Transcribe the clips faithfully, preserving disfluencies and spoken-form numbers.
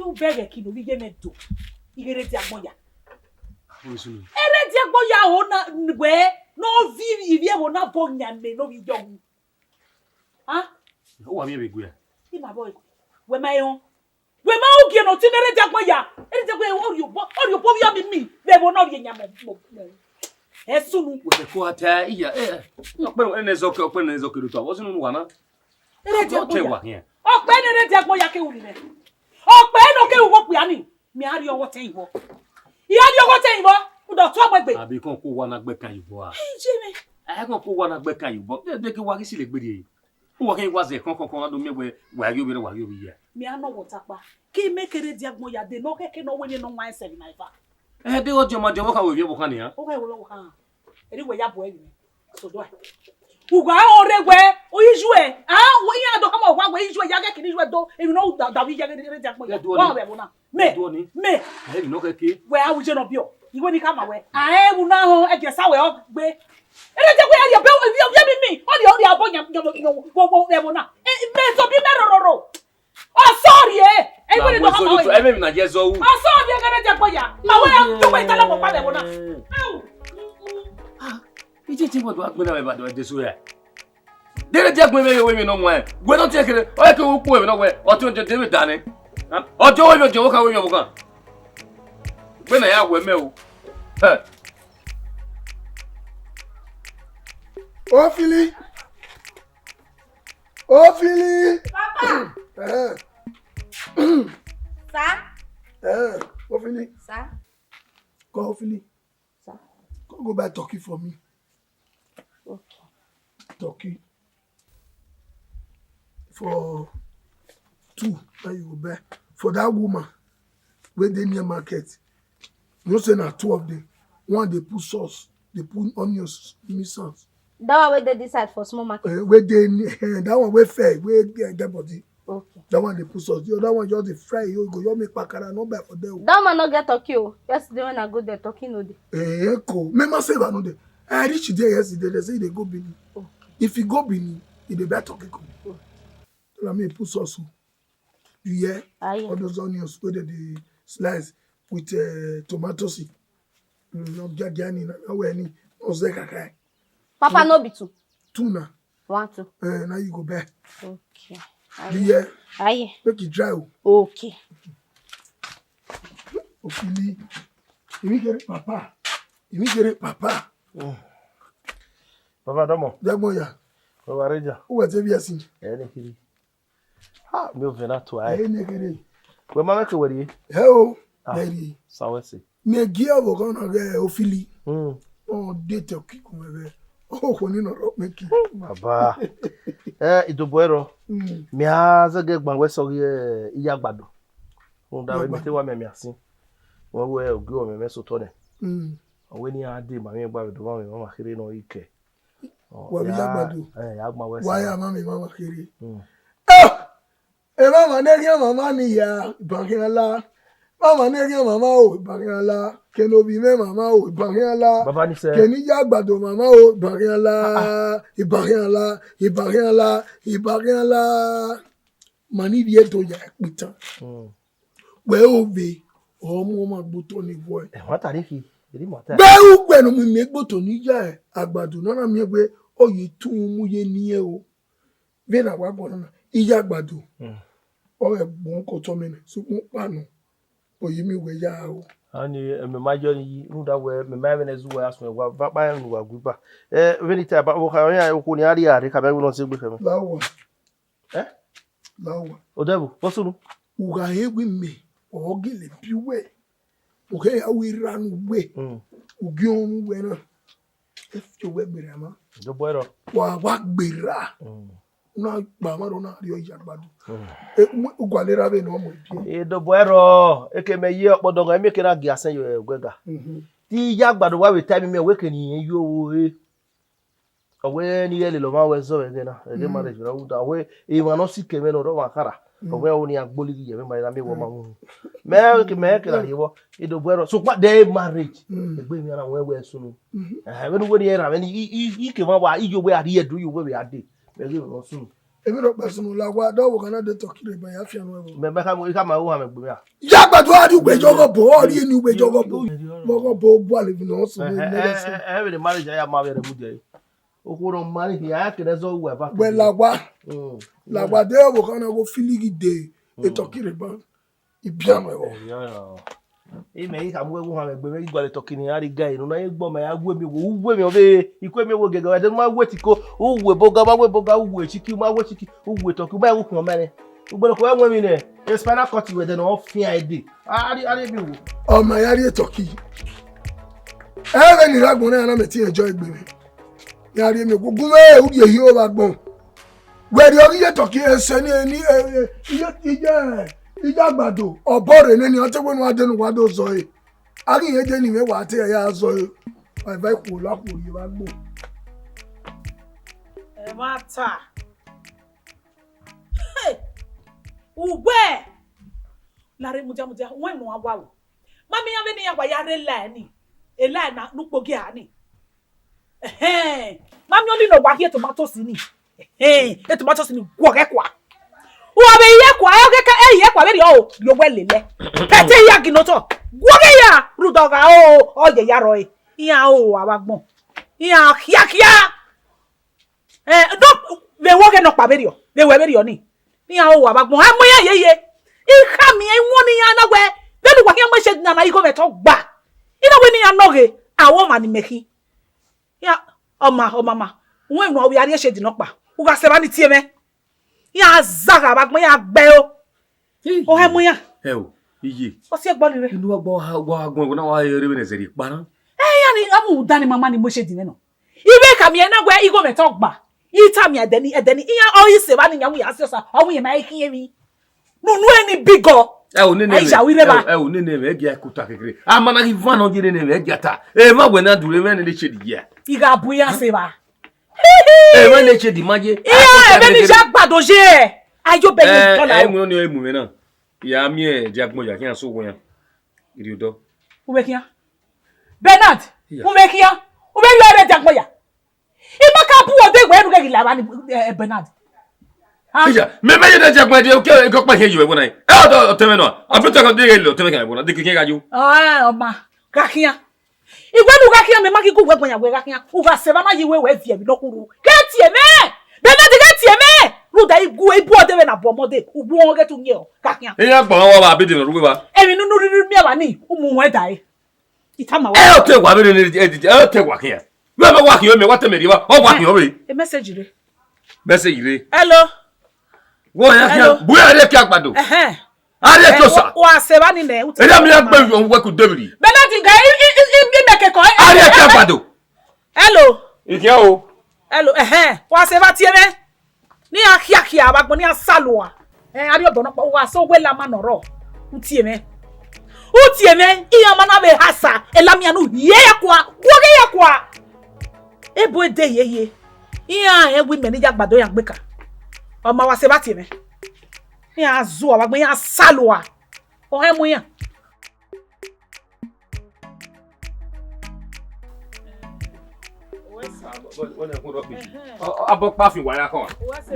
U bẹghe ki ne ovbi iye mwẹ do, I ghe rre dia agbọn ya. Orísun. Ẹ rre dia agbọn ya o na wẹ ne ọ viọ ivbi ẹvbo na bọ yan mẹ ne ovbi iye ọhun. Ah? Uwa miẹn vbe gue a? I ma bọ egbe. Wẹ ma rẹn. Wẹ ma ugie ne ọ ti ne rre dia agbọn ya. Rre dia agbọn ya, ọ rhie obọ, ọ rhie obọ vbiọ mi mi vbe ẹvbo na, ọ rhie yan mọ, mọ, mọ. Ẹ sunu. Wẹ ko ata iya, eh, ọkpẹ ne zọke, ọkpẹ ne zọke do ta, what's in wa na? Rre dia agbọn ya. Ọkpẹ ne rre dia agbọn ya ke wu ni nẹ. Ọkpẹ ne ọ ke wu vbe okpia ni. Mẹ a rhie ọghọ tẹn ivbọ. I a rhie ọghọ tẹn ivbọ, u do tuẹ ọmọ egbe. Abi kọn ko wa na gbe kan ivbọ a. Ẹ, je mẹ. Ẹ kọn ko wa na gbe kan ivbọ. De, de ke wa ghi sile gbe rrie. Uwa kẹ wa zẹ kọn kọn kọn do miẹn wẹ wa ghi ovbi rẹ, wa ghi ovbi ya. Mẹ a nọ wọ takpa. Ke mẹ kere dia agbọn ya de ne ọ khẹke ne ọ wẹ ne nọ wan ẹsẹ vbe ima eva. Ẹ de ọjọ ma jọ vbọ kha wẹ vbiẹ vbọ kha nian. Ọ ghẹ wẹ vbọ kha. Eri wẹ ya bu ẹre vbe. So do I. Uwa ọre wẹ, oyi ju ẹ. Ah, wẹ iran do khama owa wẹ iyu ẹ ya ghẹ kene iyu ẹ do. Emwi ne ọ da, da vbe iye rre dia agbọn ya. Ẹ do ni. Wa vbe ẹvbo na. Mẹ, Ẹdua ni. Mẹ. Ẹ, emwi ne ọ khẹke. Wẹ a wu je nọ biọ. Iwe ni khama wẹ. A ẹvbo na họn, ẹgiẹ sa wẹ ọ gbe. Ere je wẹ ya rhie ọbe, ọbe mi mi. Ọ rhie, ọ rhie abọ yan, yan, yan, wo, wo, ẹvbo na. E, mẹ zọ bi mẹ rororo. Ọ sọ rhie. Ẹ, iwe ni do khama wẹ. Ẹ, mẹ emwi na ye zọ ru. Ọ sọ rhie ghe rre dia agbọn ya. Ma wẹ ya, to wẹ itala mo pa vbe ẹvbo na. Au. Ah, ije ti wẹ do agbọn na vbe ba do de so ya. Dede dia gbẹn vbe emwi nọ wan. Wẹ nọ tie kere, ọ ke ukpo emwi nọ wẹ, ọ tie odede vbe da nẹ. Ọ jọ wẹ, ọ jọ wẹ, ka wẹ, ọ kan. Wẹ na ya wẹ mẹ o. Hẹ. Ofili. Ofili. Papa. Eh. Sir. Eh, Ofili. Sir. Call Ofili. Sir. Come go buy turkey for me. Okay. Turkey. For two, that you go buy. For that woman, where they near market. You know say na two of them. One they put sauce, they put onions, give me sauce. That one wey dey this side for small market. Eh, wey dey ni-, eh, that one wey fair, wey get, get body. Okay. That one dey put sauce. The other one just dey fry, you go, you make pakara, no buy for there o. That one no get turkey o. Yesterday when I go there, turkey no dey. Eh, cool. Me myself, I no dey. I reach there yesterday, they say they go Benin. Okay. If you go Benin, you dey buy turkey come. Okay. Tell me put sauce o. You hear? I hear. All those onions wey dem dey slice with, eh, tomatoes. Mm, no, gia, gia ni na, no, we ni, no, ze kaka. Papa, no be two. Two na. One, two. Eh, now you go buy. Okay. I hear. You hear? I hear. Make it dry o. Okay. Ofili. Imi kere papa. Imi kere papa. Mm. Papa, domo. Dagbo ya. Papa, reja. Uwe te bi asin. Eh, ne kiri. Ha, mi ovẹn na tua ẹre. Ẹ i nẹ kherhe. Wẹ ma mwẹ ke wẹ rrie? Ẹ o, ah, mẹ rrie. Sa wẹ sẹ? Mẹ gie ọvbokhan na ghe Ofili. Hmm. Ọ de te ọkikun mwẹ vbe okhuo ni nọ rọ kpẹn ki. Baba. Ẹ, idobo ẹrọ. Hmm. Mẹ a zẹgẹ gban wẹ sẹ ọghe, ẹ, iye agbado. Rhunmwuda vbe mẹ te wa mianmian sin. Wẹ wẹ ogie ọmẹ mwẹ sotọ nẹ. Hmm. Ọ wẹ ne iran dee ma mwẹ gba vbe do ma mwẹ ma kherhe nọ ikẹ. Wa vbe ya gbadu. Eh, ya gba wẹ wa sẹ. Ya ma mi mama kherhe. Mm. Ah! Emama ne khian mama ni ya, iban khian la. Mama ne khian mama o, iban khian la. Kene ovbi mwẹ mama o, iban khian la. Baba ni sẹ. Kene iye agbado mama o, iban khian la. Ah, ah. Iban khian la, iban khian la, iban khian la. Ma ni vbiẹ do ya ẹkpitan. Mm. Wẹ ove, ọ mu ọmwa gbe otọ ni vọe. Ẹmwata rhie khin, erha imwata. Vbe ugbẹn ne ọ mu miẹn gbe otọ ni ya agbado na, na miẹn wẹ ọ ye tu mu ye ni ẹn o. Vbene a wa gualọ na, iye agbado. Mm. Ọ ghẹ gbọn ke otọ mwẹ nẹ, sokpan ọkpa nọ, ọ ye miẹn wẹ ya o. Ani, mẹ ma yọ ni yi, rhunmwuda wẹ, mẹ ma rẹn vbene zẹ uwa ya suẹn, wa va kpa rẹn ne uwa gu iba. Ẹ, vbene I ta ba, okhuo ni a rhie a rre, ka mẹ wẹ ne ọ sẹ egbe khẹ mwẹ. La owa. Eh? La owa. Odẹvbo, vbọ sunu? U gha rẹn wẹ imẹ, ọ gele bi uwẹ. U kẹ ya wẹ erha ne uwẹ. Mm. U gie ọnrẹn uwẹ na. E fi owẹ gberra ma. Dobọ ẹrọ. Wa wa gberra. Mm. Na gba ma rọ na rhie iye agbado. Mm. E, u gualọ erha vbene ọ mu ebiẹ. E dobọ ẹrọ, eke mẹ ye ọkpọdọghan, emwi eke na gie asẹn ye ẹguẹga. Mhm. Te iye agbado wa vbe ta emwi mẹ, wẹ ke ne irẹn yo wo re. Ọ wẹ ne I ghẹ lele ọmwa wẹ zọ vbe ẹghẹ na, ẹghẹ marriage ra uda, ọ wẹ emwa ne ọ sikẹ mwẹ ne ọ rre ọmwa khara, ọ wẹ ọ nian gbolighi ye mwẹ ma na miẹn wẹ ọma mu. Mẹ ke, mẹ ke na rhie vbọ, e dobọ ẹrọ, sokpan de marriage, egbe emwi na wẹ wẹ sunu. Eh, vbene uwẹ ni erha mwẹ ni, I, I, I ke mwa wa, I yo wẹ a rhie ẹdẹ, I yo wẹ vbe a dee, mẹ ghe emwi ne ọ sunu. Emwi rhọkpa sunu la wa, dọ wo kana de turkey rre ban ya fian nuẹn vbo. Mẹ, mẹ ka mo, I ka ma ru hamwẹ egbe mẹ a? Ya gbadu a rhie ugbẹjọ ọghọbọ, ọ rhie eni ugbẹjọ ọghọbọ. Mẹ ọghọbọ gualọ emwi ne ọ sunu. Ẹ, ẹ, ẹ, ẹ, vbene marriage ya ma vbe rẹ mu dẹ. Okhuo ne ọ ma ni hia, a kere zọ uwa eva. Wẹ la wa. Mm. La wa de wo kana wo feel ghi de, e turkey rre ban. I bian mwẹ vbọ. Imẹ I khama uwẹ vbe uhanmwẹ egbe mwẹ, I gualọ turkey ne iran rre ga enu na, I gbe ọmọ ya wu emiowo, u wu emwi ọvbehe, I ku emiowo gẹgẹ, ẹdẹ ne u ma wu etiko, u wu eboga, u ma wu eboga, u wu echiki, u ma wu echiki, u wu turkey, u ma wu ukhiọn mẹ nẹ. Ugbẹn okhuo ẹmwẹ emwi nẹ, spinal cord wẹ ẹdẹ ne ọ fian ẹdẹ. A rhie, a rhie emiowo. Ọmọ ya rhie turkey. Ẹ vbe ni rre agbọn na, na mẹ te enjoy egbe mwẹ. Ya rhie emiowo, gu mwẹ, u rhie ehio vbe agbọn. Wẹ rhie ọghe iye turkey ẹsẹ ni, ni, eh, eh, iye, iye, iye agbado, ọbọ rre nene, ọ te wẹ ne uwa dee ne uwa do zọ ẹre. A ghi rẹn dee ne imẹ wa te ya zọ ẹre. Wa eva ikhuo la khuo rhie vbe agbọn. Ẹmwata. Hey! Ugbẹ! Lare mudia mudia, wẹ ne uwa wa o. Ma miẹn iran vbene iran wa ya rre line ni, line na ne ukpogia ni. Ẹhẹn, ma miẹn ọni ne ọ wa khian tomatoes ni. Ẹhẹn, tomatoes ni guọghọ ẹkua. Uwa vbe ye ẹkua, ẹ ghe ka ẹ ye ẹkua vberriọ o, rhie owẹ lele. Kẹte ya gin otọ, guọghọ ya, rhunmwuda ọ gha o, ọ ye ya rrọọ, iran o, avbe agbọn. Iran khiakhia. Eh, no, vbe wẹ ọghe nọkpa vberriọ, vbe wẹ vberriọ ni. Iran o, avbe agbọn, a mu iran yeye. I khama iran, I wọnọ iran na wẹ, vbene uwa khian mu eshedi na na igho mwẹ te ọ gba. I na wẹ ne iran nọ ghe, a ru ọmwa ne imẹ khin. Iran, ọma, ọmama, uwẹ ne ọ vbe a rhie eshedi nọkpa, u gha sẹ evba ni tie mwẹ. Iran zagha vbe agbọn, iran gbe ẹro. Ọ hẹ mu iran. Ẹ o, iye. Ọ si ẹgbọ ni rre. Inu ọgbọ wa guan wẹ na wa rre vbene zẹrriẹ kpa na. Ẹ, iran ni, a mu uda ni mama ni mu eshedi mwẹ nọ. I vbe khama iran na wẹ igho mwẹ te ọ gba. I tama iran ẹdẹ ni, ẹdẹ ni, iran ọ i sẹ evba ni iran mu ya si osa, ọ mu iran ma i khian emwi. Nunu ẹni bigọ. Ẹ o, nene Aisha, mwẹ, wi rre ẹ o, evba. Ẹ o, nene mwẹ, ẹ gia kuta kekere. A ma na ghi van nọ ye nene mwẹ, ẹ gia ta. Emwa wẹ na dure mwẹ ne eshedi ye. I gha bu iran sẹ evba. Emwa ne eshedi ma ye. Iran, a kuta ebe ni kekere. Ya gbado ye. Ayo bẹ ye. Eh, dọla eh, o. Mu ni emu mwẹ na. Ya miẹn dia agbọn ya khian so wẹ iran. Irhiodọ. U vbe khian? Bernard, iya, u vbe khian? U vbe yọ ẹre dia agbọn ya? I ma ka bu ọdẹ wẹ ru ghẹ ghi la evba ni, eh, Bernard. Ah. Iya, mẹ, mẹ ye dia agbọn dia, oke, oke ọkpa hiẹ ye wẹ na. Eh, ọtẹn mwẹ nọ. A bu te kan de ghe le ọtẹn mwẹ kan wẹ na. De ke khian gha yo. Ah, ọma, gha khian. I wẹ ne u gha khian, mẹ ma ghi gu wẹ gbọn ya wẹ gha khian. U gha sẹ evba na yi wẹ wẹ viẹ emwi ne ọ khuo ru. Ghẹ tie mwẹ! Bernard, ghẹ tie mwẹ! Rhunmwuda I gu, I bu ọdẹ vbe na bu ọmọ dee, u gu ọmọ ghẹ te u yin ẹre, gha khian. Iran gba wa wa bidi nọ ru wa. Emwi ne unu rhirhi miẹn evba ni, u mu ruẹn dae. I tama wẹ. Ẹ, ọ te wa vbe ne, ẹ, ẹ, ọ te wa khian. Wẹ ma wa khian, mẹ wa te mẹ rhie evba, ọ wa khian vbe. E message rre. Message rre. Hello. Wọ ya khian, hello, bu ya rre kia gbado. Ẹhẹn. A rhie ẹki osa. Wa sẹ evba ni nẹ, u te. Erha mi ya gbe yo wẹ ku David. Bernard ga i, i, i, i, i mẹ kekọ, eh, a rhie ẹki agbado. Hello. Ikhian o. Hello, ẹhẹn. Wa sẹ evba tie mwẹ. Ne iran khiakhia vbe agbọn, ne iran salua. Eh, a rhie obọ nọkpa, wa sẹ owẹ la ma nọ rrọọ. U tie mwẹ. U tie mwẹ, iran ma na vbe hasa, elamian nu hiẹ ya kua, guọghọ ya kua. Ebo ede hiehie. Iran rẹn wẹ imẹ ne I ya gbado iran gbeka. Ọ ma wa sẹ evba tie mwẹ. Iran zuọ vbe agbọn, iran salua. Ọ hẹ mu iran. Ọ, ọ, abọ kpa fin wa ya khan.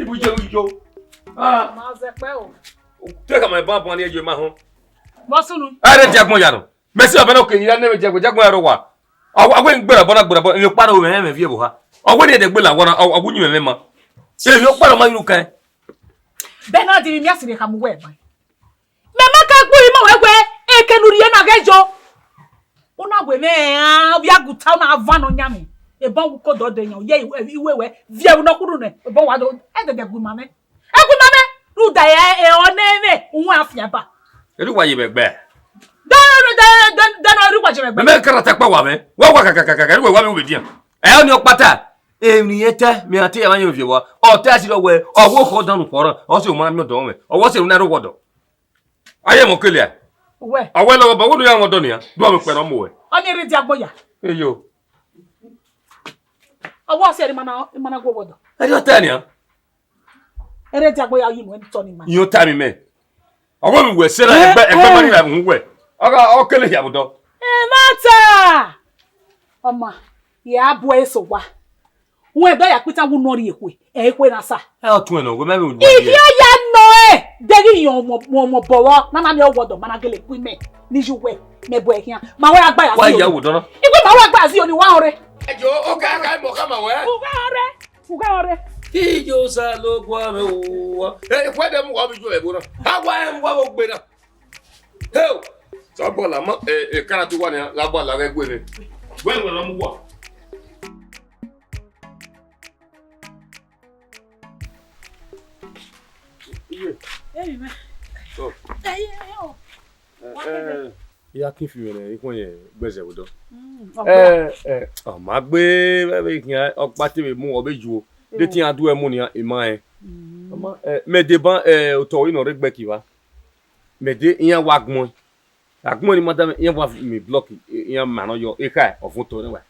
Ibu je yo. Ah. Ma zẹ kpẹ o. Te ka ma ban ban ni eyo ma họn. Vbọ sunu? A rhie dia agbọn ya nọ. Mẹ si ọbẹ nọ ke yin ne mẹ dia agbọn, dia agbọn ya rre owa. Ọ, ọ wẹ n gbẹrẹ bọ na gbẹrẹ bọ, emwi ọkpa rẹ ovbi mwẹ mẹ viẹ vbe oha. Ọ wẹ ne ẹdẹ gbe la wa na, ọ, ọ wẹ uyinmwẹ mwẹ ma. Emwi ọkpa rẹ ọ ma yin unu kan. Bernard, vbe imiẹn sirri khama uwẹ ban. Mẹ ma ka gbe ima wẹ wẹ, eke ne u rhie na ghẹ yo. U na wẹ mwẹ, a, ovbi aguta, u na van nọ yan mwẹ. Ebọ wu ko dọdẹ yan, ye iwe wẹ, viẹ vbe nọ khudu nẹ, ebọ wa do, ẹdẹdẹ gu ima mwẹ. Ẹ gu ima mwẹ, rhunmwuda ẹ, ẹ, ọ nẹ mwẹ, uwẹ a fian ba. Erha uwa ye vbe ẹgbẹ. Dẹ, dẹ, dẹ, dẹ nọ erha uwa ye vbe ẹgbẹ. Mẹ, mẹ karata kpa wa mwẹ, wa wa kakakaka, erha uwa vbe dian. Ẹ, ọni ọkpata, emwi etẹ, mẹ a te ya vba yan ovbi owa. Ọ te a si rọ wẹ, ọ wẹ okhọ dan unu khọ rran, ọ sẹ uma miẹn ọdọ mwẹ, ọ wẹ ọ sẹ unu na rre owa ọdọ. Aye mọ kele a. Uwẹ. Ọ wẹ lọghọ ba, wẹ unu ya mwẹ ọdọ nian, du ọmọ ikpẹ ne ọ mu wẹ. Ọni rre dia agbọn ya. Eyo. Ọ wẹ ọ sẹ erha ima na, ima na gu owa ọdọ. Ẹ di ọ ta nian. Erha dia agbọn ya yi mu ẹn tọ ni ma. Iyan ta mi mẹ. Ọ wẹ mi wẹ sẹ na, eh, ẹgbẹ, ẹgbẹ ma ni ra mu wẹ. Ọ gha, ọ kele hia vbe odọ. Ẹ ma ta. Ọma, ya bu ẹre sẹ owa. Wẹ do ya kpita wu nọ rrie ekhue, ẹ ekhue na sa. Ẹ, ọ tuẹn nọ, wẹ mẹ vbe unu. Ikhian ya nọ ẹ, deghẹ iyan ọmọ, ọmọ bọvọ, na na miẹn ọwọdọ, ma na gele ku imẹ, ni ju wẹ, mẹ bu ẹre khian. Ma wẹ agba ya. Wa si ya o. Wo dọnọ. Igbe ma wẹ agba ya si o ni wa ọre. Ẹ jọ, o ka ka mọ ka ma wẹ. U gha ọre, u gha ọre. Iye Osanobua mwẹ o. Ẹ, ekhue de mu wa bi ju ẹvbo na. A wa ẹ mu wa vbe ogbe na. Heo! Sọgbọ la ma, e, e, kana tu wa nia, la gba la ghẹ gue vbe. Wẹ wẹ rọ mu wa. Iye. Emi mẹ. So. Ẹ, ẹ, ẹ, o. Ẹ, ẹ. Ya kin fi mwẹ nẹ, ikhuẹn yẹn gbẹzẹ vbe odọ. Mm, ọkpa. Ẹ, ẹ, ọ ma gbe, vbe, vbe khian, ọkpa te vbe mu, ọ vbe ju o. De te iran du ẹmu nian, ima rẹn. Mm. Ọ ma, ẹ, mẹ deba, ẹ, otọ ọre nọ rre Gbẹki evba. Mẹ de iran wa gbọn. Agbọn ni ma da mwẹ, iran wa miẹn block, iran ma nọ yọ, ekhae, ọ vọn otọ nẹ wa.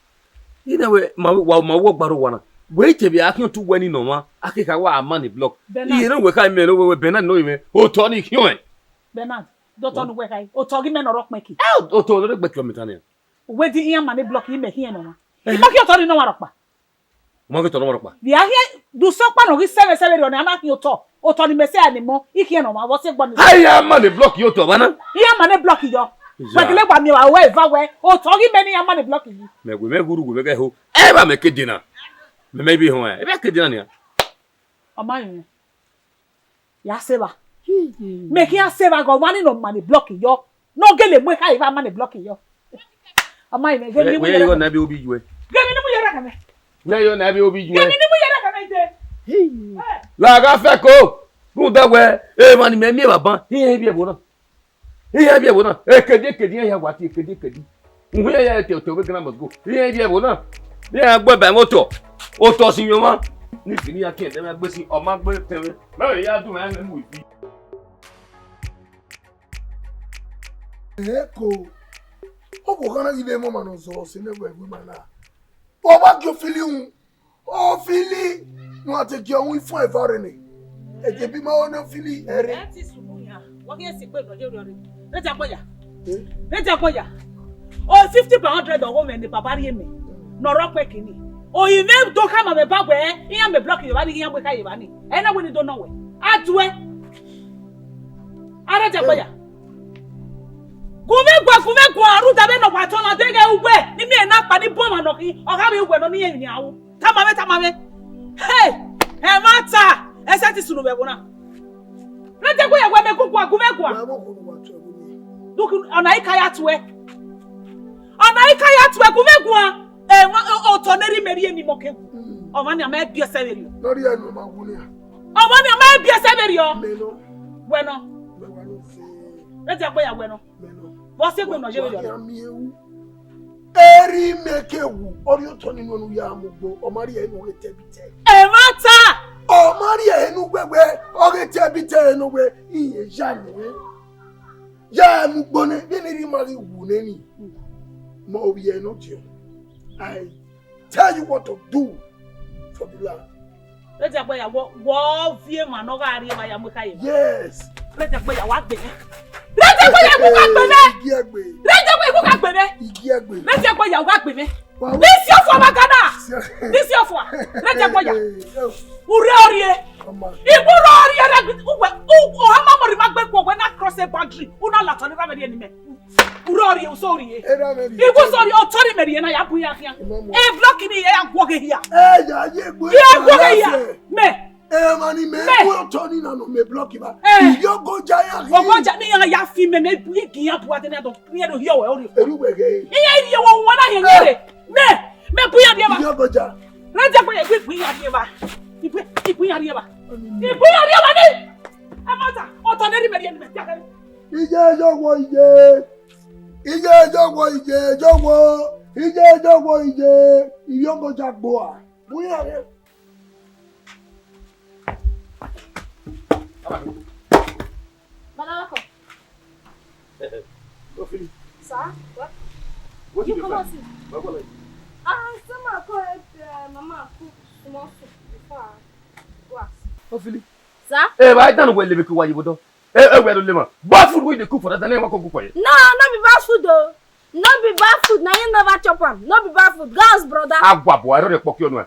Ina wẹ, ma wa, ma wọ gbarọ wa na. Wẹ te vbe a khian tu wẹ ni nọ mwa, a kekha wa ma ni block. Bernard. Iye ne wẹ kha mẹ, ne wẹ, wẹ Bernard nọ mwẹ, otọ ni khian. Bernard, dọtọ nu wẹ kha, otọ ghi mẹ nọ rọ kpẹki. Ẹ, otọ ne Gbẹki ọ mẹ ta nian. Wẹ di iran ma ni block, imẹ khian nọ mwa. Eh. Imẹ khian otọ ni nọ mwa rọkpa. Ọ ma ghi tọ nọ rọkpa. Vbe a khian do sẹ ọkpa nọ ghi sẹ mwẹ sẹ vberriọ nẹ, a na khian otọ. Otọ ni mẹ sẹ a ni mọ, I khian nọ mwa, vbe ọ sẹ egbe ni. A ya ma ni block yọ otọ vba na. Iran ma ni block yọ. Ya. Wẹ gele wa miẹn wa wẹ eva wẹ, otọ ghi mẹ ne iran ma ni block yi. Mẹ wẹ mẹ ghuru wẹ mẹ ghẹ ho. Ẹ vba mẹ ke dena. Mẹ mẹ bi họn ẹ. Ẹ vbe ke dena nian. Ọ ma rinmwian. Ya sẹ evba. Mẹ khian sẹ evba ghe ọmwa ni ne ọ ma ni block yọ. Ne ọ gele mu ekhare vbe a ma ni block yọ. Ọ ma rinmwian, ghe emwi ne I mu ye rre. Wẹ yọ na be obi yuẹ. Ghe emwi ne I mu ye rre khẹ mwẹ. Wẹ yọ na be obi yuẹ. Ghe emwi ne I mu ye rre khẹ mwẹ dee. Hii. Eh. La gha fẹ ko. Rhunmwuda wẹ, emwa ni mẹ miẹn vbe aban, iran i rhie ẹvbo na. Iran i rhie ẹvbo na. Ekedi ekedi iran ya wa tie ekedi ekedi. Uhun iran ya te otọ vbe Grand Mosque. Iran i rhie ẹvbo na. Iran gbe ba mwẹ otọ. Otọ sin mwẹ ọmwa. Ni fi ne iran kiẹn dẹ mwẹ gbe sin, ọ ma gbe tẹn mwẹ. Mẹ ya du mwẹ mu ifi. Eko, ọ vbe gha na ghi vbe mu ọmwa ne ọ zọ sẹ ne ẹvbo ima na. Ọ ma gie ofili un, ofili ne a te gie ọnwẹ ifun eva rre nẹ. Ẹdẹ bi ma ho ne ofili ẹre. Ẹ ti sunu ya, wa ghi esi gbe nọ ye rriọ rre. Rẹ dia gbe ya. Eh? Rẹ dia gbe ya. O fifty per hundred ọghe mwẹ ne baba rhie mẹ. Ne ọ rre ọkpẹki ni. O i mwẹ do khama mwẹ ba wẹ, iran mẹ block ye evba ni, iran wẹ kha ye evba ni. Ẹ na wẹ ne I do nọ wẹ. A duẹ. A rẹ dia gbe ya. Gu mwẹ guan, gu mwẹ guan, rhunmwuda vbene ọ wa tọn na deghẹ uwẹ ne I miẹn na kpa ni bun ọmwa nọ khin, ọ gha vbe uwẹ nọ ne I rẹn emwi nian ru. Tama mwẹ, tama mwẹ. Hey! Ẹmwata, ẹ sẹtin sunu vbe ẹvbo na. Rẹ dia gbe ya wẹ mẹ gu guan, gu mwẹ guan. Wa vbe okhuo ne uwa tu ẹvbo nii. Duk, ọna I ka ya tuẹ. Ọna I ka ya tuẹ, gu mwẹ guan. Ẹmwa, o, otọ ne erha mẹ rhie ne imẹ ke wu. Mm. Ọmwa ni a ma biẹ sẹ vberriọ. Nọ rhie ẹnu ma wu nia. Ọmwa ni a ma biẹ sẹ vberriọ. Mẹ nọ. Wẹ nọ. Mẹ wa nọ fe. Rẹ dia gbe ya wẹ nọ. Mẹ nọ. Vbe ọ sẹ egbe nọ ye vberriọ. Wa khian miẹn wu. Erha mẹ ke wu, ọ rhie otọ ni nuẹn ne u ya mu ugbo, ọ ma rhie ẹre ne u ghe tẹ bi tẹ. Ẹmwata! Ọ ma rhie ẹre ne u wẹwẹ, ọ ghe tẹ bi tẹ ẹre ne u wẹ, iye ya mu. Ya mu ugbo nẹ, vbene erha ima ghi wu nẹ ni, ma ovbi ẹre ne ọ diọn. I tell you what to do for the land. Rẹ dia gbe ya, wọ, wọ viọ emwa ne ọ gha rri emwa ya mu ekhare evba. Yes. Rẹ dia gbe ya, wa gbe mwẹ. Rẹ dia gbe ya, I gu gha gbe mwẹ. Igiẹgbe. Rẹ dia gbe ya, I gu gha gbe mwẹ. Igiẹgbe. Rẹ dia gbe ya, u gha gbe mwẹ. Wa, wa. Ni si ọfua ma gana. Si-, ni si ọfua. Rẹ dia gbe ya. Eh, eh. U rre ọ rrie. Ọma. I bu rre ọ rrie rẹ gbi, uwẹ, u, u ha ma mọ rhie ima gbe guan, wẹ na cross a boundary. U na la otọ ne erha mwẹ rhie ne imẹ. U rre ọ rrie, u so rrie. Erha mwẹ rhie. I gu so rrie, otọ ni mẹ rhie na ya bu iran khian. Ima mu. E block ni ya guọghọ ehia. Ẹ ya ye egbe. Ya guọghọ ehia. Mẹ. Emwa ni mẹ, mẹ. Gu otọ ni na nọ mẹ block ba. Eh. Iyọgoja ya rhie. Ọgọja ne iran ya fi mẹ, mẹ bu igi iran bu ade na dọ. Rhie do hiọ wẹ, ọ rhie. Eru wẹ ghe. Iran rhie wọ, wọ na hiẹ nyere. Mẹ, mẹ bu iran rhie ba. Iyọgoja. Rẹ dia gbe ya, I bu iran rhie ba. I bu, I bu iran rhie ba. I bu iran rhie ba ni. Ẹmwata, otọ ne erha mẹ rhie ne imẹ dia ghe. Iye yọghọ iye. Iye yọghọ iye yọghọ. Iye yọghọ iye. Iyọgoja gboa. Bu iran rhie. Madam, welcome. Ofili. Sir? What? What you do come out? What, what, like? Ah, someone call, uh, Mama cook small soup before I go out. Ofili. Sir? Eh, why don't we live with you? Eh, eh, where do you live? Bad food we dey cook for that, and then what cook for you? No, no be bad food though. No be bad food, na you never chop am. No be bad food. Girls, brother. Agwa boy, I don't dey poke you no.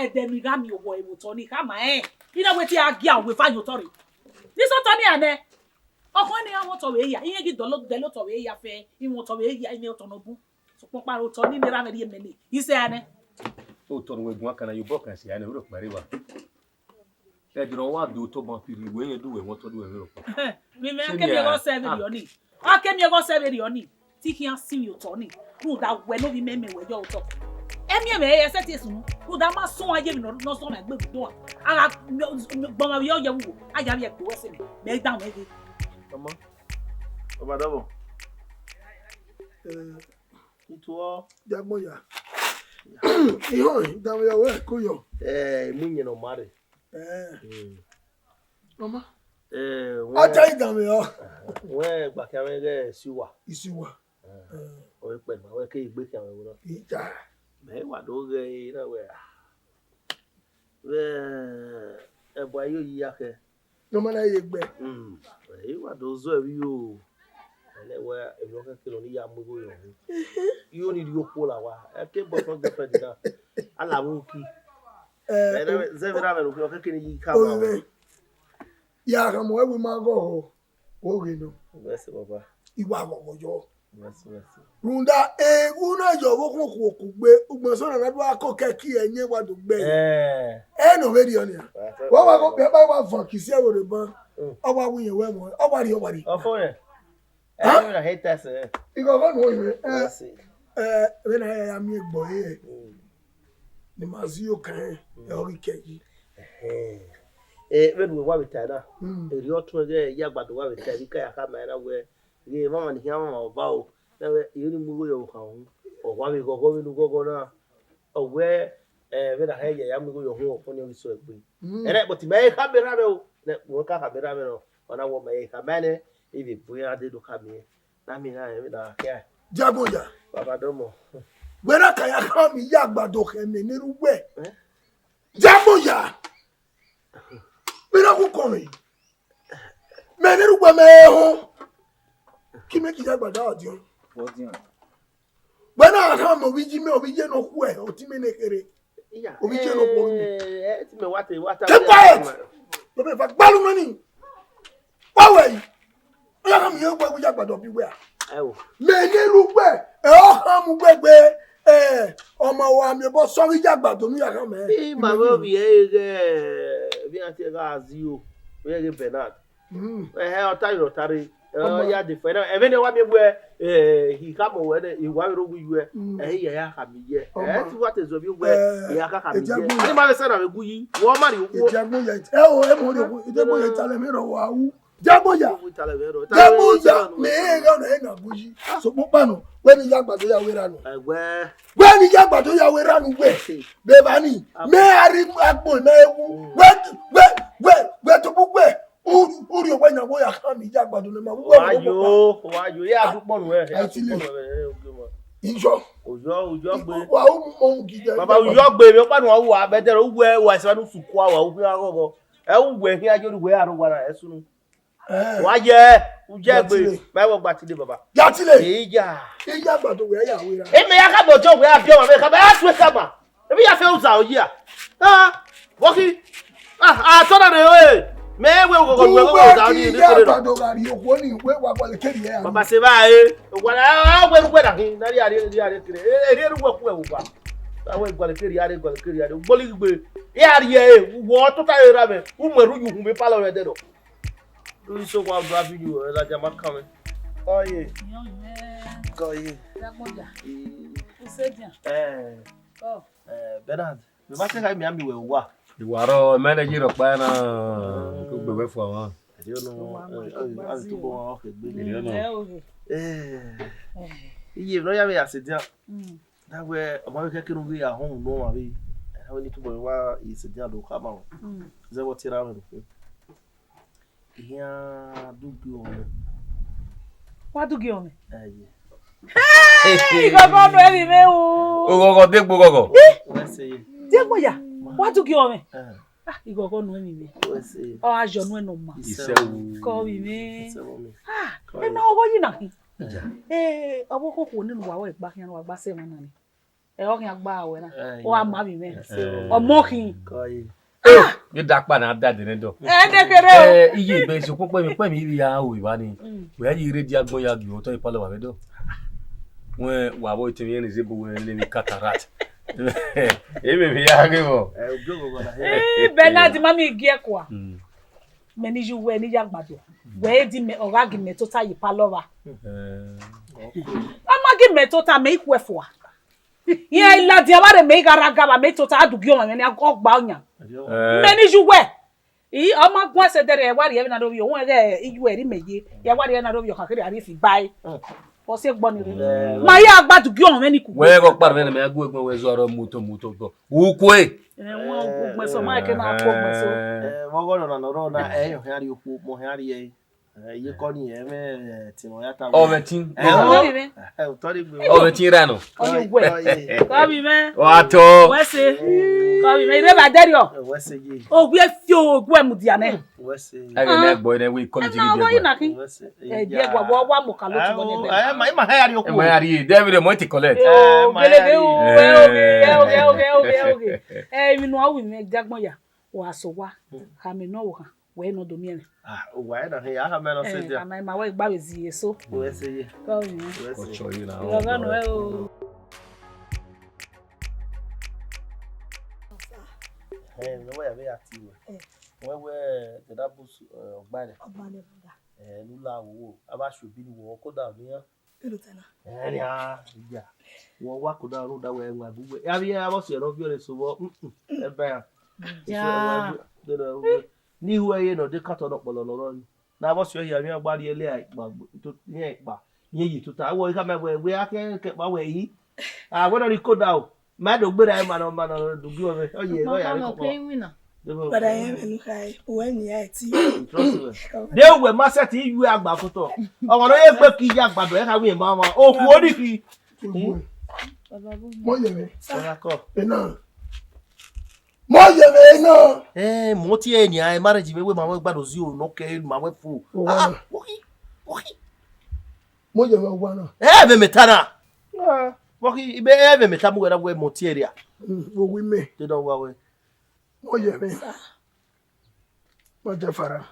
Ẹdẹ ne I gha miẹn owẹ vbe otọ ni, I khama rẹn. I na wẹ te a gia wẹ eva ye otọ rre. Ni sẹ otọ ni a nẹ. Ọkhọ ne iran mwẹ otọ vbe ya, iran ghi dọlọ, dẹlẹ otọ vbe ya fẹ, iran mwẹ otọ vbe ya, iran otọ nọ bun. Sokpan ọkpa rẹ otọ ni ne erha mwẹ rhie mẹ le, isẹ nẹ. Otọ ne uwẹ guan kan na, ye obọ kan si a nẹ, u rhọkpa rre wa. Ẹdẹ ne ọ wa do otọ ban fi rri, wẹ rẹn do wẹ mwẹ otọ do wẹ vbe rhọkpa. Vbe mẹ, a ke miẹn ọghe ọsẹ vberriọ ni. A ke miẹn ọghe ọsẹ vberriọ ni. Te I khian sinmwi otọ ni, rhunmwuda wẹ ne ovbi mẹ mẹ wẹ yọ otọ. Emiẹnmwẹ ẹre ẹsẹtin sunu, rhunmwuda ma suẹn ye emwi ne ọ zọ mwẹ egbe vbe udu a. A gha gbọnmwẹ vbe ọ ye vbe uwo, a ya vbe ẹgbe uwẹ sẹ mẹ, mẹ i danmwẹ ghe. Ọmọ, ọba dọbọ. Eh, I tuọ. Diagbọn ya. Ihọn, danmwẹ ya wẹ ko yọ. Eh, I mu iyẹn ne ọ ma rre. Eh. Mm. Ọmọ. Eh, wẹ, a ta idanmwẹ ọ. Wẹ gba khian mwẹ ghẹ Isiwa. Isiwa. Eh, ọ vbe kpẹ ma, wẹ ke egbe khian mwẹ vberriọ. Ija. Mẹ wa do ghẹ ẹre na wẹ, ah. Vbe ẹbua yo yi ya khẹ. Ne ọ ma na ye gbe. Mm. Ẹ wa do zọ ẹvbi yo. Ẹnẹ wẹ emwi ọkẹkẹre ne ọ ni ya mu igho yọ. Yo ni rhie okhuo la wa. Ẹ ke boyfriend girlfriend na. A la vbe uki. Eh, ẹ, zẹ vbe na vbe okhuo ọkẹkẹre ni yi ka ma. Orinmwẹ. Ya gha mu ẹvbo ima ghọghọ, wo ghe nọ. Mercy, Baba. I wa ghọghọ yọ. Mercy, mercy. Rhunmwuda eghu na yọ vbe okhuo okhuo kugbe, ugbẹn sẹ ọna na do gha koko ẹki ẹyẹn wa do gbe ẹre. Eh. Ẹ nọ vberriọ nia. Wa wa ghọ, wa wa van kisi ẹvbo rre ban. Mm. Ọ wa wu iyẹn wẹ mọ, ọ wa rhie, ọ wa rhie. Ọfo rẹ. Huh? Ẹ, na hate us, eh. Ighọghọ nọ vbe, eh, mercy. Eh, vbene a ya miẹn egbe ẹre. Mm. Ne ima zẹ okan rẹn, mm, ẹ, ọ ghi kẹ yi. Ẹhẹn. Eh, vbene uwẹ wa vbe tae na, mm, erriọ ọtuẹn ghẹ ya agbada uwa vbe tae, vbe I ka ya khama ẹre na wẹ, ghe emwamwa ne I khian mwamwa ọba o, na wẹ, I re ne I mu igho ye ọvbokhan uhunmwu, ọ wa vbe ghọghọ vbene u ghọghọ na, ọ wẹ, eh, vbene a khẹ ya ya mu igho ye uhunmwu, ọkpẹn ọnii ọ ghi sẹ egbe. Mm. Ẹnẹ, but mẹ i khama erha mwẹ o, nẹ, wẹ ka khama erha mwẹ nọ, ọ na wẹ ọ ma i khama nẹ, I vbe bu iran dee do khama irẹn. Na miẹn na, na khian. Diagbọn ya. Baba dọmọ. Wẹ na ka ya khama iye agbada khẹ mẹ ne erha uwẹ. Eh? Diagbọn ya. Mẹ na ku kọn mẹ. Mẹ ne erha uwẹ mẹ họn. Ki mẹ ki iye agbada ọdiọn. Ọdiọn. Wẹ na khama ovbi iye mẹ, ovbi iye ne ọ khuẹ, ọtẹn mẹ ne kherhe. Iya. Ovbi iye ne ọ khuẹ. Eh, eh, ti mẹ wa te, wa ta. Keep quiet. Wẹ mẹ va gbalu mẹ ni. Wa wẹ yi. Ọ ya khama iye uwẹ, iye agbada bi uwẹ a. Ẹ o. Mẹ ne erha uwẹ, ẹ, ọ khama uwẹ gbe, ẹ, ọmọ wa miẹn obọ sẹ ọghe iye agbada ne u ya khama ẹre. I ma vbe ovbi ẹre ghẹ, vbe iran tie gha zẹ o, vbe ẹghẹ Bernard. Mm. Ẹhẹn, ọ ta rre, ọ ta rre. Ọmọ. Ọ ya de fẹ na, ẹmwẹ ne wa miẹn wẹ, ẹ, I khama wẹ nẹ, I wa vbe rre owa iye uwẹ, mm, ẹ, I ya ya khama iye. Ọmọ. Ẹ, te uwa te zẹ ovbi uwẹ, ẹ, I ya ka khama iye. Ẹ, diagbọn ya. Ẹ ma vbe sẹ na vbe gu yi, wẹ ọ ma rhie okhuo. Diagbọn ya, ẹ o, ẹ mọ rhie okhuo, diagbọn ya, talẹ mwẹ rọ wa wu. Diagbọn ya. Diagbọn ya, mẹ i gha nọ ẹre na bu yi. Sokpan ọkpa nọ, wẹ ne iye agbada ya wẹ erha nọ. Ẹwẹ. Wẹ ne iye agbada ya wẹ erha nọ wẹ. Bẹbani, mẹ a rhie agbọn mẹ wu. Wẹ, wẹ, wẹ, wẹ tobọ wẹ. U, u rhie wẹ yan wẹ ya khama iye agbada ne ma. Wa yo, wa yo. Ya du kpọnmwẹ. Ẹ ti le. Iyọ. Oyọ, oyọ gbe. Wa u mo gide. Baba, oyọ gbe, mi ọkpa nọ wa, bẹdẹ, u wẹ, wa sẹ nu sukua, wa u fi aghọghọ. Ẹ u wẹ khian, yo, wẹ aro wa na, ẹ sunu. Eh. Wa ye, u ye gbe, ma wo gba tide, baba. Ya tile. Iya. Iya gba do we ya we ra. E me ya ka do jo we a bi ọmọ me ka ba a tue ka ma. E bi ya fe uza o ya. Ah, wo ki. Ah, ah, to na re o e. Me we wo go we wo da ni ni kere. Gba do ga ri okwo ni we wa gba le kere ya. Baba se ba e. Wa la we we da hin. Na ri ari ri ari kere. E ri ru we ku e wa. Ba we gba le kere ari gba le kere ari. Gboli gbe. E ari e. Wo to ta era me. U me ru yu hu me pa lo re de do. Uri so wa gba video, ẹ la jama kan mẹ. Kọye. Kọye. Dagboja. Usedian. Eh. Oh. Eh, Bernard. Mi ma se ka mi ami we wa. Iwa rọ, mẹ ne yi rọ pa na. Ko gbe we fo wan. Eri ono. Wa ma eh, to gba eh, zi to o. Bo wan o ke gbe. Eri ono. Mm, ẹ o he. Eh. Eh. Iye no ya me ya se dia. Mm. Da we, ọma vbe kẹkẹ ne u ghi ya họn unu ọmwa vbe. Ẹ na wẹ ne I tobọ wa i se dia do khama o. Mm. Zẹ vbe ọ tie ra mwẹ ro. Ihian dugie ọmwẹ. Wa dugie ọmwẹ? Ẹye. Hey, ighọghọ nu ẹvbi mwẹ o. Oghọghọ de gbe oghọghọ. Wẹ se ye. Diegboya, wa dugie ọmwẹ? Eh. Ah, ighọghọ nu ẹvbi mwẹ. Wẹ se ye. Ọ a yọ nu ẹnọ ma. Isẹ wu. Kọ vbi mwẹ. Isẹ wu mi. Ah, ena ọghọ yi na hin. Eh, ọvbokhan okhuo nene uwa wẹ gba khian ne uwa gba sẹ emwa na ni. Ẹ, ọ khian gba wẹ na. Eh, ọ a ma vbi mwẹ. Isẹ wu mi. Ọmọ khin. Kọ ye. Ah! Ye da kpa na da de ne dọ. Ẹ ne kere o. Ẹ, iye be sokun kpẹmwẹ, kpẹmwẹ ivbi ya ru evba ni. Mm. Wẹ ya ye ire dia agbọn ya gie otọ ipalọ wa vbe dọ. Wẹ wa vbe te mwẹ ne ze bu wẹ ne ni cataract. Emwi ya ghe vbọ. Ẹ, ojo go gọna. Ẹ, Bernard, ma mi gie kua. Mm. Mẹ ni yu wẹ ne I ya gbado. Wẹ di mẹ, ọ gha gie mẹ tota ye ipalọ wa. Ẹ. Ọ ma gie mẹ tota, mẹ I khuẹ fua. Iran i ladian vbe mẹ I gha rre aga vbe mẹ tota, a du gie ọmwa mwẹ ne ọ gba ọyan. Ẹ. Mẹ ni yu wẹ. I, ọ ma guan ẹse dẹrriọ, ẹ wa rhie ẹvbo na rre ovbi, owẹ ghẹ iyu ẹre mẹ ye, ẹ wa rhie ẹvbo na rre ovbi, ọ kha kherhe a rhie fi ba ẹe. Ọ si egbe ọnii rre. Ẹ. Ma ya gba du gie ọmwa mwẹ ni ku. Wẹ ghe ọkpa rẹ ne mẹ gu egbe wẹ zọ rọ moto moto bọ. Ukwe. Ẹ, wọn ugbẹn so, ma ke na ko ugbẹn so. Ẹ, vbe ọghọ nọ na nọ rọ na, ẹ, ọ khian rhie okhuo, mẹ ọ khian rhie ẹre. Ẹ, iye kọ ni, ẹ, mẹ, ẹ, ti nọ ya ta. Ọmwẹ tin. Ẹ, ọ, ẹ, otọ ni gbe. Ọmwẹ tin ra nọ. Ọ ye uwẹ. Kọ vbe mwẹ. Wa tọ. Wẹ se. Kọ vbe mwẹ, ire vbe dẹrriọ. Ẹ, wẹ se ye. Owie fi ogue mudia nẹ. Wẹ se. Ẹghẹ ne ẹgbọ ne we kọlẹ ti video. Ẹna ọgọ yina kin. Wẹ se. Ẹ, ye gua, wa, wa mo ka lo ti wọlé. Ẹ, ma, ma ha ya rhie okhuo. Ẹ ma ya rhie, David mo ti collect. Ẹ, ma ya rhie. Ẹ, oge, ẹ, oge, ẹ, oge, ẹ, oge, ẹ, oge. Ẹ, emwi ne a wi mwẹ diagbọn ya. Wa so wa. Khama nọ wo khan. Wẹ nọ do miẹn mwẹ. Ah, uwa ẹre na hin, a khama nọ sẹ dia. Khama ima wẹ gba vbe zi eso. Wẹ se ye. Kọ vbe mwẹ. Wẹ se. Kọ chọ yi na. Ọgọ nọ ẹ o. Ẹ, ne wa ya vbe ya tie wẹ. Ẹ. Wẹ wẹ, dada bus, ẹ, ọgba rẹ. Ọgba rẹ, brother. Ẹ, ne u la wo, a vbe sio bi ni wo, koda nian. Ẹ nian, iya. Wẹ wa koda rhunmwuda wẹ wa gu wẹ. A vbe iran vbe ọse ne ọ viọ ẹre so vbọ, mm, mm, ẹ ba iran. Ja. Eso, ẹ wa gu, de nọ gu. Ni hu ẹre nọ de katọ nọ kpọlọ nọ rọ ni. Ne a vbe ọse hia, emwi gba rhie lẹ ikpa, irẹn ikpa, irẹn yi tota. Wẹ khama wẹ, wẹ a khian kẹ kpa wẹ yi. A wẹ nọ ni koda o. Ma do gberra ima nọ, ma nọ do gie ọmwẹ. Ọ ye, ọ ya rre kọkọ. Brother, ẹ mwẹ ne u khae, uwẹ ni a ti. Trust me. De uwẹ ma sẹtin yu agba kotọ. Ọmwa ne ọ ye gbe ke iye agbado, ẹ kha wẹ ma ma. Okhuo ni khin. Mo ye mwẹ. Ọna kọ. Ena. Mo ye mwẹ ena. Eh, mo tie eni a marriage me we ma we gbado zi o no ke ma we fu. Ah, ohi, ohi. Mo ye mwẹ wa na. Eh, me me ta na. Ah, ohi, ibe eh me me ta mu we na we mo tie ria. Mm, wo wi me. Te do wa we. Mo ye mwẹ. Ma ja fara.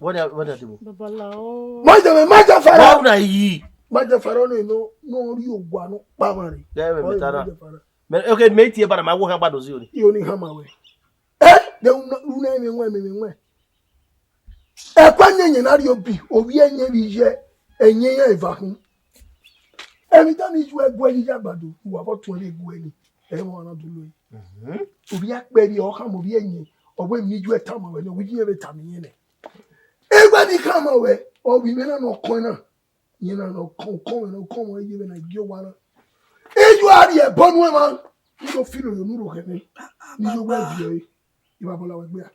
Wọ́n ní wọ́n ní àdìmú. Babalao. Ma ja mwẹ, ma ja fara. Wọ́n náà yìí. Ma ja fara ọ̀nà iná, náà rí ògùn àánú pa wọn rè. Ẹ ẹ mẹ ta na. Mẹ, okay, mẹ ti ẹ bana ma wo hàn gbàdọ sí òní. Iye òní hàn ma wẹ. Ẹ, de una una ẹmẹ wọn ẹmẹ wọn. Ẹ kọ ẹyẹn yẹn náà rí obì, òbí ẹyẹn rí yẹ, ẹyẹn yẹn ìvà kún. Ẹni tá ní ju ẹgbẹ yíyá àgbàdo, ìwà bọ tún ẹ lè gu ẹni, ẹ wọn ọ̀nà dúró yìí. Ovbi akpẹri ọ khama ovbi ẹyẹn, ọ wẹ emwi ne iye ẹ tama wẹ nẹ, ovbi iye ẹ vbe tama iyẹn nẹ. Egbe ni khama wẹ, ovbi mwẹ na ne ọ kọn na, iyẹn na ne ọ kọn, ọ kọn mwẹ na, ọ kọn mwẹ ye vbe na gie owa na. Iye a rhie ẹbọ nuẹn ma, I do filo yo ne u rho khẹ mwẹ, ne iye owa viọ ẹre, I wa bọla wẹ gbe a.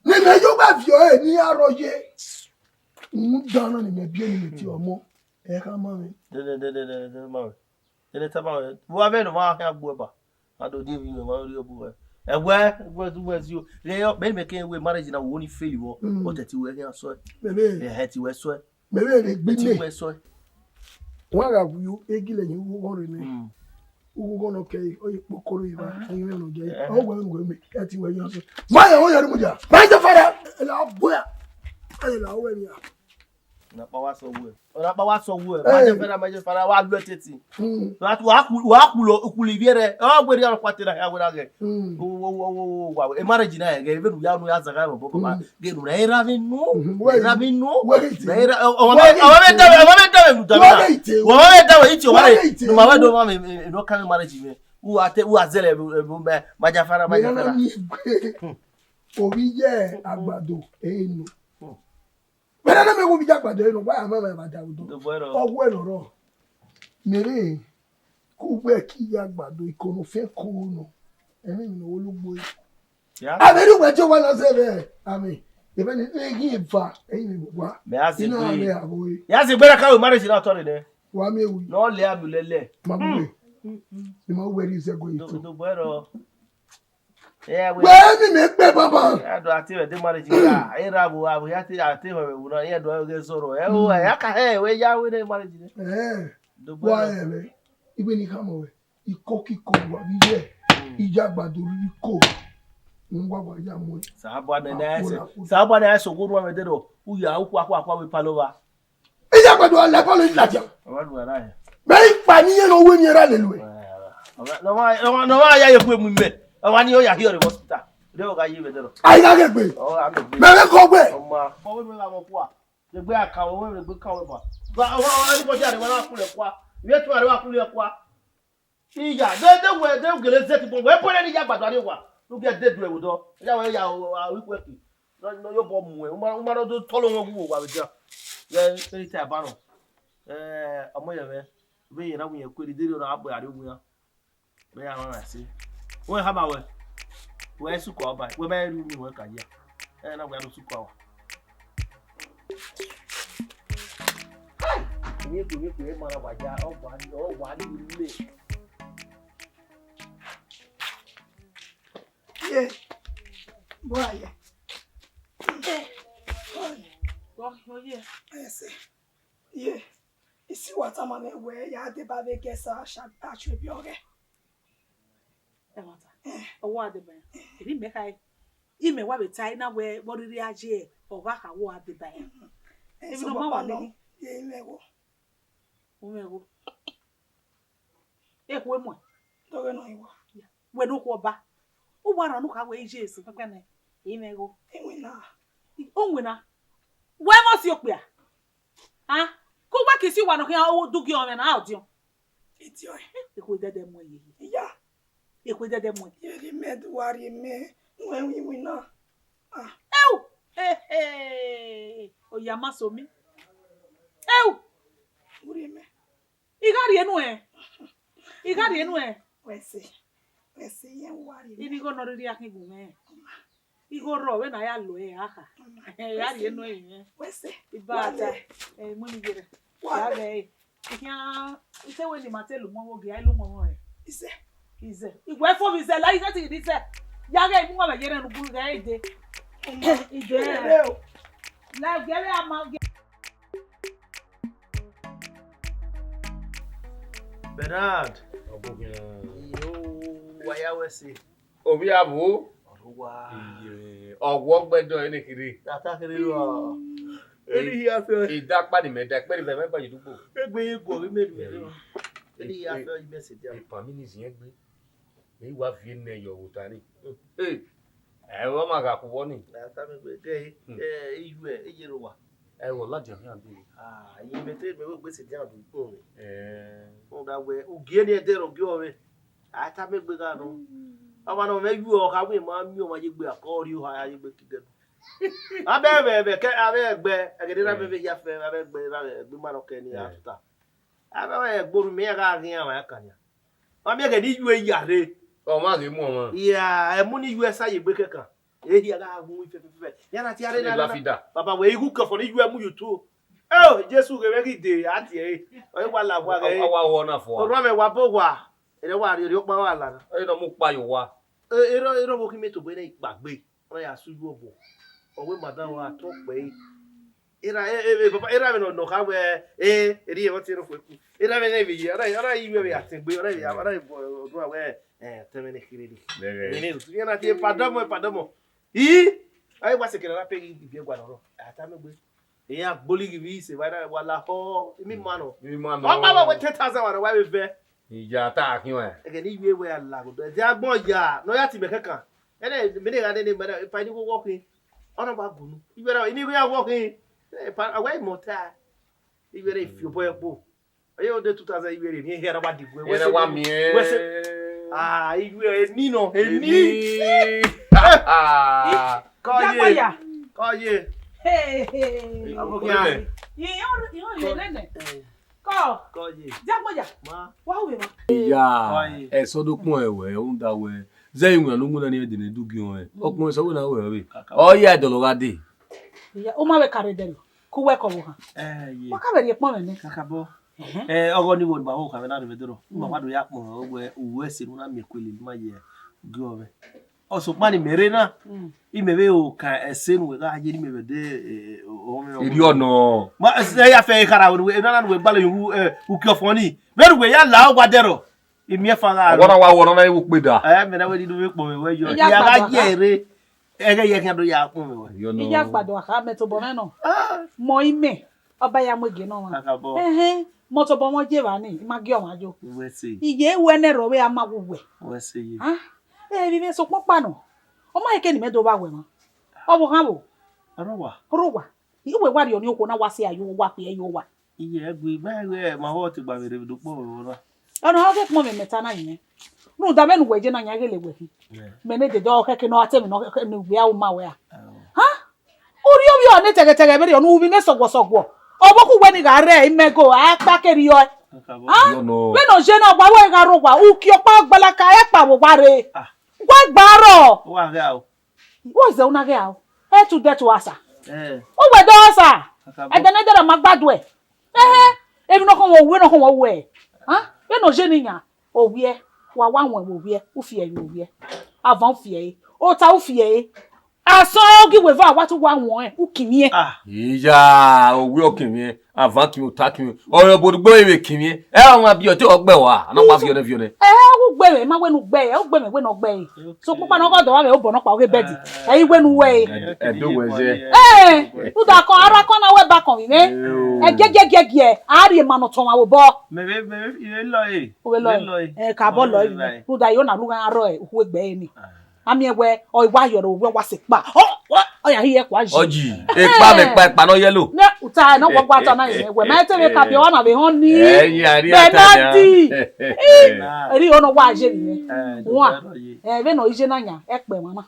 Ne imẹ yo gba viọ ẹre ne iran rrọọ ye. Rhunmwuda na ne imẹ biẹ ne imẹ tie ọmọ, ẹ khama mwẹ. Dede, dede, dede, dede, ma mwẹ. Dede, tama mwẹ. Vbe uwa vbe ne uwa khian gbe uẹ ba? A do die vbe imẹ, wa rhie obọ uẹ. Ẹwẹ, ẹwẹ, ẹwẹ, zio. Rẹ yọ, mẹ, mẹ kẹ wẹ marriage na wo ni fail vbọ. Mm. But ẹ ti wẹ khian sọe. Mẹ vbe. Ẹ, ẹ ti wẹ sọe. Mẹ vbe rhe gbe Ẹ ti ine. Wẹ sọe. Wọn gha wu egilẹ yin ughughan rre nẹ. Mm. Ughughan nọ kẹ, ọ ye kpokoro iva, ẹyin mẹ nọ jẹ. Eh. Ọ wẹ nu wẹ mẹ, ẹ ti wẹ yan sọe. Ma ya, ọ ya ru mu dia. Ma je fara. Ẹ la bọ ya. Ẹ la wẹ nia. Ọna kpa wa sọ wuẹ. Ọna kpa wa sọ wuẹ. Ma je fara, ma je fara, wa lu ẹtẹtin. Mm. Wa tu, wa ku, wa ku lo, ku lo ivie rẹ. Ọ wẹ ria ọkpa te na, ya wẹ na gẹ. Mm. Wo, wo, wo, wo, wo, wa, e marriage na gẹ, even ya nu ya zaga bo bo ba. Mm. Ghe nu na era vbe nu. Mhm, wẹ Era vbe nu. Wẹ ite. Na era, ọ, ọ, Wẹ ite. Ọ, ọ, ọ, ọ, ọ, ọ, nu da Wẹ na. Ite. Ọ, ọ, ọ, ite, ọ, Wẹ ite. Nu ma wẹ do ma me, me, no ka me marriage me. U ate, u azele, ma, ma ja fara, ma ja fara. Mẹ na ni gbe. Ovbi iye àgbàdo, ẹ nu. Mẹ na na mẹ wo bi ja gbado eno, wa ma ma ba da udo. Do bọ ẹrọ. Ọwẹ lọrọ. Mẹ rẹ, ku wẹ ke iye àgbàdo, iko ne ọ fian ko nọ. Ẹmwẹ emwi ne ọ wo lugbo. Ya. Avbe erha uwẹ je wa na zẹ vbe amẹ. Ebe ne eghi eva, ẹyin vbe wa. Mẹ a zẹ Ina egbe. Amẹ avo e. Ya zẹ egbe na ka ru marriage na tọrọ nẹ. Wa miẹn ewu. Ne ọ lẹ amiẹn lẹlẹ. Ma bu we. Ima wẹ rhi zẹ ẹguae Do, eto. Do bọ ẹrọ. Yeah, we Wẹ mi mẹ kpẹ baba. Ya do ati vbe de marriage ga. E ra bo, abo ya te, ati vbe wo na, ya do ge zọrọ. E o, ya ka he, we ya we de marriage ne. Eh. Do bọ Wa ẹrọ. Ẹ vbe. Iwe ni khama wẹ. Iko kiko wa bi ye. Mm. Iye àgbàdo rhirhi ko. N wa wa ya mu. Sabua nene ese. Sabua nene ese ogo ruẹ vbe dero. Uya ukua kwa kwa vbe palova. Iya gbadu ala bọlọ ladian. Ọba du ara ya. Mẹ ikpa ni yẹn ne owe ni ra lele. Ọba no ma no ma ya ye ku emu mẹ. Ọba ni o ya hiọ re hospital. De o ga yi vbe dero. Ayi ga ghe gbe. Ọ ga ghe gbe. Mẹ vbe kọ gbe. Ọma. Ọwe mi ga mo kua. Egbe a ka wẹ, egbe ka wẹ ba. Ba, wa, wa, anybody are wa kule kwa. Ye tu are wa kule kwa. Iya, de de we de gele zeti bon. We pole ni ya gbadu are wa. Lu ge de du e wo do. Ya we ya o a wi kwe ki. No no yo bo mu e. Uma uma do tolo won gu wa be ja. Ye se ita ba no. Eh, ọmọ ye me. Be ye na wi ye kwe de de na abo are wi ya. Wẹ ya rọnrẹn ẹse. Wẹ khama wẹ. Wẹ i sukọ ọba. Wẹ ma rhie unu wẹ ka ya. Ẹ na wẹ a do sukọ awa. Hai! Emwi eku, emwi eku, ẹ ma na wa ya, ọ wa ni, ọ wa ni le. Ye. Bọ a ye. Ye. Bọ a ye. Bọ a ye. Ẹse. Ye. Isi wa tama mwẹ wẹ ya deba vbe gẹsa a chuebi ọghẹ. Ẹmwata, ọ wa deba ya. Eri mẹ kha, imẹ wa vbe tae na wẹ vbe ọ rhirhi a ye, ọ gha kha wẹ ọ deba ya. Emwi ne ọ ma wa nene. Ye imẹ wo. U mwẹ wo. Ekhue muẹn. Dọghe nọ i wa. Wẹ ne okhuo ọba. U wa rhan ne u kha wẹ iye esi kpẹkpẹ nẹ. Imẹ gho. Iwinna. Uwinna. Wẹ mọ si okpia. A, ku wẹ ke isi uwa nọ khian u du gie ọmwẹ na ọdiọn. Idiọn. Ekhue dẹdẹ mu ẹre. Iya. Ekhue dẹdẹ mu ẹre. Ye rhie mẹ, wa rhie mẹ, wẹ iwinna. A. Eu! Ehe! Oya ma so mi. Eu! U rhie mẹ. I gha rhie nuẹn. I gha rhie nuẹn. Wẹ sẹ, wẹ sẹ, iye wa rhie mẹ. Ivbi igho ne ọ rhirhi a khin gu mwẹ. Igho rrọọ vbene a ya lo ẹre a kha. Ẹ, a rhie nuẹn rinmwẹ. Wẹ sẹ. Iba da. Ẹ, mu ni yere. Ya ghẹ ẹre. Ikhian, ite wẹ ne ima te lu umwẹ vbe ogie, a i lu umwẹ vbe ọnrẹn. Isẹ. Isẹ. Iwẹ fo vbe isẹ, la isẹ ti ghi isẹ. Ya ghẹ imu mwẹ yere ne u bu ghẹ ide. Ide. Ire o. La ghẹ vbe a ma ghẹ. Bernard. Ọbokhian. Iyo, wa ya wẹ ẹse. Ovbi avo. Ọrhuwa. Iye, ọghuọ gbẹdọ ẹne kherhe. Tata kherhe rua. Eni hia fẹ. Idakpa ni mẹ da, ekpẹn ni mẹ, mẹ gba ye dugbo. Egbe ye guọ vbe mẹ rua. Eni hia fẹ, imẹ sẹ dia. Epan mi ni ziẹn gbe. Mẹ i wa viẹ nẹ yọ vbe ota ni. Ẹ, ẹ, ọ ma gha kuvbọ ni. Na tama egbe, gẹ, ẹ, iyu ẹ, iyerẹ owa. Ẹ, wọ ladian khian dee. Ah, imẹ te mẹ wẹ egbe sẹ dia do ikpẹn mwẹ. Ẹ. Rhunmwuda wẹ, ugie ni ẹdẹ rẹ ugie ọmwẹ. A tama egbe gha nọ. Ọmwa ne ọ mwẹ yu ọ kha wẹ ma miẹn ọmwa ye egbe akọ rri oha ya ye egbe kidẹ. Abẹ vbe vbe ke abẹ gbe, ẹgẹdẹ na vbe vbe ya fẹ, abẹ gbe ra egbe ma nọ kẹ ni a tuta. Abẹ vbe gboru mẹ ya gha ghian wa ya kania. Wa miẹn ẹghẹ ne iyu ya rre. Ọ ma ghi mu ọmwa. Ya, ẹmu ne iyu sa ye egbe kẹkan. Ehia gha wu fẹfẹfẹ. Ya na tie arre na. Baba wẹ igho kẹfọ ne iyu mu YouTube. Eo, Jesu ghe mwẹ ghi de, a tie ẹre. Ọ wa la wa ghe. Ọ wa wọ na fua. Orua mwẹ wa bo wa. Ere wa rhie ọkpa wa la na. Ẹ nọ mu kpa ye owa. Ero ero wo khin mẹ tobọ ne ikpagbe. Ọ ya su yu obo. Ọ wẹ madam wa tọ kpẹ. Era e e baba era me no no kha wẹ e eri e wọtẹ no khueku. Era me ne vbe ye, ara ara yi wẹ vbe atẹn gbe, ara ara bo do wẹ eh tẹmẹ ne kire ni. Ni ne tu na ti padọmọ padọmọ. I ai wa se kere na pe gi bi gua nọ. Ata me gbe. Eya gboli ghi vbe ise wa na wa la họ imi ma nọ. Imi ma nọ. Ọ ma wa wẹ ten thousand wa nọ wa vbe vẹ. Iya ta khian. Ẹghẹ ne I yu wẹ a la godo. Ẹdẹ agbọn ya ne ọ ya ti mẹ kẹkan. Ẹnẹ mẹ ne gha nene mẹ na pa ni wo wọ khin. Ọ na wa gunu. I wẹ ra ni ya wọ khin. Pa a wẹ mọ ta. I wẹ ra fi obọ ẹkpo. Eye ode two thousand I wẹ re ni here ra wa di gbe. Here wa mi. Wẹ se. Ah, I wẹ ni nọ, eni. Kọye. Kọye. Hey, hey. Abokia. Iye o iye o le ne. Kọ. Kọye. Diagboya. Ma. Wa hu emwa. Iya, kọye. Ẹsọ do kpọn ẹwẹ, rhunmwuda wẹ zẹ iwinna ne u winna ni vbe dene du giẹn ọnrẹn. Ọkpọn ẹsọ wẹ na wẹ ọvbe. Ọ ya ẹdọlọ gha dee. Iya, u ma vbe ka rre dẹrriọ, ke uwẹ kọ vbe ohan. Ẹ, ye. Wa ka vbe rhie ekpọnmwẹ nẹ. Kakabọ. Ẹhẹn. Ẹ, ọghọ ni vbe ne ma vbe ohan vbe na rre vbe dọrọ. U ma wa do ya kpọnmwẹ wẹ uwẹ ẹse ne u na miẹn eku lele ima ye gie ọnrẹn. Ọ sokpan ne imẹ rre na, imẹ vbe ro kan ẹse ne uwẹ gha ye ne imẹ vbe de, eh, ọmọ. Erriọ nọ. Ma, ẹse ya fẹ ekhara vbe ne uwẹ, nana ne uwẹ gbalẹ yu, eh, uki ọfọn ni. Vbene uwẹ ya la owa dẹrọ. Imiẹnfan gha Ọwọ na wa wọ nọ na, ẹ wo kpe da. Ẹ mẹ na wẹ ni do vbe kpọnmwẹ wẹ yọ. Iya gba do akha. Ẹghẹ ye khian do ya kpọnmwẹ wẹ. Yo no. Iya gba do akha, mẹ tobọ mwẹ nọ. Mọ imẹ, ọba ya mu ege nọ mwa. Kakabọ. Ẹhẹn, mọ tobọ mwẹ ye vba ni, I ma gie ọmwa yo. Wẹ se. Iye wẹ nẹ rọ vbe a ma wu wẹ. Wẹ se ye. Ah, ẹ vbe mẹ sokpọn kpa nọ. Ọ ma he ke ne imẹ do vba wẹ mwa. Ọ vbe okhan vbo? Ọrọwa. Ọrọwa. Uwẹ wa rhie ọnii okhuo na wa sẹ ayo wa kpia yo wa. Iye ẹgbe, ma ẹgbe ma vbọ te gba vbe rre vbe do kpọnmwẹ vbe na. Ọna ọ ghe kpọnmwẹ mẹ ta na yẹn. Rhunmwuda vbene uwẹ ye na yan ghele wẹ khin. Mẹ ne dede ọ khẹke ne ọ ra te emwi ne ọ khẹke ne uwẹ a ma wẹ a. Ha? Urriọ vbiọ ne tẹghẹtẹghẹ vberriọ ne u vbi ne sọguọsọguọ. Ọvbokhan uwẹ ni gha rre imẹ go, a kpa ke rriọ. Ha? Vbene ọ ye na, wa wẹ gha rre owa, uki ọkpa gbalaka, ẹ kpa vbe owa rre. Wa gba rrọọ. Wa gha o. Wẹ zẹ una ghe aro. Ẹ tu dẹ tu asa. Uwẹ dọ asa. Ẹdẹ ne ẹdẹ ma gbaduẹ. Ẹhẹn. Emwi ne ọ khọnmwẹ uwẹ, ne ọ khọnmwẹ uwẹ. Ha? Vbene ọ ye ne iyan, owiẹ, wa wa wọn vbe owiẹ, u fi ẹre vbe owiẹ. Avan u fi ẹre. Ota u fi ẹre. Asọn ogi weva wa tu wa wọn ẹn, u kinmwiẹn. Iya, owiẹ ọ kinmwiẹn, avan kinmwiẹn, ota kinmwiẹn. Ọre obodugbo vbe kinmwiẹn. Ẹ ọmwa biẹ ọte ọ gbe wa, a na wa viọ nẹ viọ nẹ. Ẹ u gbe mwẹ, ma wẹ ne u gbe, ẹ u gbe mwẹ wẹ ne ọ gbe. So kpokpa ne ọ gha dọ vbe obọ nọkpa ọghe bẹdi. Ẹ i wẹ ne u wẹ e. Ẹdo wẹ zẹ. Ẹ, u da kọn ara kọn na wẹ ba kọn vbe mwẹ. Ẹ giẹgiẹgiẹgiẹ, a rhie ma ne ọ tọn ọmwa vbe obọ. Mẹ vbe, mẹ vbe, I vbe lọ e. U vbe lọ e. Ẹ ka bọ lọ e. U da yo na lu gha rọ e, ukhu egbe e ni. A miẹn wẹ, ọ i wa yọrọ, wẹ wa sẹ ekpa. Ọ, ọ, ọ ya hi ye kua yi. Ọji, ekpa mẹ kpa, ekpa nọ yellow. Ne u ta nọ, wọ gba ta na ye, wẹ ma te vbe ka biẹ wa na vbe họn ni. Ẹ, ya ri ata na. Bernardi. Eri ono wa je ni. Wa. Ẹ, vbene ọ i je na yan, ẹ kpẹ mwa na.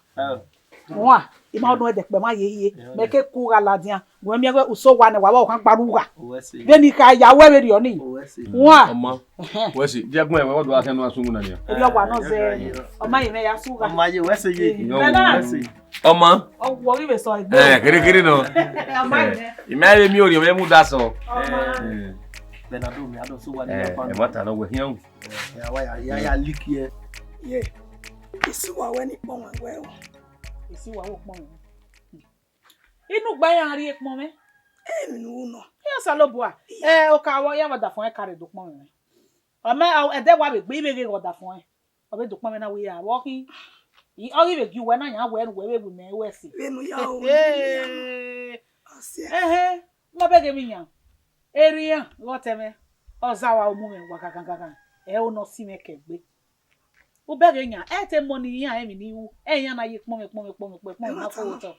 Wa, I ma nọ ẹdẹ kpẹ mwa ye hie. Mẹ ke ku gha ladian. Wẹ miẹn wẹ uso wa nẹ, wa vbe ọkhan gba ru gha. Vbene I kha ya wẹ vberriọ ni. Wa. Ọma. Wẹ si, je gun ẹmwẹ, wẹ do akhian nu asun na nia. Erriọ wa nọ zẹ, ọma ye mwẹ ya su gha. Ọma ye, wẹ se ye. Bernard. Wẹ se. Ọma. Ọ wọ ghi vbe sọ egbe. Eh, kiri kiri nọ. Ọma ye mwẹ. I ma vbe miẹn orhiọn mwẹ mu da sọ. Ọma. Bernardo, mi a do so wa ni ya pa. Eh, ẹ ma ta nọ wẹ hian. Ya wa ya, ya, ya liki ẹ. Ye. Isu wa wẹ ni kpọnmwẹ wẹ o. Isu wa wẹ kpọnmwẹ. Inu gba iran rhie kpọnmwẹ. Emwi ne u ru nọ. Iran Osanobua. Ẹ, oka wọ ya vbe ọdafọn ẹn ka rre do kpọnmwẹ mwẹ. Ọ ma, ọ, ẹdẹ wa vbe gbe, I vbe ghe ghe ọdafọn ẹn. Ọ vbe do kpọnmwẹ na wẹ ya vbe ọ khin. I, ọ ghi vbe gie uwẹ na yan wẹ ne uwẹ vbe ru mẹ wẹ ẹse. Vbene u ya ru mẹ. Ẹhẹn. Ọ siẹ. Ẹhẹn. Ma bẹghe emwi yan. Erriọ iran ghe ọtẹn mwẹ. Ọ zẹ wa mu mwẹ wa gangan gangan. Ẹ o nọ si mwẹ kẹ egbe. U bẹghe yan, ẹ te mọ ne iran emwi ni ru, ẹ iran na ye kpọnmwẹ kpọnmwẹ kpọnmwẹ kpọnmwẹ kpọnmwẹ ma fo otọ.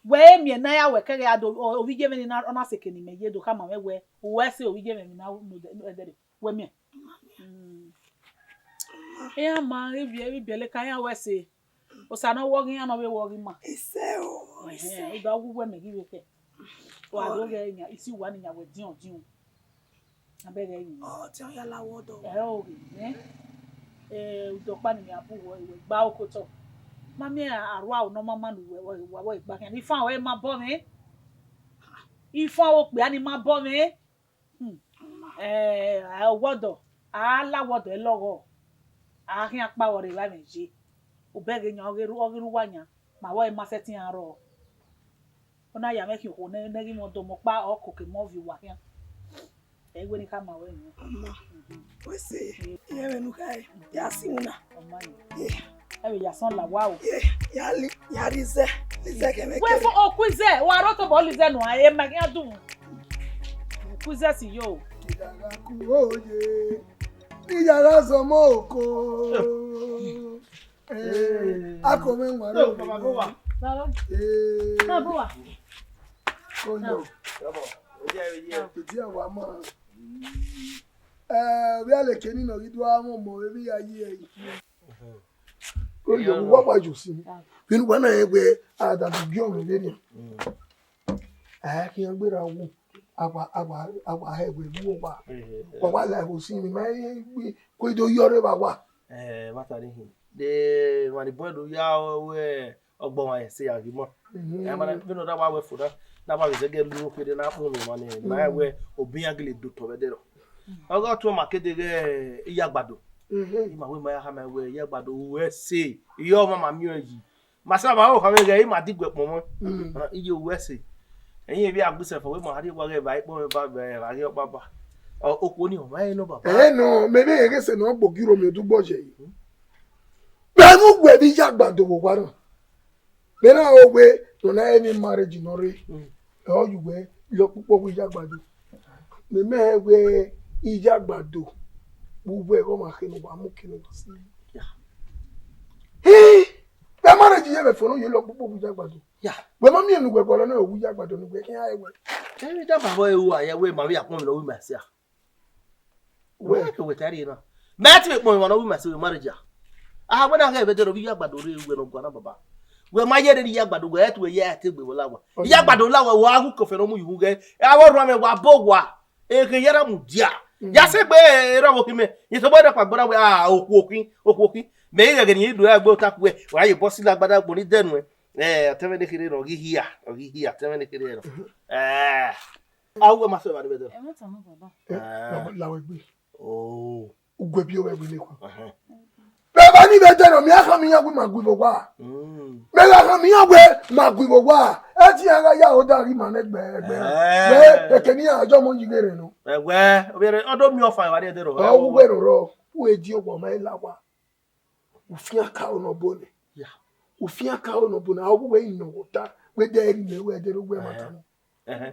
Wẹ e miẹn ne a ya wẹ kẹghẹ a do, ọ, ovbi iye mwẹ ni na, ọ na seke ne imẹ ye do khama mwẹ wẹ, uwẹ ẹse ovbi iye mwẹ emwi na ru ne odẹ, ne odẹ rre, wẹ miẹn. Iran ma, ivbi, ivbi ẹleka iran wẹ ẹse. Osa ne ọ wọ ghe iran ne ọ vbe wọ ghe ima. Isẹ o, isẹ. Ẹhẹn, I do wu wẹ mẹ ghi vbe khẹ. Wa do ghẹ yan, isi uwa ni yan wẹ diọn diọn. Abẹghe yi. Ọ, te ọ ya la wọ dọ. Ẹ o ghe, eh? Eh, udọkpa ni mẹ a bu wọ, wẹ gba oko otọ. Ma miẹn arua o nọ ma ma ne uwẹ, wẹ, wẹ, wẹ gba khian. Ifan ọre ma bọ mwẹ. Ifan okpia ni ma bọ mwẹ. Hmm. Eh, ọwọdọ, a la ọwọdọ ẹlọghọ. A khian kpa vbe ọre evba mwẹ ye. Obẹghe yan, ọ ghi ru, ọ ghi ru uwa yan. Ma vbe ọre ma sẹtin a rrọọ. Ọ na ya mwẹ khian okhuo ne, ne ghi mwẹ ọdọ mẹ ọkpa, ọ koko emọ viọ uwa khian. Ẹ i wẹ ne I khama ruẹ nọ. Ọma, wẹ sẹ, irẹn mwẹ ne u khare, ya si wuna. Ọma ye. Ẹ vbe ya sọn la wa o. Ye, ya li, ya ri zẹ, li zẹ kẹmẹ kẹrẹ. Wẹ fo, o ku izẹ, wa rọ tobọ li zẹ nua, e ma khian dun. Ku izẹ si yo. Iyara ku oye, iyara zọmọ oko. Eh, ako mwẹ wan rẹ. Baba, baba, baba. Eh. Baba, baba. Koyo. Ìdí ẹ̀ wá mọ̀. Eh, vbe a leke ni nọ ghi do a mọ̀ mọ̀ vbe ya yi ẹ. Koyo, wa wa yo si. Vbene uwa na rẹn wẹ a da do gie ọmwẹ vberriọ. A khian gberra wu. A wa, a wa, a wa hẹ wẹ wu wa. Wa wa la ẹvbo si, mẹ ma rẹn wẹ ko do yọ rre vbe a wa. Eh, vbe a ta ni hin. De, emwa ni bun ẹn do ya wẹ ọgbọ ọmwa ẹse ya ghi mọ. Mhm. Ẹ ma na, vbene ọ da wa wẹ fo na, na wa vbe zẹgẹ lu okhuo dee na kpọnmwẹ emwa ni, ma rẹn wẹ obọ iran gele do otọ vbe ẹdẹrọ. Ọghe ọtuẹn ma ke deghẹ Iyagbado. Mhm. Ima wẹ ma ya khama wẹ Iyagbado, uwẹ ẹse, iyọ ọmwa ma miẹn ọẹn yi. Ma sa ma ho khama ghẹ ima diguẹ kpọnmwẹ. Mm. Iye uwẹ ẹse. Ẹyin vbe agbise fo wẹ ma rhie wa ghẹ evba ikpọnmwẹ ba vbe evba ghi ọkpa ba. Ọ, okhuo ni ọ ma rẹn nọ, baba. Ẹ nọ, mẹ vbe ghe sẹ ne ọ gbe ogirọmiọn dugbo ye. Mẹ mu wẹ vbe iye agbado vbe owa na. Mẹ na ho wẹ, nọ na rẹn emwi marriage nọ rre. Mm. Ẹ, ọ ye uwẹ lọ kpokpo vbe iye agbado. Mẹ mẹ rẹn wẹ iye agbado vbe uwẹ ọmwa khin ne uwa mu khin ne uwa si. Yeah. Hii, vbe marriage ye vbe fo ne u ye lọ kpokpo vbe iye agbado. Yeah. Wẹ ma miẹn ne uwẹ gualọ ne ọ wu iye agbado ne uwẹ khian rẹn wẹ. Emwi da baba ẹre ru a, ya wẹ ma vbe ya kpọnmwẹ ne ọ ru ima ẹse a. Wẹ. Wẹ ke wẹ ta rhie na. Mẹ te vbe kpọnmwẹ emwa ne ọ ru ima ẹse vbe marriage a. A wẹ na ghẹ vbe dẹrọ vbe iye agbado rre wẹ ne ọ guan na, baba. Wẹ ma ye rre ne iye agbado, wẹ te wẹ ya te gbe vbe la wa. Iye agbado la wa, wa gu kọfẹ ne ọ mu ye ughẹ. Avbe ọrhuanmwẹ wa bo wa. Eghe ya na mudia. Mm. Ya sẹ egbe erha ọvbokhin mẹ. Ye tobọ ẹdẹ kpa gbọna wẹ, ah, okhuo khin, okhuo khin. Mẹ i ghẹ ghe ne I do ya gbe ota kuẹ, wa ye bọ sila agbada agbọn ni dẹnuẹ. Eh, ọtẹn mwẹ ne kherhe rọ ghi hia, ọ ghi hia, ọtẹn mwẹ ne kherhe rọ. Eh. A, uwẹ ma sẹ evba ni vbe dẹrọ. Ẹ ma tama baba. Ah. La wẹ gbe. Oh. Uguebi ovbi ẹvbo ne kua. Ẹhẹn. Vbe evba ni vbe dẹrọ, mẹ a khama iran wẹ ma gu vbe owa. Mm. Mẹ gha khama iran wẹ ma gu vbe owa. Ẹ te iran gha ya oda ghi ma nẹ gbe, gbe. Eh. Wẹ, eke ne iran jọ mọ yi ghe rẹ nọ. Ẹwẹ, ovbi ẹre, ọ do miẹn ọfa evba ni dẹrọ. Ọ wu wẹ roro, u e di owa ma i la wa. U fian ka ono bone. Ya. U fian ka ono bone, a wu wẹ i nọ wẹ ota, wẹ de eri mẹ wẹ de ro wẹ ma ta nọ. Ẹhẹn.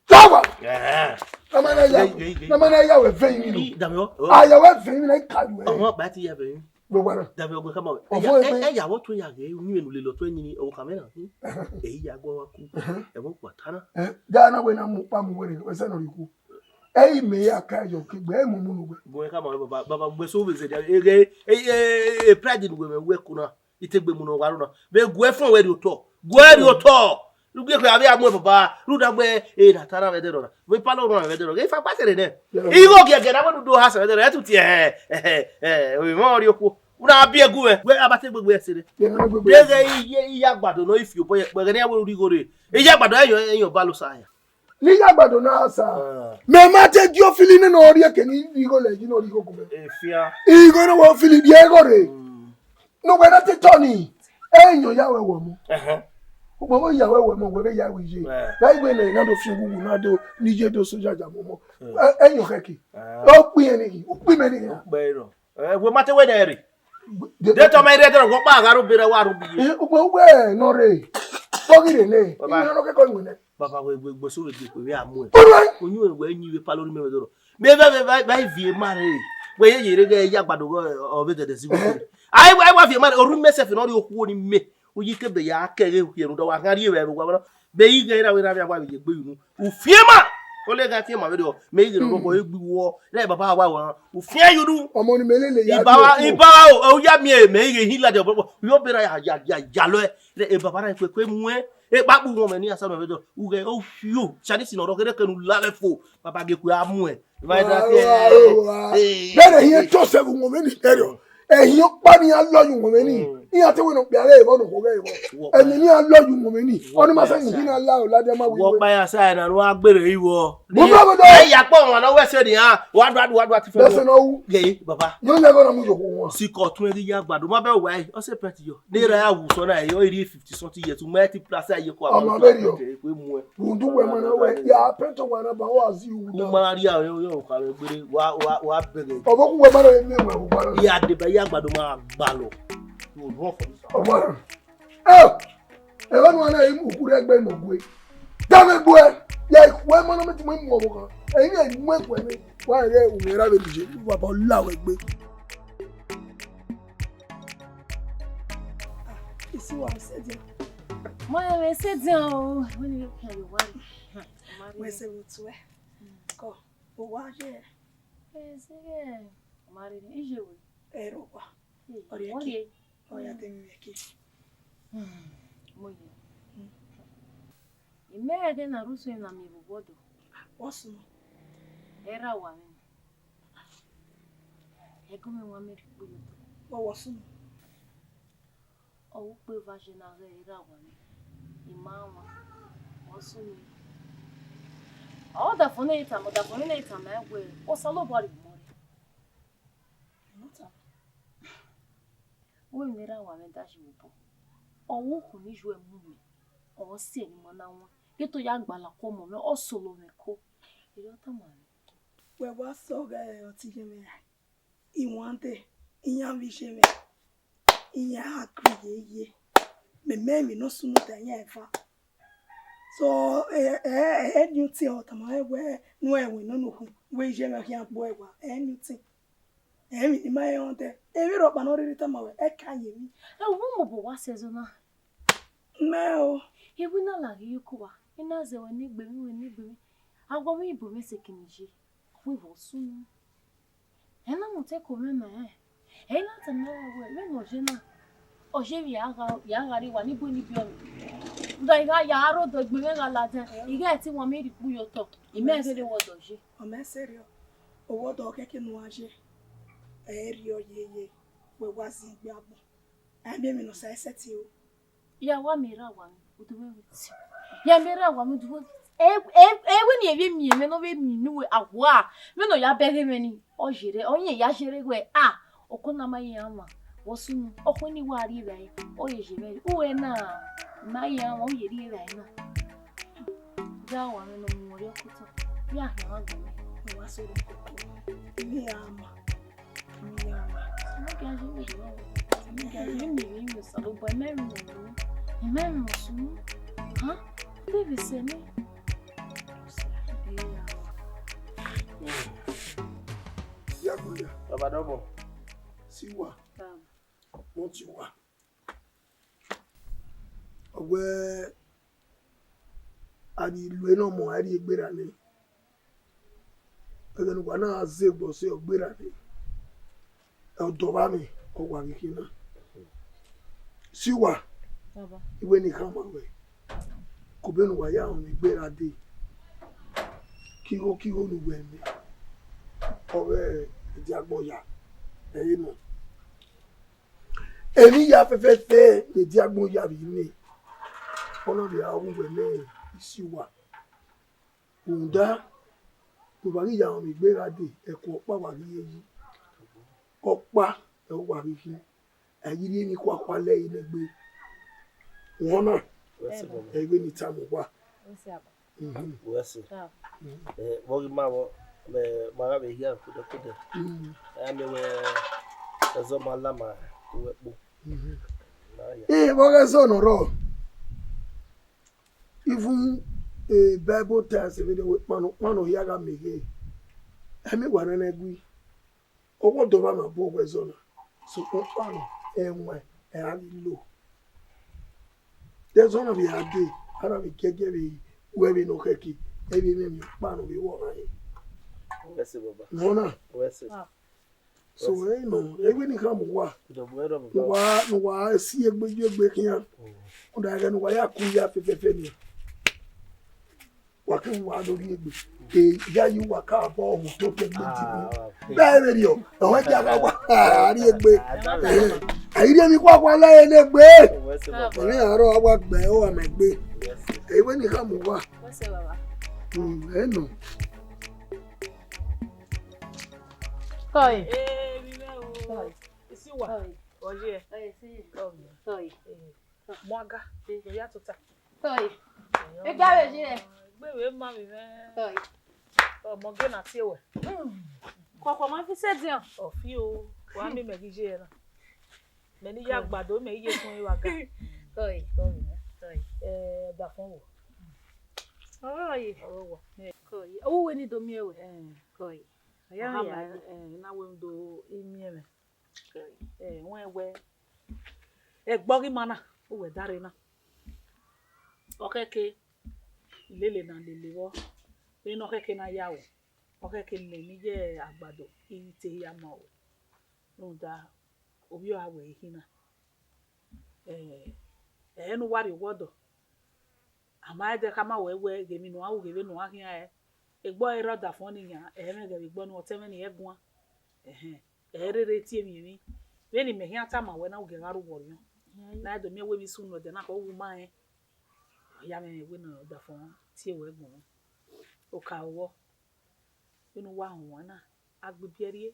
Sawa! Ẹhẹn. Na ma na ya, Gei, gei, gei. Na ma na ya wẹ vẹ yin nọ. Ii, damiọ. A ya wẹ vẹ yin na i ka wẹ. Ọmọ ba ti ya vẹ yin. Wẹ wa na. Damiọ gbe kama wẹ. Ọfọ Ẹ ya, ẹgbẹ. Ẹ ya wọ tun ya ghe, unu enu lele ọtun yin ni, ọwọ kama na. Èyí ya gbọ wa ku. Ẹhẹn. Ẹ wọ kua ta na. Ẹ, da na wẹ na mu pa mu wẹ re, wẹ sẹ nọ ri ku. Ẹ i mẹ ya ka yọ ke gbẹ, ẹ mu mu nu wẹ. Gbe kama wẹ baba, baba gbe so vbe zẹ dia. Ege, e, e, e, pride nu wẹ mẹ wẹ ku na. I te gbe mu nọ wa ro na. Vbe gu ẹfọn wẹ rhie otọ. Gu ẹ rhie otọ. Lu gie kue avbe a mu ẹ baba. Lu da gbe e na ta na vbe ẹdẹrọ na. Vbe palo rọ vbe ẹdẹrọ. Ifa gba sẹrẹ nẹ. Yeah. Igho giẹgiẹ na wẹ ne u do ha sẹ vbe ẹdẹrọ. Ẹ tu tie ẹ ẹ ẹ ovbi mwẹ ọ rhie okhuo. U na biẹ gu mwẹ. Wẹ a ba te gbegbe ẹse re. Yeah, na gbegbe. Deghẹ iye iye agbado nọ i fi obọ yẹ kpẹghẹ ne a wẹ ru igho re. Iye agbado ẹyọ ẹyọ ba lo sa ya. Ne iye agbado na sa. Ah. Mẹ ma te gie ofili nene ọ rhie ke ne igho lẹ yi ne ọ rhie igho gu mwẹ. Efia. Igho ne wẹ ofili rhie igho re. Mm. Ne uwẹ na te tọ ni, ẹyọ ya wẹ wẹ ọmọ. Ẹhẹn. Ugbẹn vbe ya wẹ wẹ ọmọ, wẹ vbe ya wẹ iye. Ẹ. Ghẹ igbe nẹ, na do fi uwu, na do, ne iye do soja ja mu ọmọ. Mm. Ẹ, ẹyọ khẹke. Ah. Ọ kpi ẹn ni, u kpi mẹ ni. Ọ kpẹ rọ. Ẹ, wẹ ma te wẹ nẹ rre. De tọ ma i rre ẹdẹrọ, wẹ ọkpa gha ro berra, wa ro bi ye. Ẹ, ugbẹn uwẹ nọ rre. Bọ ghi rre nẹ, baba. Iye nọ kẹkọ iwẹ nẹ. Baba, wẹ, wẹ, wẹ so vbe gbe kue vbe a mu ẹ. All right. Oyún wẹ nyi vbe palo ni mẹ vbe dọrọ. Mẹ vẹ, vẹ, vẹ, vẹ, I viẹ ma rre. Wẹ ye ye rre ghẹ ya gbado ghẹ, ọ vbe dẹdẹ si vbe. Ai, ai, wa viẹ ma rre, oru mẹ sẹf nọ rhie okhuo ni mẹ. Uyi ke be ya kẹ ghe khiẹ rhunmwuda wa gha rrie vbe ẹvbo wa na. Be i ghẹ ra wẹ na vbe a wa vbe ye gbe unu. U fiẹn ma. Ole gha fiẹn ma vbe dọ. Mẹ i ghe rọ rọgọ egbe wọ. Rẹ baba wa wa. U fiẹn ye unu. Ọmọ ni mẹ lele ya. Ibaba, ibaba o, o ya miẹn mẹ i ghe hin ladian bọbọ. Yo be ra ya, ya, ya, ya lọ ẹ. Rẹ e baba na kue kue mu ẹ. Ekpakpu wọn mẹ ni asa nọ vbe dọ. U ghe o yo. Chinese nọ rọ khere kenu la vbe fo. Baba ghe kue a mu ẹ. Wa, wa, wa. Hey. Bẹrẹ hiẹn Joseph wọn mẹ ni ẹrọ. Ẹhiẹn ọkpa ni a lọ yu wọn mẹ ni. Mm. Iran te wẹ nọ kpia rẹ evọ nọ kho rẹ evọ. Wọ Ẹni ni a lọ yu wọn mẹ ni. Wọ Ọni ma sa yin khin na la o ladian ma wi Wọ wẹ. Kpa ya sa na ru agbere yi wọ. Mo bra mo do. Ẹ ya kpọ wọn na wẹ se ni ha. Wa do, wa do, wa do ati fẹ. Bẹsẹ na wu. Ghe, baba. Yo ya gọ na mu yo ko wọn. Si kọ tun ẹ ghi ya gbado. Ma bẹ wa ẹ. Ọ sẹ pẹnti yọ. Ne ra ya wu sọ na ẹ, ọ i rhie fifty something years, u ma ti plus a ye kua. Ọmọ vbe rriọ. Ke mu ẹ. Rundu wẹ ma na wẹ, ya pẹnti wa na ba wa zi u da. U ma ria yo yo ka vbe gbere, wa, wa, wa bẹghe. Ọbọ ku wẹ ma na ye miẹn wẹ u gba na. Ya deba ya gbado ma gbalọ. You run for this. Ọmọ na. Ẹ, ẹ bá nu ana yi mu ku rẹ gbẹ mọ gbe. Dame gbe. Ya ikhu ẹ ma na mẹ ti mu mu ọmọ kan. Ẹyin ẹ mu ẹkọ ẹ mi. Wa rẹ u mẹ ra vbe dije. Wa ba la wẹ gbe. Isi wa sẹ dia. Mo ye vbe sẹ dia o. Wẹ ni kẹ ye wa. Wẹ sẹ vbe otu ẹ. Kọ, o wa ye. Ẹ sẹ gẹ. Ma rre ni, iye wẹ. Ẹ rọ wa. Ee, Ọrịa mo ki. Ye. Ọ ya te mi vbe ki. Hmm, mo ye. Hmm. Imẹ ẹghẹ na rre usun na miẹn vbe obọ dọ. What's no? Erha wa mwẹ. Ẹgọ mwẹ wan mẹ rhie ukpe ye otọ. What's no? Ọ ukpe eva ye na ghẹ erha wa mwẹ. I ma wan. What's no? Ọ dafọn ne I tama, ọ dafọn ne I tama ẹn wẹẹ, Osanobua rhie umọ rre. Wẹ ne erha wa mwẹ da ye obọ. Ọ wu okhuo ni yu ẹre mu mwẹ, ọ sẹ ne ima na wan. Ghe te ọ ya gbala ku ọmọ mwẹ, ọ solo mwẹ ko. Erriọ ọ tama mwẹ. Wẹ wa sẹ ọghẹ ọtẹn iye mwẹ ra? Iwande, iran vbe iye mwẹ, iran gha gui yeye. Mẹ mẹ emwi ne ọ sunu da iran eva. So, ẹ ẹ ẹ ẹ ni utin ọ tama mwẹ wẹ ne uwẹ winna unu khu, wẹ iye mwẹ khian gbe uẹ wa, ẹ ni utin. Emwi ne ima he rẹn odẹ, emwi rhọkpa ne ọ rhirhi tama wẹ, ẹ ka ye emwi. Ẹ wo mobọ wa sẹ ẹzọ na. Mẹ o. Iwinna la ghi ye uku wa, I na zẹ wẹ ne egbe mwẹ, wẹ ne egbe mwẹ. Awa mwẹ ibo mwẹ sẹ kene ye, ọ wẹ vbe ọ sunu. Ẹ na mu otọ ẹko mwẹ ma rẹn. Ẹ i na tama mwẹ wẹ, vbene ọ ye na, ọ ye vbe ya gha, ya gha rrie wa ni bu eni biẹ ọmwa. Rhunmwuda I gha ya aro do egbe mwẹ gha ladian, I ghẹ te iwan mwẹ rhie ikpu ye otọ, imẹ ghe ne wẹ ọdọ ye. Ọ mẹ sẹrriọ, owọdọ khẹke ne uwa ye, ẹ i rriọ yeye, wẹ wa zin egbe agbọn. A i miẹn emwi ne ọ sa ẹsẹtin o. Ya wa miẹn erha wa mwẹ udu vbe vbe. Ya miẹn erha wa mwẹ udu vbe vbe. Ẹ, ẹ, ẹ wẹ ne ẹ vbe miẹn mwẹ ne ọ vbe miẹn unu wẹ awa. Vbene ọ ya bẹghe mwẹ ni, ọ yerre, ọ yẹn ya yerre wẹ, a, ọkọ na ma ye iran mwa, vbe ọ sunu, ọkhuẹ ni wa rrie evbare, ọ ye ye mwẹ rre. Uwẹ na, ma ye iran mwa, u ye rrie evbare na. Ya wa mwẹ ne ọ mu ọre ọkotọ, ya khian mwa gbẹn mwẹ. Wa sẹ ọre ọkotọ, I ghi ra ma. Ọ ma gia ye vberriọ, ọ ma gia ye, miẹn emwi Osanobua, imẹ rhie mwẹ sunu, imẹ rhie mwẹ sunu, ha? Te vbe sẹ nẹ? Ya gbe ya. Baba dọbọ. Si uwa. Wọ́n ti wà. Ọ wẹ a ghi lu ena ọmọ a rrie egbe ra nẹ. Ẹghẹ ne uwa na gha zẹ egbe ọse ọ gbe ra nẹ. Ọdọ vbe amwẹ ọ wa ghi khin na. Si uwa, Baba. I wẹ ne I khama wẹ, ke obọ ne uwa ya rọnmwẹ egbe ra dee, ke igho ke igho ne uwẹ mẹ, ọ ghe ediagbọn ya, ẹ i re nọ. Emwi hia fẹfẹfẹ ne ediagbọn ya vbe mẹ, ọ na vbe gha ru uwẹ nẹ, I si uwa. Rhunmwuda ne uwa ghi ya rọnmwẹ egbe ra dee, ẹko ọkpa wa ghi ye yi. Ọkpa ẹre uwa ghi khin. A i ghi rhie emwi khuakhua lẹ ẹre ne egbe. Uhunmwu na, Wẹ sẹ, Baba. Ẹ i wẹ ne I tama uwa. Wẹ sẹ, Baba. Mhm. Wẹ sẹ. Ẹ, vbe ọ ghi ma vbọ, mẹ, ma gha vbe hia kudẹ kudẹ. Mm. A ya miẹn wẹ, ẹzọ ma la ma uwẹ kpo. Mhm. Ma ya. Ẹ, vbe ọ ghe ẹzọ ne ọ rrọọ? Even, eh, Bible tells us vbene wẹ kpannọ, kpannọ hia gha mẹ ghe, ẹ miẹn wa nene gui. Ọwọdọ vbe ama bu owẹ zọ na, sokpan ọkpa nọ, ẹwaẹn, ẹ ra ghi lo. Dẹzọ na vbe a dee, a na vbe giẹgiẹ vbe ru ẹmwẹ ne ọ khẹke, ẹ vbe mwẹ emwi ọkpa nọ vbe wọ ọmwa re. Wẹ sẹ, Baba. Nọ na. Wẹ sẹ. So, ẹ nọ, ẹ wẹ ne I khama uwa, ne uwa, ne uwa si egbe ye egbe khian. Rhunmwuda ẹghẹ ne uwa ya ku ya fẹfẹfẹ nian. Wa ke wa do rhie egbe. E, ya yi uwa ka bọ hu to ke gbe ti. Ah, okay. Bẹẹ vberriọ, ẹhọẹn dia gha wa, a rhie egbe. Eh, a i rhie emwi khuakhua la ẹre ne egbe. Wẹ sẹ, Baba. Emwi arọ a wa gbe ẹre, ọ wa ma egbe. Wẹ sẹ. Ẹ wẹ ne I khama uwa. Wẹ sẹ, Baba. Mm, ẹ nọ. Kọe. Eh, mi mẹ o. Kọe. Isi wa. Kọe. Ọye. Ọye, si. Kọe. Kọe. Eh. Muaga, eh, ya tota. Toi. Egbe avbe yi rẹ. Egbe vbe ma vbe mwẹ. Toi. Ọmọ ge na tie wẹ. Kọkọ ma fi sẹ diọn. Ọ fi o, wa mi mẹ ghi ye na. Mẹ ni ya gbado, mẹ iye kun wa ga. Toi. Toi. Toi. Eh, da fọn wo. Ọrọ ye. Ọrọ wo. Toi. Owu we ni do miẹn wẹ. Eh. Toi. Ọya ya. Eh, na we do imiẹn mwẹ. Eh, wẹ wẹ, ẹgbọghe ima na, uwẹ dare na. Ọ khẹke, lele na lele vbọ, vbene ọ khẹke na ya ru, ọ khẹke mẹ ne I ye agbado, I te hia ma ru. Rhunmwuda, ovbi ọre wẹ i khin na. Eh, ẹre ne uwa rhie owa ọdọ. A ma ẹdẹ khama ruẹ wẹ, ghe emwi ne uwa ru, ghe vbene uwa khian rẹn. Egbe ọre rre ọdafọn ni yan, ẹ i mwẹ ghẹ vbe egbe ọnii, ọtẹn mwẹ ni ẹ guan. Ẹhẹn, ẹ i rherhe tie emwi emwi. Vbene imẹ khian tama ruẹ na, u gie gha rre uwẹ orhiọn. Na do miẹn wẹ emwi sunu ẹdẹ na khọ, u ma rẹn. Ọ ya mwẹ wẹ ne ọdafọn tie ruẹ guan. Oka vbọ, vbene uwa họn wan na, a gbe ibiẹ rrie.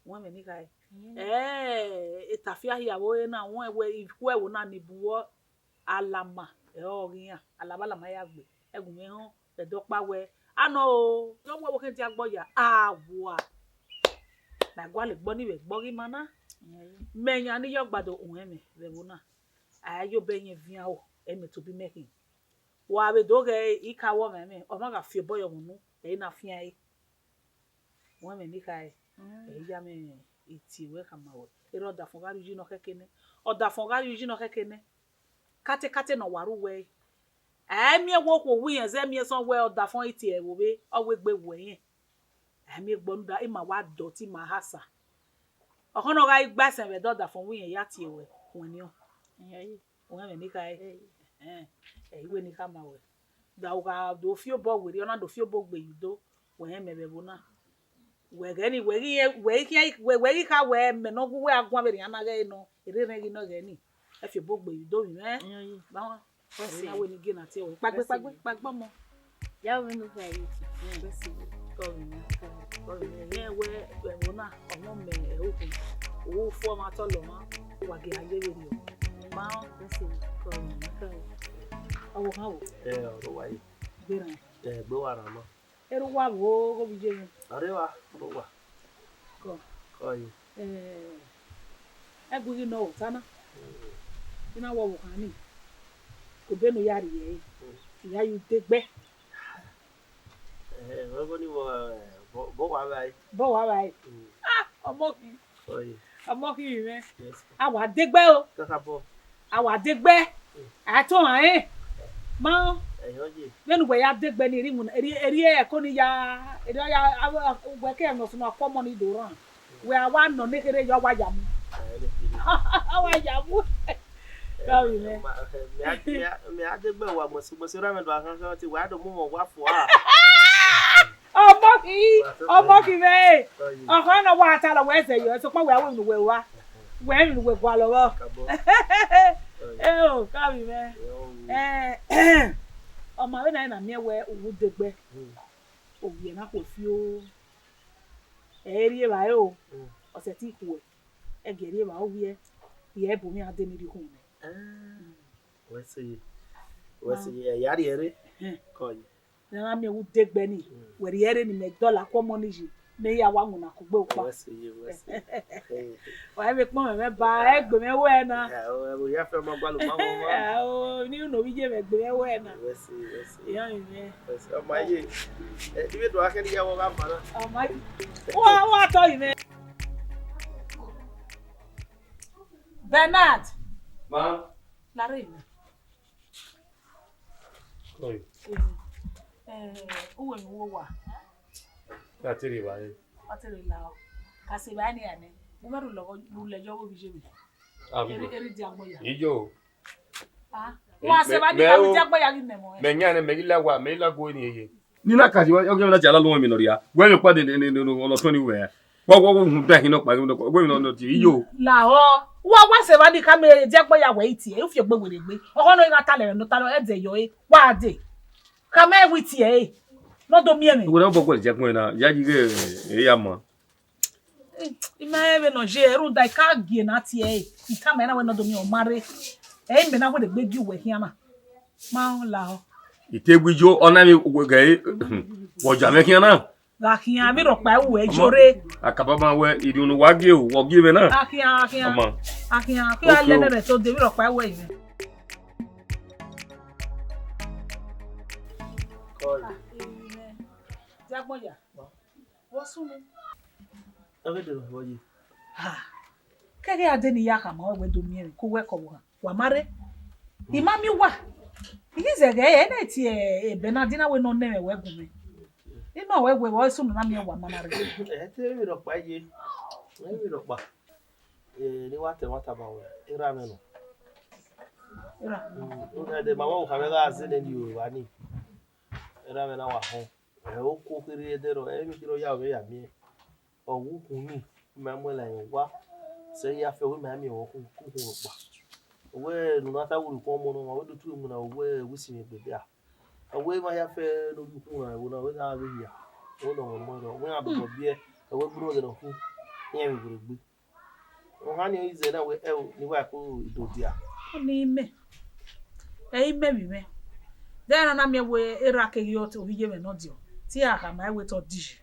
Wẹ mwẹ ni khae. Ẹẹ, etafia hia vbe ore na, wẹ wẹ ikhuẹvbo na ni bu vbọ, alama ẹre ọ ghi iran, alama alama ya gbe. Ẹgun mwẹ họn, ẹdẹ ọkpa wẹ, Anọ o, dọ wẹ wo khin dia gbọ ya, a wa. Na gualọ egbe ọnii vbe egbe ọghe ima na. Mẹ yan ne I ya ọgbadẹ uẹn mwẹ vbe ẹvbo na. A ya obọ ẹyẹn vian o, ẹ mẹ tobọ imẹ khin. Wa vbe do ghẹ I ka wẹ ọmwa mwẹ, ọ ma gha fi obọ yọ mwẹ unu, ẹ i na fian ẹre. Uẹn mwẹ ne I khare, ẹ i ya mwẹ tie wẹ khama wẹ. Erha ọdafọn gha rrie uyi nọ khẹke nẹ. Ọdafọn gha rrie uyi nọ khẹke nẹ. Katekate ne ọ wa ru wẹ ẹre. Ẹ i miẹn wẹ okhuo wu irẹn zẹ miẹn sọn wẹ ọdafọn i tie ẹvbo vbe ọ wegbe wẹ irẹn. Ẹ i miẹn egbe ọnii da, ima wa dọti, ima hasa. Ọkhọ ne ọ gha gba ẹsẹn vbe ẹdẹ ọdafọn wu irẹn ya tie wẹ, wẹ niọn. Uẹn mwẹ ne I khare. Ẹhẹn, ẹ i wẹ ne I khama wẹ. Da u gha do fi obọ werriẹ, ọ na do fi obọ gbe ye udo, wẹ rẹn mẹ vbe ẹvbo na. Wẹ ghẹ ni, wẹ ghi, wẹ ghi khian, wẹ, wẹ ghi kha wẹ mẹ ne ọ gu wẹ a guan vberriọ na ghẹ nọ, erha erha ghi nọ ghẹ ni. Ẹ fi obọ gbe ye udo vbe mwẹ. Ba wan. Wẹ Ẹ na sẹ. Wẹ ni gie na tie wẹ. Kpagbe, Wẹ sẹ. Kpagbe, kpagbọ mọ. Ya vbe nu fa yi. Wẹ sẹ. Kọ vbe mwẹ. Kọ vbe mwẹ. Rẹn wẹ ẹvbo na, ọmọ mẹ ẹvbo khin. Owẹ ufo ọmwa tọlọ ọmwa, wa gie a ye vberriọ. Ma Wẹ sẹ. Kọ vbe mwẹ. Kọ vbe. Ọ wo khan wo. Ẹ, ọ ro wa yi. Gbe rran. Ẹ, gbe wa rran nọ. Erha uwa vbo ghe ovbi iye mwẹ? Ọrre wa, ọrre wa. Kọ. Kọ yi. Eh, ẹgu ghi nọ ota na. Mm. I na wẹ ọvbokhan ni. Ke ebe ne u ya rrie ẹre. Mm. I ya ye ude gbe. Eh, ọghe ni vbọ, eh, vbọ, vbọ wa vbe a re? Vbọ wa vbe a re? Mm. Ah, ọmọ khin. Ọye. Ọmọ khin mwẹ. Yes. A wa degbe o. Kakabọ. A wa degbe. Mm. A to rẹn. Ma. Ẹyọ ye. Vbene uwẹ ya degbe ni, erriọ iwinna, erriọ, erriọ ẹko ni ya, erriọ ya, a, a, uwẹ ke ẹmwẹ ọsunu akhuọmọ ni do rran. Wẹ a wa nọ ne kherhe yọ, wa ya mu. Eh, ne kherhe. A wa ya mu. Sorry, man. Ma, eh, mẹ a, mẹ a, mẹ a degbe wa mọsi, mọsi ra mẹ do a khan khan ti wa do mu mọ wa fua. Ọmọ khin, ọmọ khin mwẹ. Sorry. Ọkhọ na wa ta lọ wẹ zẹ yọ, sokpan wẹ a wẹ unu wẹ wa. Wẹ unu wẹ gualọ vbọ. Kabọ. Sorry. Eh, o, sorry, man. Yo. Eh, ọma vbene a na miẹn wẹ u wu degbe. Hmm. Ovbi ẹre na khuo fi o. Ẹ i rri evbare o. Mm. Ọ sẹtin khuẹ. Ẹ gie rri evbare ovbi ẹre, rhie ẹbu mwẹ a de ne rhie ukhunmwu nẹ. Ah. Wẹ sẹ ye. Wẹ sẹ ye. Ẹ ya rhie ẹre. Ẹhẹn. Kọ ye. Ne a na miẹn vbe u degbe ni, mm, wẹ rhie ẹre ne imẹ dọlọ akhuọmọ ni yi, ne I ya wa winna kugbe ukpa. Wẹ sẹ ye, wẹ sẹ ye. Wa vbe kpọnmwẹ mwẹ ba, ẹ gbe mwẹ wẹ na. Ya, o, ẹ, o, ya fẹ ma gualọ ma wọ wa. Ya, o, ne unu ovbi iye mwẹ gbe mwẹ wẹ na. Wẹ sẹ ye, wẹ sẹ ye. Iran mwẹ. Wẹ sẹ, ọma ye. Ẹ, I vbe do a khẹ ne I ya wọ gha ma na. Ọma ye. Wa, wa tọ yi mwẹ. Bernard. Ma. Lare mwẹ. Oi. Eh, eh, uwẹ ne uwa. Ka te rre evbare. Ọ te rre la o. Ka sẹ evbare nian nẹ. U mwẹ rhulẹ yọ vbe ovbi iye mwẹ. Avbe erri, erri dia agbọn ya. Iyo. Ah. Wa sẹ evbare nian, mẹ, mẹ dia agbọn ya ghi nẹ mọ. Mẹ yan nẹ, mẹ ghi la wa, mẹ ghi la gu ni ye. Ni na ka si, ọ ghi na dia la lu mi nọ ria. Wẹ mi kpa de, de, de, de, ọlọtọn ni wẹ. Wa, wa, wa, uhun da hin nọkpa, wẹ mi nọ, nọ tie, iyo. Lahọ. Wa, wa sẹ evbare ni ka mẹ dia agbọn ya wẹ i tie, u fi egbe werriegbe. Ọghọ nọ I gha talẹ mwẹ, nọ talọ, ẹ dẹ yọ e, wa dee. Ka mẹ wẹ i tie e, ne ọ do miẹn mwẹ. Wẹ ne ọ bọ guẹ dia agbọn na, ya yi ghe, e ya ma. Eh, I ma rẹn vbene ọ ye, rhunmwuda I ka gie ne a tie ẹre. I tama ẹre na wẹ ne ọ do miẹn ọma rre. Ẹ i mẹ na wẹ ne egbe gie uwẹ khian na. Ma lahọ. I te gu iyo, ọ na emwi wẹ gẹ, wẹ ọ ya mwẹ khian na. Gha khian, vbe rhọkpa ru wẹ yo rre. Akabama wẹ, irhiun ne uwa gie o, wẹ ọ gie mwẹ na. A khian, a khian. Ọma. A khian, a khian. Okay, lele o. Rẹ to de, vbe rhọkpa ru wẹ ivẹ. Call. Dia agbọn ya. Vbọ sunu? Ọ ghi dee vbọ ye? Ha. Ke ẹghẹ a de ne I ya khama ruẹ wẹ do miẹn mwẹ, ke uwẹ kọ vbe ohan. Wa ma rre. I ma miẹn uwa. I ghi zẹghẹ ẹre, ẹ na tie Bernard na wẹ ne ọ nọ ẹmwẹ wẹ gu mwẹ. I nọ wẹ wẹ, vbọ sunu na miẹn uwa ma na rre. Ẹ te vbe rhọkpa ye. Ẹ vbe rhọkpa. Eh, ne I wa ta ẹmwata ba ruẹ, erha mwẹ nọ. Erha. Mm, ẹdẹ ma wa okha mwẹ gha zẹ nẹ ne I ru evba nii. Erha mwẹ na wa họn. Ẹ, oko kherhe ẹdẹrọ, emwi kherhe ọ ya mwẹ ya miẹn. Ọ wu ukhunmwu nii, ima mu ẹn la emwi owa. Sẹ ya fẹ, wẹ ima miẹn ọmwa ukhunmwu rhọkpa. Wẹ ne u na ta werriẹ ukpọn ọmọ nọ, wẹ do tu emu na, wẹ wẹ isinmwi egbe dia. Ọ wẹ ima ya fẹ ne u rhie ukhunmwu na ẹvbo na, wẹ gha vbe hia. Wẹ ne ọ mwẹ ọmọ rọ, wẹ iran dobọ biẹ, ọ wẹ gbe unu ẹghẹ ne ọ khin, iran vbe werriegbe. Ohan ni ọ i zẹ na wẹ, ẹo, ne I wa ku ido dia. Ọnii mẹ. Ẹ i mẹ vbe mwẹ. De erha na miẹn wẹ erha keghi re ovbi iye mwẹ ne ọ diọn. Te iran khama ẹre wẹ te ọ diyi.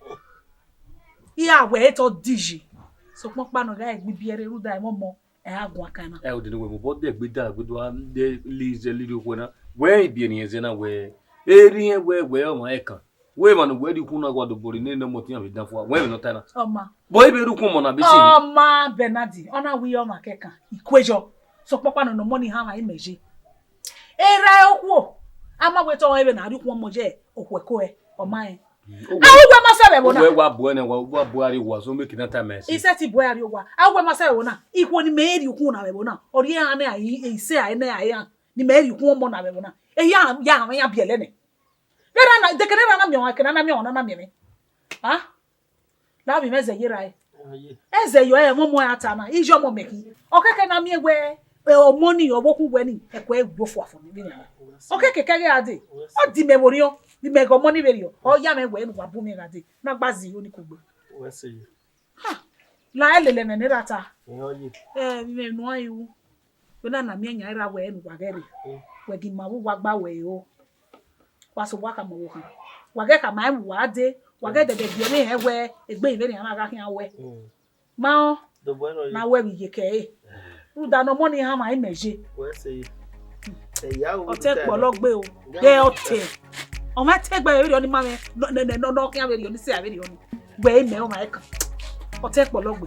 Iran wẹ te ọ diyi. Sokpan ọkpa nọ gha egbe ibiẹre rhunmwuda ẹmwẹ ọmọ, ẹ gha guan kan na. Ẹ, odẹ ne wẹ mobọ dẹ gbe da gbe do a de li zẹ liri okhuo na. Wẹ ibiẹre ne irẹn zẹ na wẹ, erriẹn wẹ, wẹ ọmwa ẹkan. Wẹ emwa ne uwẹ rhie ukhu na wa do bọ rre nene ọmọ te iran vbe dan fua, wẹ vbe ne ọ ta na. Ọ ma. Bọ i vbe rhie ukhu ọmọ na be si. Ọ ma Bernard, ọ na wẹ ọmwa kẹkan, ikueyọ. Sokpan ọkpa nọ ne ọmọ ni hanmwa imẹ ye. Erha okhuo, a ma wẹ te ọ rẹn vbene a rhie ukhu ọmọ ye okhuo ẹko ẹre, ọ ma rẹn. A wẹ ma sẹ vbe ẹvbo na. Wẹ wa bu ẹnẹ, wa, wa bu ẹre rrie owa, so make na ta mẹ si. I sẹ ti bu ẹre rrie owa. A wẹ ma sẹ vbe ẹvbo na. Ikhuo ne imẹ rhie ukhu na vbe ẹvbo na. Ọ rhie ehan ne a i, i sẹ a i nẹ a i han. Ne imẹ rhie ukhu ọmọ na vbe ẹvbo na. Eya ya han ya biẹlẹ nẹ. Vbe erha na, dekẹe ne erha na miẹn ọmwa, ekẹn ne a na miẹn ọmwa, ọ na na miẹn mwẹ. Ah? La vbe mwẹ zẹ ye erha ẹre. Ẹzẹ yọ ẹmwẹ ọmọ ra ta na, iye ọmọ mẹ khin. Ọ kẹkẹ na miẹn wẹ, ẹ, ọmọ ni, ọvbokhan wẹ ni, ẹkue gbe ofuafo ni vbe nian. Ọ kẹkẹ kẹghe a dee. Ọ di mẹ vbe orhiọn, ne imẹ ghe ọmọ ni vberriọ. Ọ ya mwẹ wẹ ne uwa bu mwẹ gha dee. Na gba zẹ iro ni kugbe. Wẹ sẹ ye. Ha! La ẹ lele ẹmwẹ ne erha ta. Ẹ, ọ ye. Ẹ, vbe imẹ nuẹn ru. Wẹ na na miẹn yan erha wẹ ne uwa ghẹ rre. Mm. Wẹ ghi ma vbe uwa gba wẹ ro. Wa sẹ owa khama ọvbokhan. Wa ghẹ khama ẹmwẹ uwa dee. Wa ghẹ dẹdẹ biẹ vbe hẹn wẹ egbe vbene iran na gha khian wẹ. Mm. Ma ọ, dobọ ẹre ọ ye. Na wẹ vbe iyeke ẹre. Rhunmwuda ne ọmọ ni hanmwa imẹ ye. Wẹ sẹ ye. Ẹ ya ru. Ọtẹn kpọlọ gbe o. Ghẹ ọtẹn. Ọ ma te gbe vberriọ ni ma mwẹ, nọ, nọ, nọ, nọ, khian vberriọ ni, sẹ vberriọ ni. Wẹ imẹ ọmwa ẹkan. Ọtẹn kpọlọ gbe.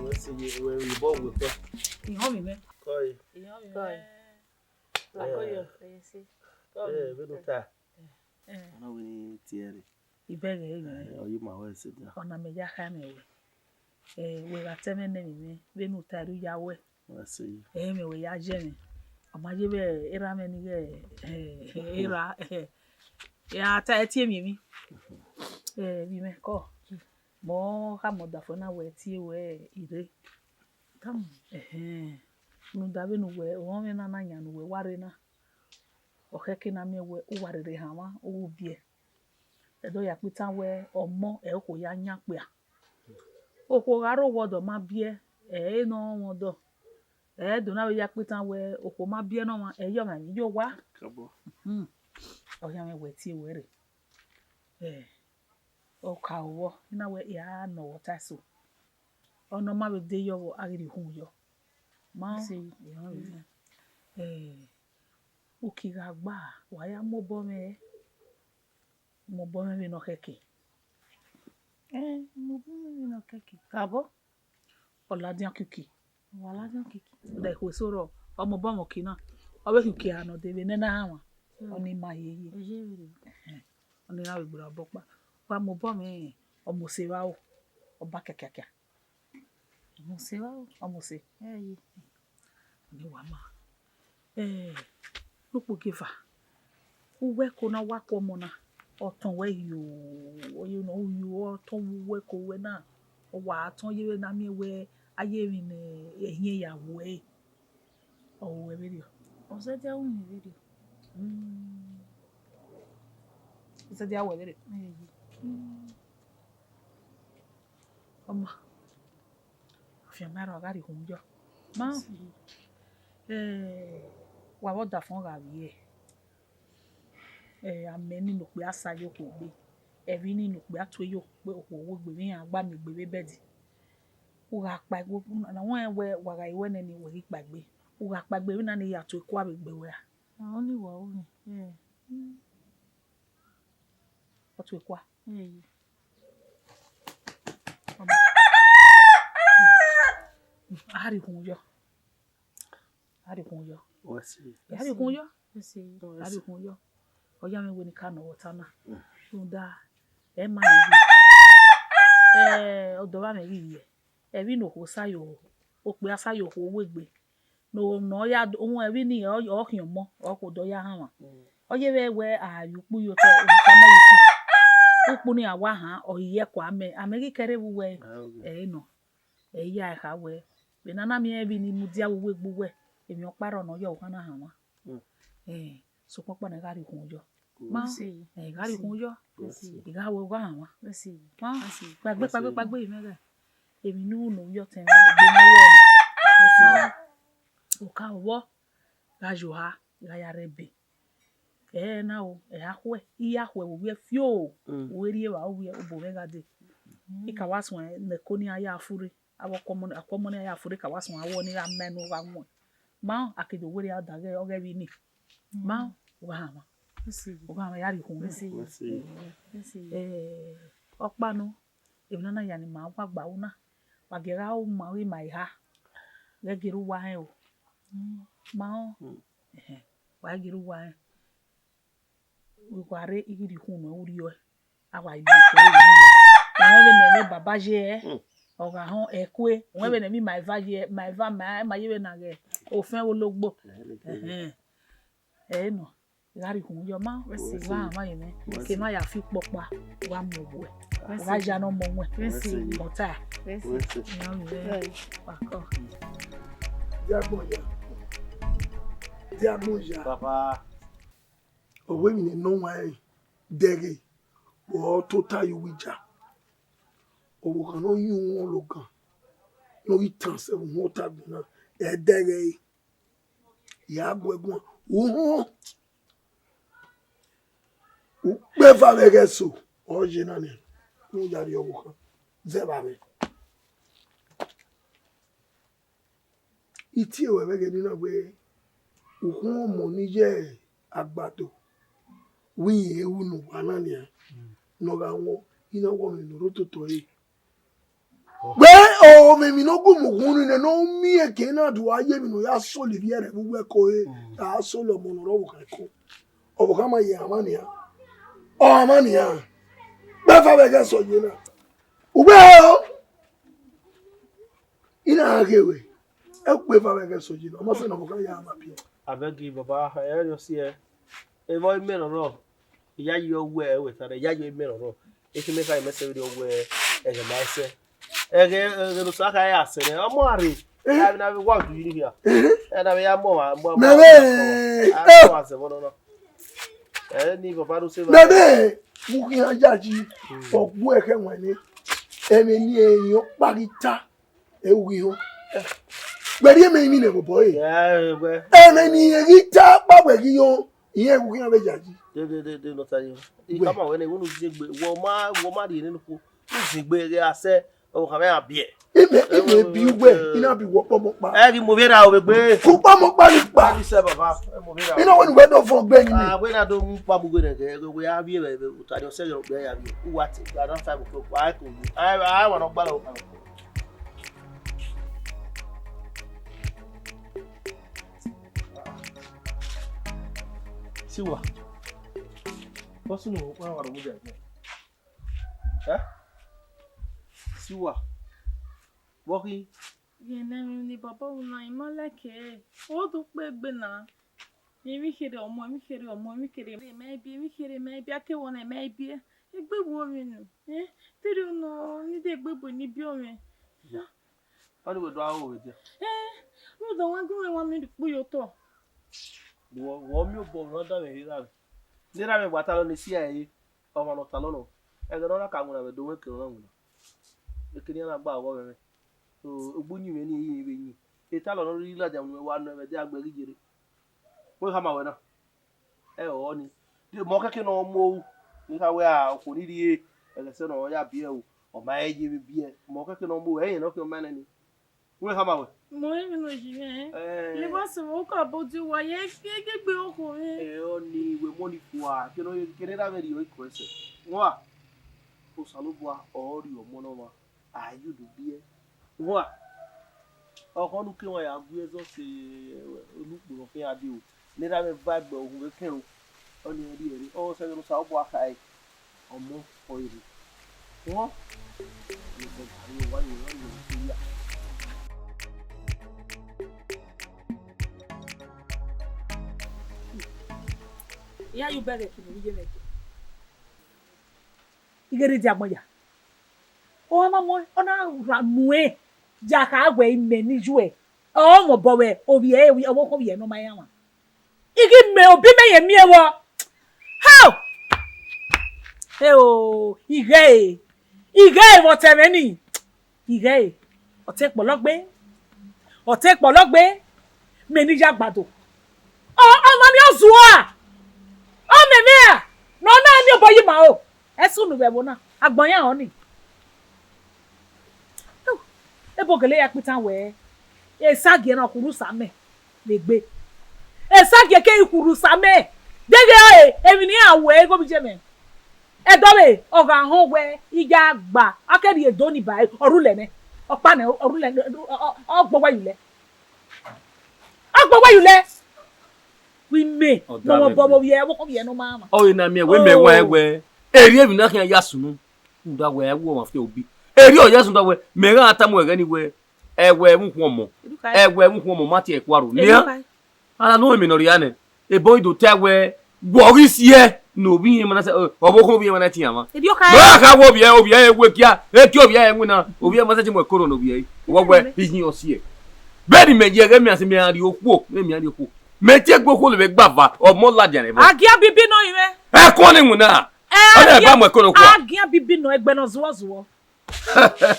Wẹ sẹ ye, wẹ ru bọ wẹ kọ. Ihọn mwẹ. Kọ ye. Ihọn mwẹ. Kọ ye. Akọyọ. Ẹ, vbene u ta. Ẹ. Ọ na wẹ ne I tie ẹre. Ibẹghe ẹre. Ẹ, ọ ye ma wẹ sẹ dia. Ọna mẹ ya kha mwẹ wẹ. Ẹ, wẹ gha ta ẹmwẹ nẹ mwẹ, vbene u ta ẹre u ya wẹ. Wẹ sẹ ye. Ẹ, mẹ wẹ ya ye mwẹ. Ọ ma ye vbe erha mwẹ ni ghẹ, ẹ, erha, ẹ, ya ta ẹre tie mwẹ emwi. Ẹ, vbe imẹ kọ. Mẹ ọ khama ọdafẹn na wẹ tie wẹ I rre. Ẹhẹn. Rhunmwuda vbene uwẹ, ọmọ mwẹ na na yan ne uwẹ wa rre na. Ọ khẹke na miẹn wẹ uwa rherhe hanmwa, u ru biẹ. Ẹdẹ ọ ya kpe itan wẹ ọmọ, ẹ okhuo ya yan okpia. Okhuo gha rre owa ọdọ ma biẹ, ẹ i re ne ọ rọnmwẹ ọdọ. Ẹ do na vbe ya kpe itan wẹ okhuo ma biẹ ne ọmwa, ẹ i ye ọmwa emwi ye owa. Kabọ. Hmm. Ọ khian mwẹ wẹ tie wẹ rre. Ẹ, ọ ka vbọ, I na wẹ I ra nọ vbe ọta eso. Ọ nọ ma vbe de yọ vbọ, a ghi rhie uhunmwu yọ. Ma, Ẹ, uki gha gba, wa ya mu obọ mwẹ, mu obọ mwẹ vbene ọ khẹke. Ẹ, mu obọ mwẹ vbene ọ khẹke. Kabọ? Ọ ladian kiki. Wa ladian kiki. Rẹn ikhuo eso rrọọ, ọ mu obọ mwẹ uki na, ọ vbe khin uki eha ne ọ dee vbe ne na hanmwa, Mm. ọnii ma hiehie. Ẹ ye vberriọ. Ẹhẹn. Ọnii na vbe gberra obọ ọkpa. Wa mu obọ mwẹ, ọ mu ose vbe aro, ọ ba kiakiakia. Ọ mu ose vbe aro? Ọ mu ose. Ẹ ye. Ọnii wa ma. Ẹ, ne ukpogieva, uwu ẹko na wa ku ọmọ na, ọ tọn wẹ yo, ọ ye nọ yo, ọ tọn vbe uwu ẹko wẹ na, ọ wa tọn ye vbene a miẹn wẹ a ye emwi ne ẹhiẹn ya wu ẹre. Ọ ru uwẹ vberriọ? Ọ zẹdẹ ru mwẹ vberriọ. Mm. Ọ zẹdẹ ru uwẹ vberriọ? Ẹ ye. Mm. Ọ ma, afianma rrọọ, a gha rhie uhunmwu yọ. Ma, Yes. eh, wa vbe ọdafẹn gha vbiẹ, eh, amẹ ni ne okpia sa ye okhuo egbe, ẹvbi ni ne okpia tue ye okhuo, okhuo egbe vbe iran gba miẹn egbe vbe bed. U gha kpaegbe, na wẹ wẹ wa gha ru ẹnẹ ni wẹ ghi kpaegbe. U gha kpaegbe vbe na ni ya tue kua vbe egbe wẹ ra? Ọni wa ru ni. Eh. Ọ tue kua. Eh. A rhie uhunmwu yọ. A rhie uhunmwu yọ. Wẹ si. A rhie uhunmwu yọ. Wẹ si. A rhie uhunmwu yọ. Ọ ya mwẹ wẹ ne I ka nọ vbe ọta na. Mm. Rhunmwuda, ẹ ma rẹn yi. Eh, ọdọ vbe amwẹ ghi ye. Ẹvbi ne okhuo sa yo, okpia sa yo okhuo wu egbe. Ne ọ ya do, uhunmwu ẹvbi ni, ọ, ọ khian ọmọ, ọ khuo do ya hanmwa. Mm. Ọ ye vbe wẹ a ye ukpu ye otọ, Osa mẹ ye ukpu. Ukpu ni a wa han, ọ ye ẹkua amẹ, amẹ ghi kẹrhẹ vbe uwẹ, Ah, okay. ẹ nọ. Ẹ i ya ẹre kha wẹ, vbe ne a na miẹn ẹvbi ni mudia vbe uwu egbe uwẹ, emwi ọkpa rrọọ ne ọ ya ọvbokhan na hanmwa. Mm. Eh, sokpan ọkpa na I gha rhie uhunmwu yọ. Ma, Yes. eh, I gha rhie uhunmwu yọ. Yes. I gha wẹ, I gha hanmwa. Yes. Ma, Yes. kpaegbe, kpaegbe, kpaegbe, imẹ gha. Emwi ne u ru ne ovbi ọtẹn mwẹ, egbe ne ọ wẹ na. Yes. Ma, oka vbọ, gha yo oha, gha ya rre ebe. Ẹ na o, ẹ a khuẹ, I ya khuẹ vbe owiẹ fioo, Mm. u vbe rri evba owiẹ, obọ mwẹ gha dee. I ka wa suẹn ne ẹko ni a ya furre, avbe ọkpọmọ, ọkpọmọ ni a ya furre ka wa suẹn awọ ni gha ma ẹnu gha wọn. Ma a ke do werriẹ a da ghẹ ọghe vbini. Ma u gha hanmwa, Esi. u gha hanmwa ya rhie ukhunmwu. Esi. Esi. Eh, ọkpa nọ, emwi na na ya ne ima wa gba ru na, wa gie gha ru ma ghi ma eha, ghẹ gie rre uwa rẹn o. Mm. Ma rẹn, Mm. ẹhẹn, wa gie rre uwa rẹn. Wa rre I ghi rhie ukhunmwu ne u rriọe, a wa ye ukhunmwu ne u rriọe. Wẹ vbene ẹmwẹ baba ye, Mm. ọ gha họn ẹkue, wẹ vbene emwi ma eva ye, ma eva ma, ma ye vbe na ghẹ ofẹn ologbo. Ẹhẹn. Ẹ nọ, I gha rhie ukhunmwu yọ ma, Mercy. I gha hanmwa ye mwẹ, Mercy. ke ma ya fi ikpọkpa, u gha mu obuẹ. Mercy. U gha ya ne ọmọ wẹn. Mercy. Ọta. Mercy. Mercy. Iran vbe Mercy. Pakọ. Diagbọn ya. Diagbọn ya. Papa. Ọ wẹ emwi ne nọ wan ẹre dẹghe, ọ tota ye uwu ja. Ọvbokhan ne ọ yin uhunmwu ọlọgan, ne ọ ghi tan sẹ vbe uhunmwu ọta agbọn na, ẹ dẹghe ẹre. Ya gu ẹre guan, uhunmwu. Ukpẹ eva vbe ẹghẹ eso, ọ ye na nẹ, ne u ya rrie ọvbokhan zẹ vbe amwẹ. I tie ruẹ vbe ẹghẹ ne I na wẹẹ, ukhunmwu ọmọ ni ye agbado, wẹ irẹn ru ne uwa na nian, ne ọ gha wọn, I na wẹ ọmwẹ ne ọ rre ototọ ẹre. Wẹ, ọ mwẹ emwi ne ọ gu mu ukhunmwu nẹ, ne ọ miẹn ke na do a ye emwi ne ọ ya solo ivbi ẹre vbe uwu ẹko re, Mm. a solo ọmọ ne ọ rre ọvbokhan ẹko. Ọvbokhan ma ye amwa nian, ọ amwa nian, ukpẹ eva vbe ẹghẹ eso ye na. Uwẹ o, I na gha ghe ruẹ, ukpẹ eva vbe ẹghẹ eso ye na, ọ ma sẹ ne ọvbokhan ya ma biẹ. Abeg, baba, ẹ rọ si ẹ. Evba imẹ rọrọ, I ya ye ọwẹ ẹwẹ ta nẹ, I ya ye imẹ rọrọ. Ekhẹ mẹ kha mẹ sẹ vberriọ wẹ ẹghẹ ma sẹ. Ẹghẹ, ẹghẹ ne Osa kha ya sẹ nẹ, ọmọ a rre. Eh? Avbe na vbe wa udu yi ni hia. Eh? Ẹ na vbe ya mọ wa, mọ Mẹ vbe, a mọ wa zẹ vbọ nọ na. Ẹ ni baba do se va. Mẹ vbe, mu khian yayi, Hmm. ọ gbu ẹkhẹ wẹn nẹ. Ẹmwẹ ni ẹrin ọkpa ghi ta, ẹ u ghi họn. Wẹ rhie mẹ emwi nẹ vbe obọ ẹre. Ẹ, wẹ. Ẹmwẹ ni irẹn ghi ta ọkpa wẹ ghi họn, irẹn u khian vbe yayi. De, de, de, de, nọ ta yi. I Wẹ. Khama wẹ nẹ, wẹ unu ziegbe, wẹ ma, wẹ ma rhie nene ukpo. U ziegbe ghe a sẹ, ọ khama ya biẹ. Imẹ, Ẹ, imẹ wẹ, bi wẹ, uwẹ, wẹ. I na bi wẹ ọkpọmọ kpa. Ẹ ghi mu ovbi erha ovbe gbe. Ku ọkpọmọ kpa ni kpa. Ẹ ghi sẹ baba, ẹ mu ovbi erha. I na wẹ ne uwẹ do vọn gbe ni. Ah, wẹ na do mu kpa mu gbe nẹ, ghe, wẹ a vbiẹ vbe, vbe, otari ọsẹ ghe, ọgbẹ ya vbiẹ. U wa te, gha na five o'clock, wa ku. Ai, ai, wa nọ gbalọ. Si uwa. Bọsunu, wa wa ro mu dia. Eh? Si uwa. Vbọ khin? Ghene emwi ne baba wu na, I ma like ẹre. Ọ do kpe egbe na. Emwi kherhe ọmọ, emwi kherhe ọmọ, emwi kherhe mẹ biẹ, emwi kherhe mẹ biẹ, a ke wọ na mẹ biẹ. Egbe wo emwi nu. Eh? Te erriọ nọ, ne I de egbe bu ne I biẹ ọmwẹ. Ya. Ọni wẹ do aro vbe dia? Eh, rhunmwuda ọmwa gu mwẹ wa miẹn ukpu ye otọ. Wọ, wọ miẹn obọ ne ọ danmwẹ rre erha mwẹ. Ne erha mwẹ wa talọ ne esi a ẹre, ọmwa ne ọ talọ nọ. Ẹghẹ ne ọ na ka winna vbe do wẹ kere ọ na winna. Ekene iran na gba ọghọ mwẹ mwẹ. So, egbe uyinmwẹ ni ẹ i vbe yin. Etalọ ne ọ rhirhi ladian unu mwẹ wa nọ ẹmwẹ de agbẹ ghi yerre. Wẹ khama wẹ na. Ẹ ọni. De mọ kẹkẹ ne ọ mu ohu. Ne I kha wẹ a okhuo ni rhie ẹghẹ sẹ ne ọ ya biẹ o. Ọ ma rẹn ye vbe biẹ. Mọ kẹkẹ ne ọ mu ohu. Ẹyẹn ne ọ khian ma nẹ ni. Wẹ khama wẹ. Mọ emwi ne ọ yi mwẹ. Eh. Levba sẹ vbe uka bọ di uwa ye egbe okhuo mwẹ. Ẹ ọni wẹ mọ ni kua. Kene ọ ye, kene erha mwẹ rhie ọre kue ẹsẹ. Wa. Osanobua ọ rhie ọmọ ne ọmwa. A ye unu biẹ. Wa. Ọkhọ ne u ke wan ya gu ẹzọ sẹ unu ukpo ne ọ khian dee o. Ne erha mwẹ va gbe uhunmwu vbe kẹn o. Ọni ọ rhie ẹre. Ọ sẹ vbene Osanobua khare. Ọmọ ọre rre. Wa. Iya, you beg it, you beg it. I ghe rre dia agbọn ya. Ọ ma mọ, ọ na ra nuẹn ya kha wẹ imẹ ne I yuẹ. Ọ mwẹ obọ vbe ovbi ẹre, ọvbokhan ovbi ẹre ne ọ ma iran mwa. I ghi mẹ obọ imẹ ye miẹn vbọ. How? Eo, I ghe ẹre. I ghe ẹre vbe ọtẹn mwẹ ni. I ghe ẹre. Ọ te kpọlọ gbe. Ọ te kpọlọ gbe. Mẹ ne I ya gbado. Ọ, ọmwa ni ọ zua. Emwi ra, ne ọ na miẹn obọ yi ma o. Ẹsunu vbe ẹvbo na, agbọn yan họn ni. Ebo gele ya kpitan wẹẹ, Esagie na khuru sa mẹ vbe egbe. Esagie keghi khuru sa mẹ. Deghẹ ọre, emwi ne iran wẹẹ igho vbe iye mwẹ. Ẹdọvbe, ọ gha họn wẹẹ, I ya gba, a ke rhie do ni ba ẹre, ọ rhulẹ nẹ. Ọkpa nẹ, ọ rhulẹ, ọ, ọ, ọ gbọ wẹ ye ulẹ. Ọ gbọ wẹ ye ulẹ. Wẹ imẹ, ne ọ mwẹ obọ vbe ovbi ẹre, vbe ovbi ẹre ne ọ ma mwa. Ọ re na miẹn wẹ mẹ wa ẹwẹ, erriọ emwi na khian ya sunu. Rhunmwuda wẹ ẹwu ọmwa fi obi. Erriọ ọ ya sunu da wẹ, mẹ gha tama ẹghẹ ni wẹ, ẹwẹ ẹmwẹ ukhuọmọ, ẹwẹ ẹmwẹ ukhuọmọ ma tie ẹkua ro nian. Ana ne ọ mẹ ne ọ rhia nẹ, ebọ i do ta wẹ, wẹ ọ ghi siẹ ne ovbi irẹn ma na sẹ, ọvbokhan ovbi irẹn ma na tian mwa. Erriọ kha. Mẹ gha kha wẹ ovbi ẹre, ovbi ẹre we kia, ekie ovbi ẹre winna, ovbi ẹre ma sẹ tie mu ẹkoro ne ovbi ẹre. Wẹ wẹ, iyin ọ siẹ. Bẹghe ne imẹ ye ẹghẹ mẹ a sẹ mẹ a rhie okhuo, mẹ mẹ a rhie okhuo. Mẹ tie egbe okhuo levbe gbava, ọmọ ladian nẹ vbọ. A gia bibi nọ ivẹ. Ẹkọn ni winna. Ẹ, ọ na a ba gia, mu ẹkoro okhuo. A gia bibi nọ ẹgbẹ ne ọ zuọ zuọ.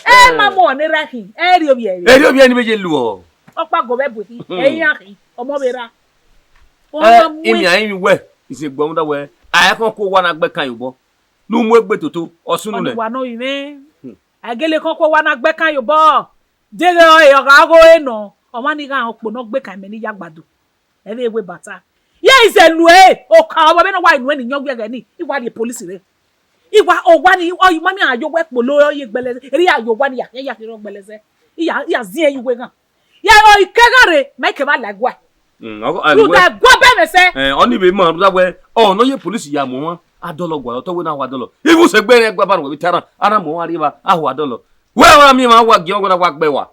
Ẹ ma mu ọnrẹn erha khin, ẹ rhie ovbi ẹre. Ẹ rhie ovbi ẹre ni vbe ye luọ. Ọkpa gọ vbe bu khin, ẹ iran khin, ọmọ vbe ra. Ẹ, ọmọ mu imian rinmwian wẹ, isegbe ọmọda wẹ, a i khọn ku owa na gbe kan ye obọ. Ne u mu egbe toto, ọ sunu nẹ. Ọni wa nọ ivẹ. A gele khọn ku owa na gbe kan ye obọ. Deghẹ ọre ọ gha gho re nọ, ọmwa ni gha rẹn okpo ne ọ gbe kan imẹ ne I ya gbado. Ẹ vbe wẹ bata. Ye izẹ nuẹ, oka ọvbọ vbene ọ wa nuẹ ni yọn wiẹghẹ ni, I wa rhie police rre. I wa, owa ni, ọ ma miẹn a yo wẹ kpolo ye gbẹlẹzẹ, erriọ a yo owa ni ya khian ya khian gbẹlẹzẹ. I ya, I ya ziẹn ye uwu eghan. Ya, ọ i ke gha rre, ma I kevbe a la ẹguae. Mm, ọ, a, rhunmwuda ẹguae bẹmwẹ sẹ. Eh, ọni vbe ma rhunmwuda wẹ, ọ ne ọ ye police ya mu ọmwa, a dọlọ gualọ, ọ tọ wẹ ne a ho a dọlọ. Even sẹ egbe rẹn ẹguae ba rhọnmwẹ vbe Tehran, a na mu ọmwa rri evba, a ho a dọlọ. Wẹ wa miẹn emwa wa giẹn ọghe na wa gbe wa.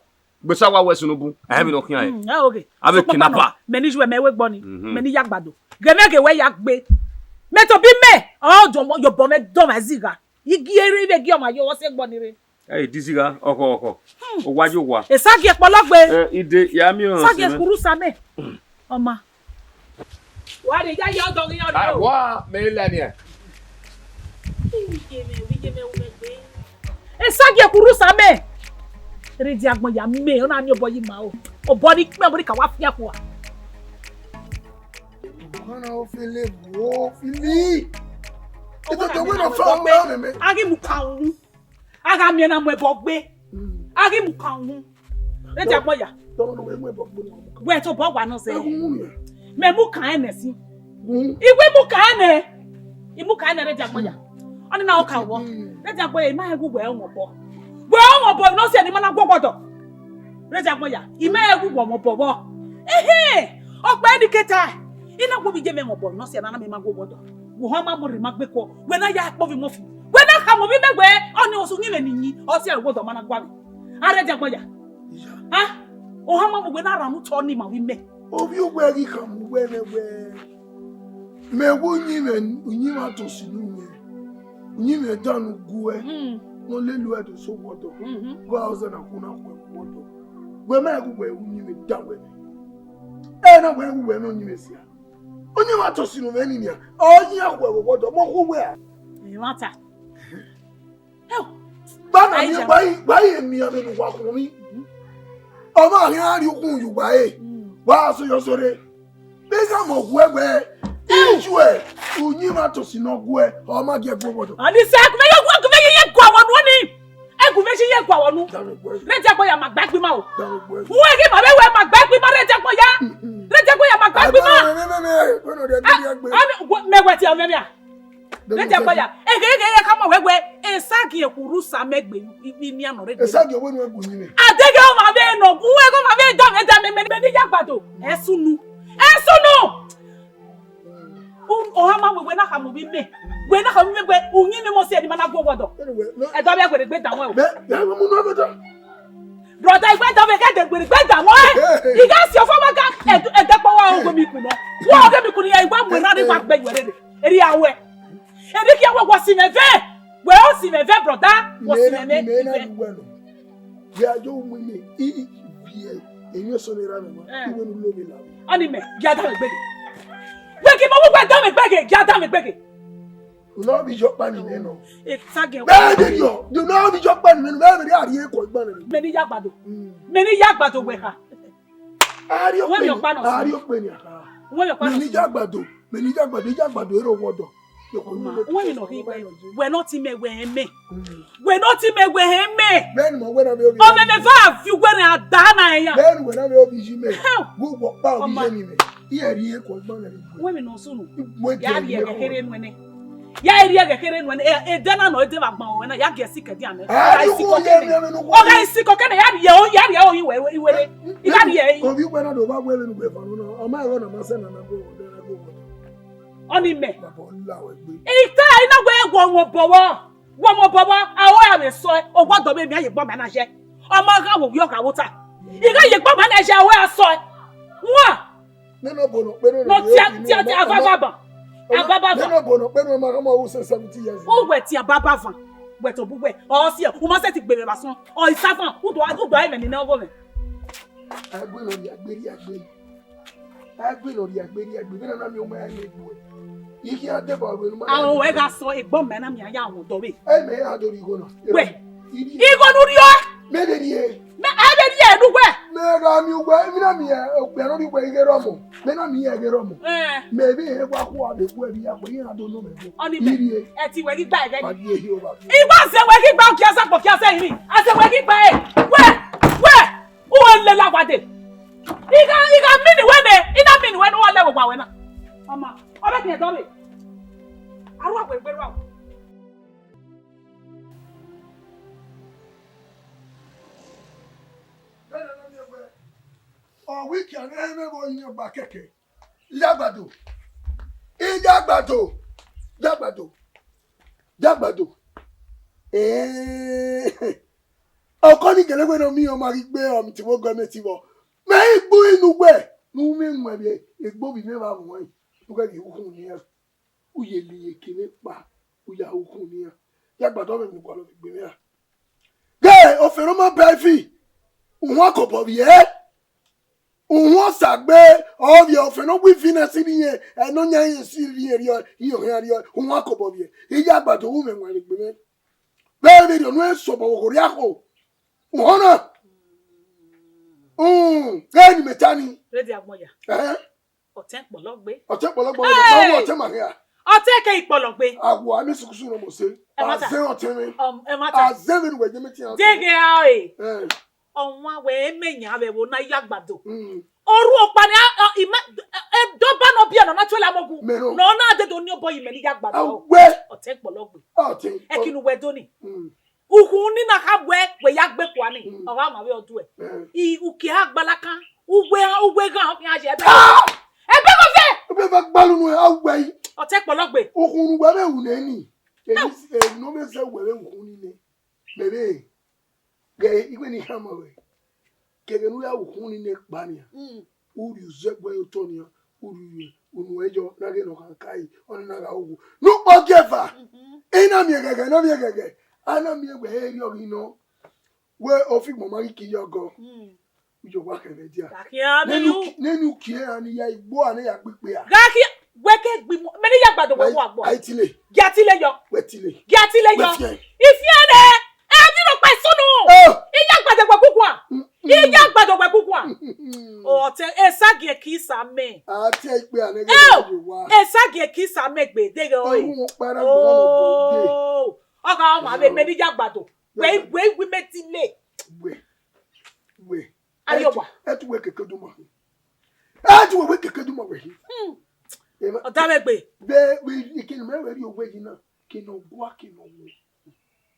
Gbesa wa wẹ sunu bun, a i vbe ne ọ khian rẹn. Mm, ah, okay. A vbe kidnapper. Mẹ ni ju mẹ wẹ gbọ ni, mhm, mẹ ni ya gbado. Ghe mẹ ghe wẹ ya gbe. Mẹ tobọ imẹ, ọ dọmọ, yobọ mwẹ dọmwa zigha. I gie rre, I vbe gie ọmwa yo, ọ sẹ gbọ ni rre. Ẹ, i di zigha, ọkhọ, ọkhọ. Hmm. Owa yo owa. Esagie kpọlọ gbe. Ẹ, i de, ya miẹn ọnrẹn. Esagie sẹ mẹ. Khuru sa mẹ. Ọma. Wa rhie ya ye ọdọ ghi yan rre o. Ah, wa, mẹ i la nian. Iye mẹ, iye mẹ, iye mẹ. Esagie khuru sa mẹ. Rhie dia agbọn ya mẹ, ọ na miẹn obọ yi ma o. Obọ ni kpẹn, obọ ni ka wa fian fua. Ọna o fele wo fili. Ito to wẹ nọ fa ọmọ mẹ. A ghi mu ka wu. A gha miẹn na mu ẹbọ gbe. Mm. A ghi mu ka wu. Rhie dia agbọn ya. Tọmọ ne wẹ mu ẹbọ gbe ne wa mu ka. Wẹ tobọ wa nọ zẹ. Ẹ wu mu nian. Mẹ mu ka ẹnẹ si. Wu. I wẹ mu ka ẹnẹ. I mu ka ẹnẹ rhie dia agbọn ya. Ọni na ọ ka wọ. Mm. Rhie dia agbọn ya, I ma rẹn gu wẹ ọmọ obọ. Wẹ ọmọ obọ ne ọ sẹ ne I ma na guọghọ dọ. Rhie dia agbọn ya. I ma rẹn gu wẹ ọmọ obọ vbọ. Ehe! Ọkpa ẹnike ta. I na gu ovbi iye mwẹ ọmọ obọ ne ọ sẹ ne a na mẹ ma guọghọ dọ. Wẹ ọmwa ma mu rre ma gbe kuọ. Wẹ na ya kpọ ovbi mọ fi. Wẹ na khama ovbi mẹ wẹ, ọni osu uyinmwẹ ne I yin, ọ sẹ ẹre owodọ ma na gua mwẹ. A rhie dia agbọn ya. Iya. Ha? Ohan ma mu wẹ na rhan ne utọ ni ma ovbi mẹ. Ovbi uwẹ ghi khama uwẹ nẹ wẹ, mẹ wẹ uyinmwẹ, uyinmwẹ Atosi ne uyẹn. Uyinmwẹ dan ne u guẹ. Mm. Ne ọ lele uwẹ do sẹ owodọ. Mhm. Gua ọzọ na khu na khuẹ owodọ. Wẹ ma gu wẹ uyinmwẹ da wẹ nẹ. Ẹ na wẹ gu wẹ ne uyinmwẹ sia. Uyinmwẹ Atosi ne u mwẹ ni nian. Ọ yin akhuẹ vbe owodọ, mọ khu wẹ a. Ẹmwata. Gba na miẹn, gba i, gba i emianmwẹ ne uwa khuọnmwi. Ọmwa khian rhie ukhunmwu ye uwa ẹre. Mm. Wa sẹ yọ sẹ rre. Vbe ighẹ mẹ guẹ wẹ, ijuẹ, uyinmwẹ Atosi ne ọ guẹ, ọ ma gie guọghọ dọ. Ọni sẹ, ẹgumẹ ye, ẹgumẹ ye, ye guọghọ nuẹ ni. Ẹgumẹ ye, ye guọghọ nu. Dame guẹ. Rhie dia agbọn ya ma gba ẹgbin ma o. Dame guẹ. Uwẹ ghi ma vbe wẹ ma gba ẹgbin ma, rhie dia agbọn ya. Mm, mm. Rhie dia agbọn ya ma gba ẹgbin ma. Mẹ, mẹ, mẹ, mẹ, mẹ, mẹ, mẹ, mẹ. Ah, ọni, mẹ wẹ tie, mẹ, mẹ, ah. Rhie dia agbọn ya. Eghe, eghe, eghe, ka ma wẹ wẹ, Esagie khuru sa mẹ gbe, i, i, inian nọ rre gbe. Esagie wẹ nu ẹ gu uyinmwẹ. Adeghe ọmwa vbe nọ, uwẹ ghe ọmwa vbe da mẹ, da mẹ, mẹ, mẹ ni ya gbado. Ẹ sunu. Ẹ sunu. U, ohan ma wẹ, wẹ na khama ovbi mẹ. Wẹ na khama ovbi mẹ, wẹ uyinmwẹ mọ si ẹre ne ima na gu owodọ. Anyway, no. Ẹdọ vbe wẹ rhie egbe dan wẹ o. Bẹ, bẹ, mo mu nu ẹgbẹta. Brother, igbe da vbe, ghe de wẹ rhie egbe dan wẹ. Hey, hey. I gha si ọfọ ma ga, ẹdẹ kpọ wa oghe mi kunu. Wa oghe mi kunu ya, igba mu erha ni wa gbe yuẹ rere. Eri a wẹ. Eri kia wẹ, wọ si mwẹ vẹ. Wẹ ọ si mwẹ vẹ, brother. Wọ si mwẹ vẹ. Mẹ na ru wẹ nọ. Vbe a yo mu ime, i, i, viẹ, emwi eso ne erha mwẹ ma, eh, iwẹ ne u lo vbe la. Ọni mẹ, gia da mwẹ gbeghe. Wẹ ghi ma wẹ, wẹ da mwẹ gbeghe, gia da mwẹ gbeghe. U na vbe yọ ọkpa ni mẹ nọ. Esagie. Bẹẹ de yọ, u na vbe yọ ọkpa ni mẹ nọ, mẹ vbe a rhie kọ igba nẹ. Mẹ ni ya gbado. Mm. Mẹ ni ya gbado wẹ kha. A rhie okpe ni, a rhie okpe ni a kha. Wẹ mi ọkpa nọ. Mẹ ni ya gbado. Mẹ ne Iyagbado, Iyagbado ero wọdọ. Wẹ ne ọ khin wẹ, wẹ ne ọ ti mẹ wẹ hẹ mẹ. Wẹ ne ọ ti mẹ wẹ hẹ mẹ. Mẹ ne mọ wẹ na vbe obi. Ọmọ mẹ va fi wẹ ne a da na ya. Mẹ ne wẹ na vbe obi ji mẹ. Gu wọ kpa obi je ni mẹ. Iye ri eko gba mẹ. Wẹ mi nọ sunu. Wẹ ya ri ẹghẹ kere nu ẹnẹ. Ya ri ẹghẹ kere nu ẹnẹ. Ede na nọ ede vbe agbọn wẹ na ya gie si kẹdia nẹ. Ọ gha isi kọkẹ nẹ. Ọ gha isi kọkẹ nẹ ya ri ẹre, ya ri ẹre iwere. I gha ri ẹre. Obi wẹ na do ba wẹ vbe nu wẹ fa no na. Ọ ma ẹghọ na ma sẹ na na go wọ na go wọ. Ọni mẹ. Baba, ọ la wẹ gbe. Ita ina wẹ wọ wọ bọwọ. Wọ wọ bọwọ, a ho ya vbe sọ ẹ, ọ wa dọ vbe miẹn ye gbọ mẹ na yẹ. Ọ ma gha wo wi ọ gha wo ta. I gha ye gbọ mẹ na yẹ, a ho ya sọ ẹ. Wa. Nene obo nọ kpenu No tia tia tia ababa ban. Ababa ban. Nene obo nọ kpenu ma kama u se seventy years. U wẹ tia ababa van. Wẹ to bu wẹ. Ọ si ẹ, u ma sẹ ti gbe vbe vba sọn. Ọ isa van, u do u do a mẹ ni na ọgọ mẹ. Agbe nọ ri agbe ri agbe. Agbe nọ ri agbe ri agbe. Vbe na na mi o ma ya ye gbe. Ikhi a deba ọghe ne u ma ya Ahun ye. Wẹ gha sọ egbọ mẹ na miẹn ya wọn dọ vbe. Ẹ mẹ ya do ri igho na. Wẹ. Igho ne u rriọ. Mẹ de rhie. Mẹ a de rhie ne uwẹ. Mẹ gha miẹn uwẹ, emwi na miẹn okpia ne ọ rhie uwẹ ighe rọmọ. Mẹ na miẹn ighe rọmọ. Eh. Mẹ vbe wa khu a vbe gu ẹre ya, wẹ iran do nọ mẹ vbe. Ọni mẹ. Irhie. Ẹ ti wẹ ghi gba ẹghẹ ni. Ma rhie ehi o ba. Igba sẹ wẹ ghi gba okia sa kpo kia sẹ iri. A sẹ wẹ ghi gba e. Wẹ, wẹ. U wẹ lele agbade. I gha, I gha mini wẹ nẹ, I na mini wẹ ne u wa lẹ vbe owa wẹ na. Ọma, ọ vbe khian dọ vbe. A ru a wẹ gbe ru a. Ọ wẹ ikia ne ẹmwẹ vbe oyin ọgba kẹkẹ. Iyagbado. Iyagbado. Iyagbado. Iyagbado. Eh. Ọkọ ni gele wẹ ne ọ miẹn ọma ghi gbe ọmọ tivbo gọọmenti vbọ. Mẹ i gbe inu wẹ ne u mwẹ muẹn vbe egbe ovbi mwẹ vbe aghọnmwa, u ghẹ ghi ru ukhunmwu ne iran. U ye lele iyeke mwẹ kpa, u ya ru ukhunmwu ne iran. Iyagbado mwẹ ne u gualọ vbe egbe mwẹ ra. Ghe ofẹn ne ọ ma ba ifi, uhuan kobọ vbiẹ. Uhuan Osagbe, ọ vbiẹ ofẹn ne ọ wi ifi na si rhie, ẹ ne ọ yan rhie si rhie rriọ, iye ohian rriọ, uhuan kobọ vbiẹ. Iyagbado ru mwẹ muẹn vbe egbe mwẹ. Vbe vberriọ ne u sobọ vbe oghorriakhuo. Uhọnna. Mm, ghẹ ne imẹ ta ni. Rede agbọn ya. Ẹhẹn. Ọtẹn kpọlọ gbe. Ọtẹn kpọlọ gbe, Hey! Ọtẹn ma hia. Ọtẹn ke ikpọlọ gbe. Awa mi sukusu no mo se. Ẹ ma ta. Azẹ ọtẹn mi. Um, ẹ ma ta. Azẹ mi wẹ je mi ti an. Deghe a e. Eh. Ọmwa wẹ eme yan vbe vbo na Iyagbado. Mm. Oru ọkpa ni a, a, ime, e, e, dọba nọ biẹ nọ na tuẹlẹ amogun. Mẹ nọ. Nọ na dedo ni obọ yi mẹ ni Iyagbado. Awẹ. Ọtẹn kpọlọ gbe. Ọtẹn. Ẹkinu wẹ do ni. Mm. Ukhunmwu ni na kha wẹ wẹ ya gbe kua ni. Mm. Ọ gha ma vbe ọduẹ. Eh. I uki ha gbalakan. Uwe ha, uwe ghan ọ khian ye ẹbẹ. Ah! Ẹbẹ kọ fẹ. Ẹbẹ va gbalu nu awẹ yi. Ọtẹn kpọlọ gbe. Ukhunmwu wẹ vbe wu nẹ ni. Èmi, èmi ne ọ vbe zẹ wẹ vbe ukhunmwu ni nẹ. Mẹ vbe. Ghe iwẹ ni khama ruẹ, kevbe ne u ya ru ukhunmwu ni nẹ kpa nian, Mm. u rhie uzẹgbe ye otọ nian, u rhie unu ẹyọ na ghe ne ọ khan kai, ọnii na gha ru. Ne ukpọ gie eva, Mhm. I na miẹn ghẹghẹ, ne ọ miẹn ghẹghẹ, a na miẹn wẹ erriọ ghi nọ, wẹ ofigbọn ma ghi ke iye ọgọ, Mm. u ye owa khẹ vbe dia. Gha khian Nene amẹ u yu. ki-, nene u kie ra ni ya igbo a ne ya gbe ikpe a. Gha khian, wẹ ke gbe imọ, mẹ ni Iyagbado wẹ Ai, wa gbọ. Ai tile, Gia tile yọ. wẹ tile. Gia tile Wẹ yọ. fiẹ. Ifiẹn nẹ, ẹ ni rhọkpa isunu. Oh. Iyagbado wẹ guguan. Mm, mm. Iyagbado wẹ guguan. Mm. Ọtẹn, esagie kisa mẹ. A tie ikpe a nẹghe Eo, na ye wa. Esagie kisa mẹ gbe deghe ọre. Ọhun kpara gbọrọ no gbe. Oh. Ọ gha ọma vbe mẹ ni Iyagbado. Wẹ, wẹ, wẹ mẹ tile. Wẹ, wẹ. Ayo wa. Ẹ tu wẹ keke du ma. Ẹ tu wẹ keke du ma wẹ hi. Hmm. Ema. Ọ da mwẹ gbe. Be, be, ikinu mẹ wẹ ri owẹ yi na. Kinu gua, kinu wo.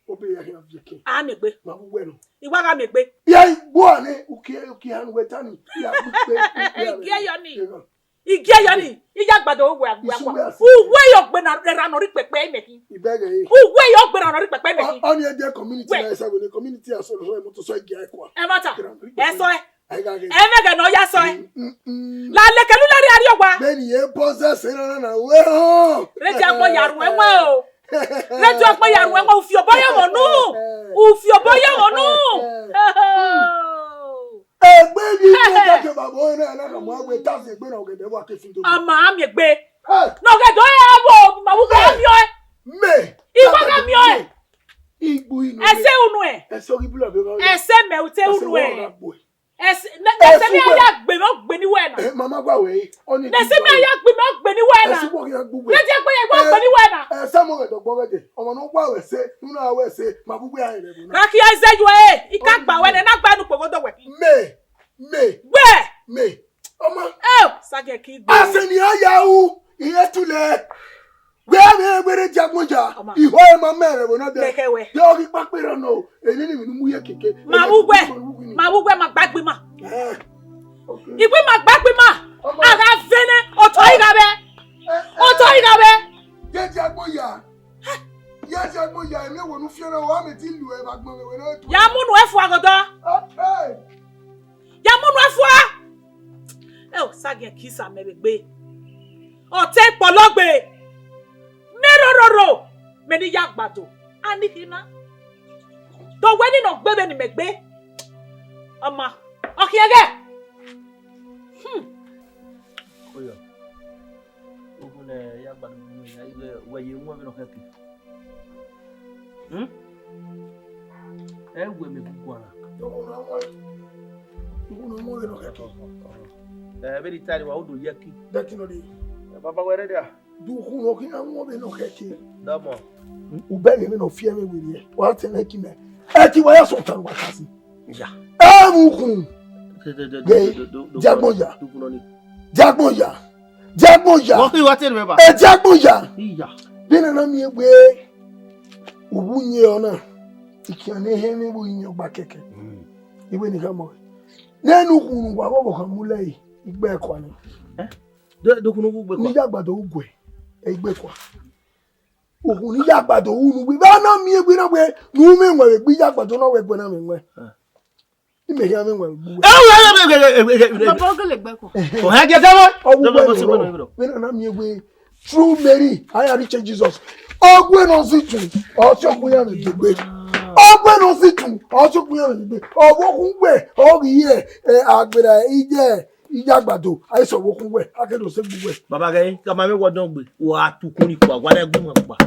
Obe ya hia viẹ ke. A miẹn egbe. Ma bu wẹ nọ. I wa gha miẹn egbe. Ya igbo a nẹ, ukie, ukie hanu wẹ ta ni. Ya bu pe, pe, pe, Igi ẹyọ ni. Ema. Igi ẹyọ ni. Iyagbado wẹ agbe Isu akwa. wẹ asi. Uwe yọ gbe na ra nọ ri kpẹkpẹ imẹ khin. Ibẹghe. Uwe yọ gbe na nọ ri kpẹkpẹ imẹ khin. Ọ, ọ ni ẹ jẹ community Wẹ. na ẹsẹ wẹ ni community a sọrọ sọrọ mọtò sọ igi ẹ kua. Ẹ ma ta. Ẹ sọ ẹ. Ẹ gha ghe. Ẹ mẹ gẹ nọ ya sọ ẹ. Mm, mm, mm. La leke lu lari ariọ wa. Bẹ́ẹ̀ ni ẹ bọ́ sẹ́sẹ́ náà náà wẹ́ hàn. Rẹ́dí agbọ́n yàrá ẹ wọ́n o. Rẹ́dí agbọ́n yàrá ẹ wọ́n, ufi ọ̀bọ yẹ wọ́n nù. Ufi ọ̀bọ yẹ wọ́n nù. Egbe ni Hey, hey. Kake baba o na na ka mo agbe ta se egbe na ọ̀gẹ̀dẹ̀ wa ke fi do. Ama ami egbe. Hey. Na ọ̀gẹ̀dẹ̀ o ya wo ma wu ka mi o. Me. Iwa ka mi o. Igbu inu. Ẹsẹ unu ẹ. Ẹsẹ ogi bula be ba. Ẹsẹ mẹ ute unu ẹ. Ẹsẹ wa gbo. Ẹse, ne, ne ẹse mẹ ya gbe mẹ, ọ gbe ne uwẹ na. Eh, mama gua wẹ, ọ ni ne ẹse mẹ ya gbe mẹ, ọ gbe ne uwẹ na. Ẹse wọ ghi na gbe uwẹ. Ne ẹse gbe ya, ọ gbe ne uwẹ na. Eh, Samuel dọgbọ ghẹ dẹ, ọmọ ne ọ gua wẹ ẹse, ne u na wẹ ẹse, ma gbe uwẹ a rẹ vbe na. Ka khian zẹ yu ẹre, I ka gba wẹ nẹ, na gba ne ukpogho do wẹ. Me, me. Gbe. Me. Ọmọ. Eh, sagẹ ki gbe. Ẹse ne a ya ru, I re tule. Wẹ vbe wẹrẹ dia agbọn ya, ọmọ. Ihọ ẹre ma mẹ rẹ vbe na dẹ. Lẹkhẹ wẹ. Yọ ghi kpakpe rọ nọ, eni ni mu ye keke. Ma vbe uwẹ, ma vbe uwẹ, ma gba gbe ima. Eh, okay. Iwe ma gba gbe ima. Ọmọ. A gha vẹ nẹ, otọ I gha vẹ. Eh, eh. Otọ I gha vẹ. Ye dia agbọn ya. Ye dia agbọn ya, emwi ẹvbo ne u fian na, wa mẹ ti lu ẹre vbe agbọn vbe wẹ na. Ya mu unu ẹfua gọdọ. Okay. Ya mu unu ẹfua. Ẹ o, sagiẹn kisa mẹ vbe egbe. Ọ te kpọlọ gbe. Mẹ rororo, mẹ ne I ya gbado. A ni khin na. Do wẹ ni nọ gbe vbene imẹ gbe. Ọma, ọ khian ghẹ. Hmm. Oya. Ogun ne ya gbadu ne ya ighẹ wẹ ye wọn vbe nọ kẹkẹ. Hmm? Ẹ wẹ mẹ guguan na. Ogun ne ọmọ, ogun ne ọmọ vbe nọ kẹkẹ. Ẹ, vbe ni tare wa, o do ye ẹki. Dẹki nọ de. Ẹ, baba wẹ rẹ dia. Dukhun ne ọ khian wọn vbe nọ kẹkẹ. Dọmọ. U bẹghe vbene ọ fi ẹmwẹ werriẹ, wa tẹn ẹki mẹ. Ẹki wa ya sẹ ọta ne uwa ka sin. Ya. Ẹ vbe ukhun. De, de, de, de, de, de, de, de agbọn ya. Dukhun nọ ni. De agbọn ya. De agbọn ya. Wọ́n kì í wá tẹ̀lé mẹ́bà. Ẹ de agbọn ya. Ìyá. Vbene a na miẹn wẹẹ, u vbe uyẹn ọna, I khian ne ehẹn mwẹ vbe uyẹn ọgba kẹkẹ. Mm. Iwe ni khama wẹ. Nene ukhunmwu ne uwa vbe ọvbokhan mu lẹ ẹre, igbe ẹkua nẹ. Eh? De, de ukhunmwu vbe igbe ẹkua? Ne I ya gbado uguẹ, ẹ igbe ẹkua. Ukhunmwu ne I ya gbado unu wẹ, vbe a na miẹn egbe na wẹ, ne u mwẹ ẹwaẹn vbe egbe I ya gbado na wẹ ẹguẹ na mwẹ ẹwaẹn. Eh. Imẹ khian mwẹ ẹwaẹn vbe egbe uwẹ. Baba, ọ gele gbe ẹkua. Ọ hẹ gie dẹmwẹ. Ọ wu wẹ ne ọ rọ. Vbene a na miẹn egbe, through Mary, I reach Jesus. Ọgbe ne ọ zẹ itu, ọ tie ọkpẹn iran vbe egbe. Ọgbe ne ọ zẹ itu, ọ tie ọkpẹn iran vbe egbe. Ọvbokhan uwẹ, ọ ghi re, eh, agbera iye, iye agbado, a i sẹ ọvbokhan uwẹ, a ke do sẹ egbe uwẹ. Baba ghẹ, ka ma mwẹ wẹ ọdọn gbe, wa tu ukhunmwu ni kua, wa na gu ima kua.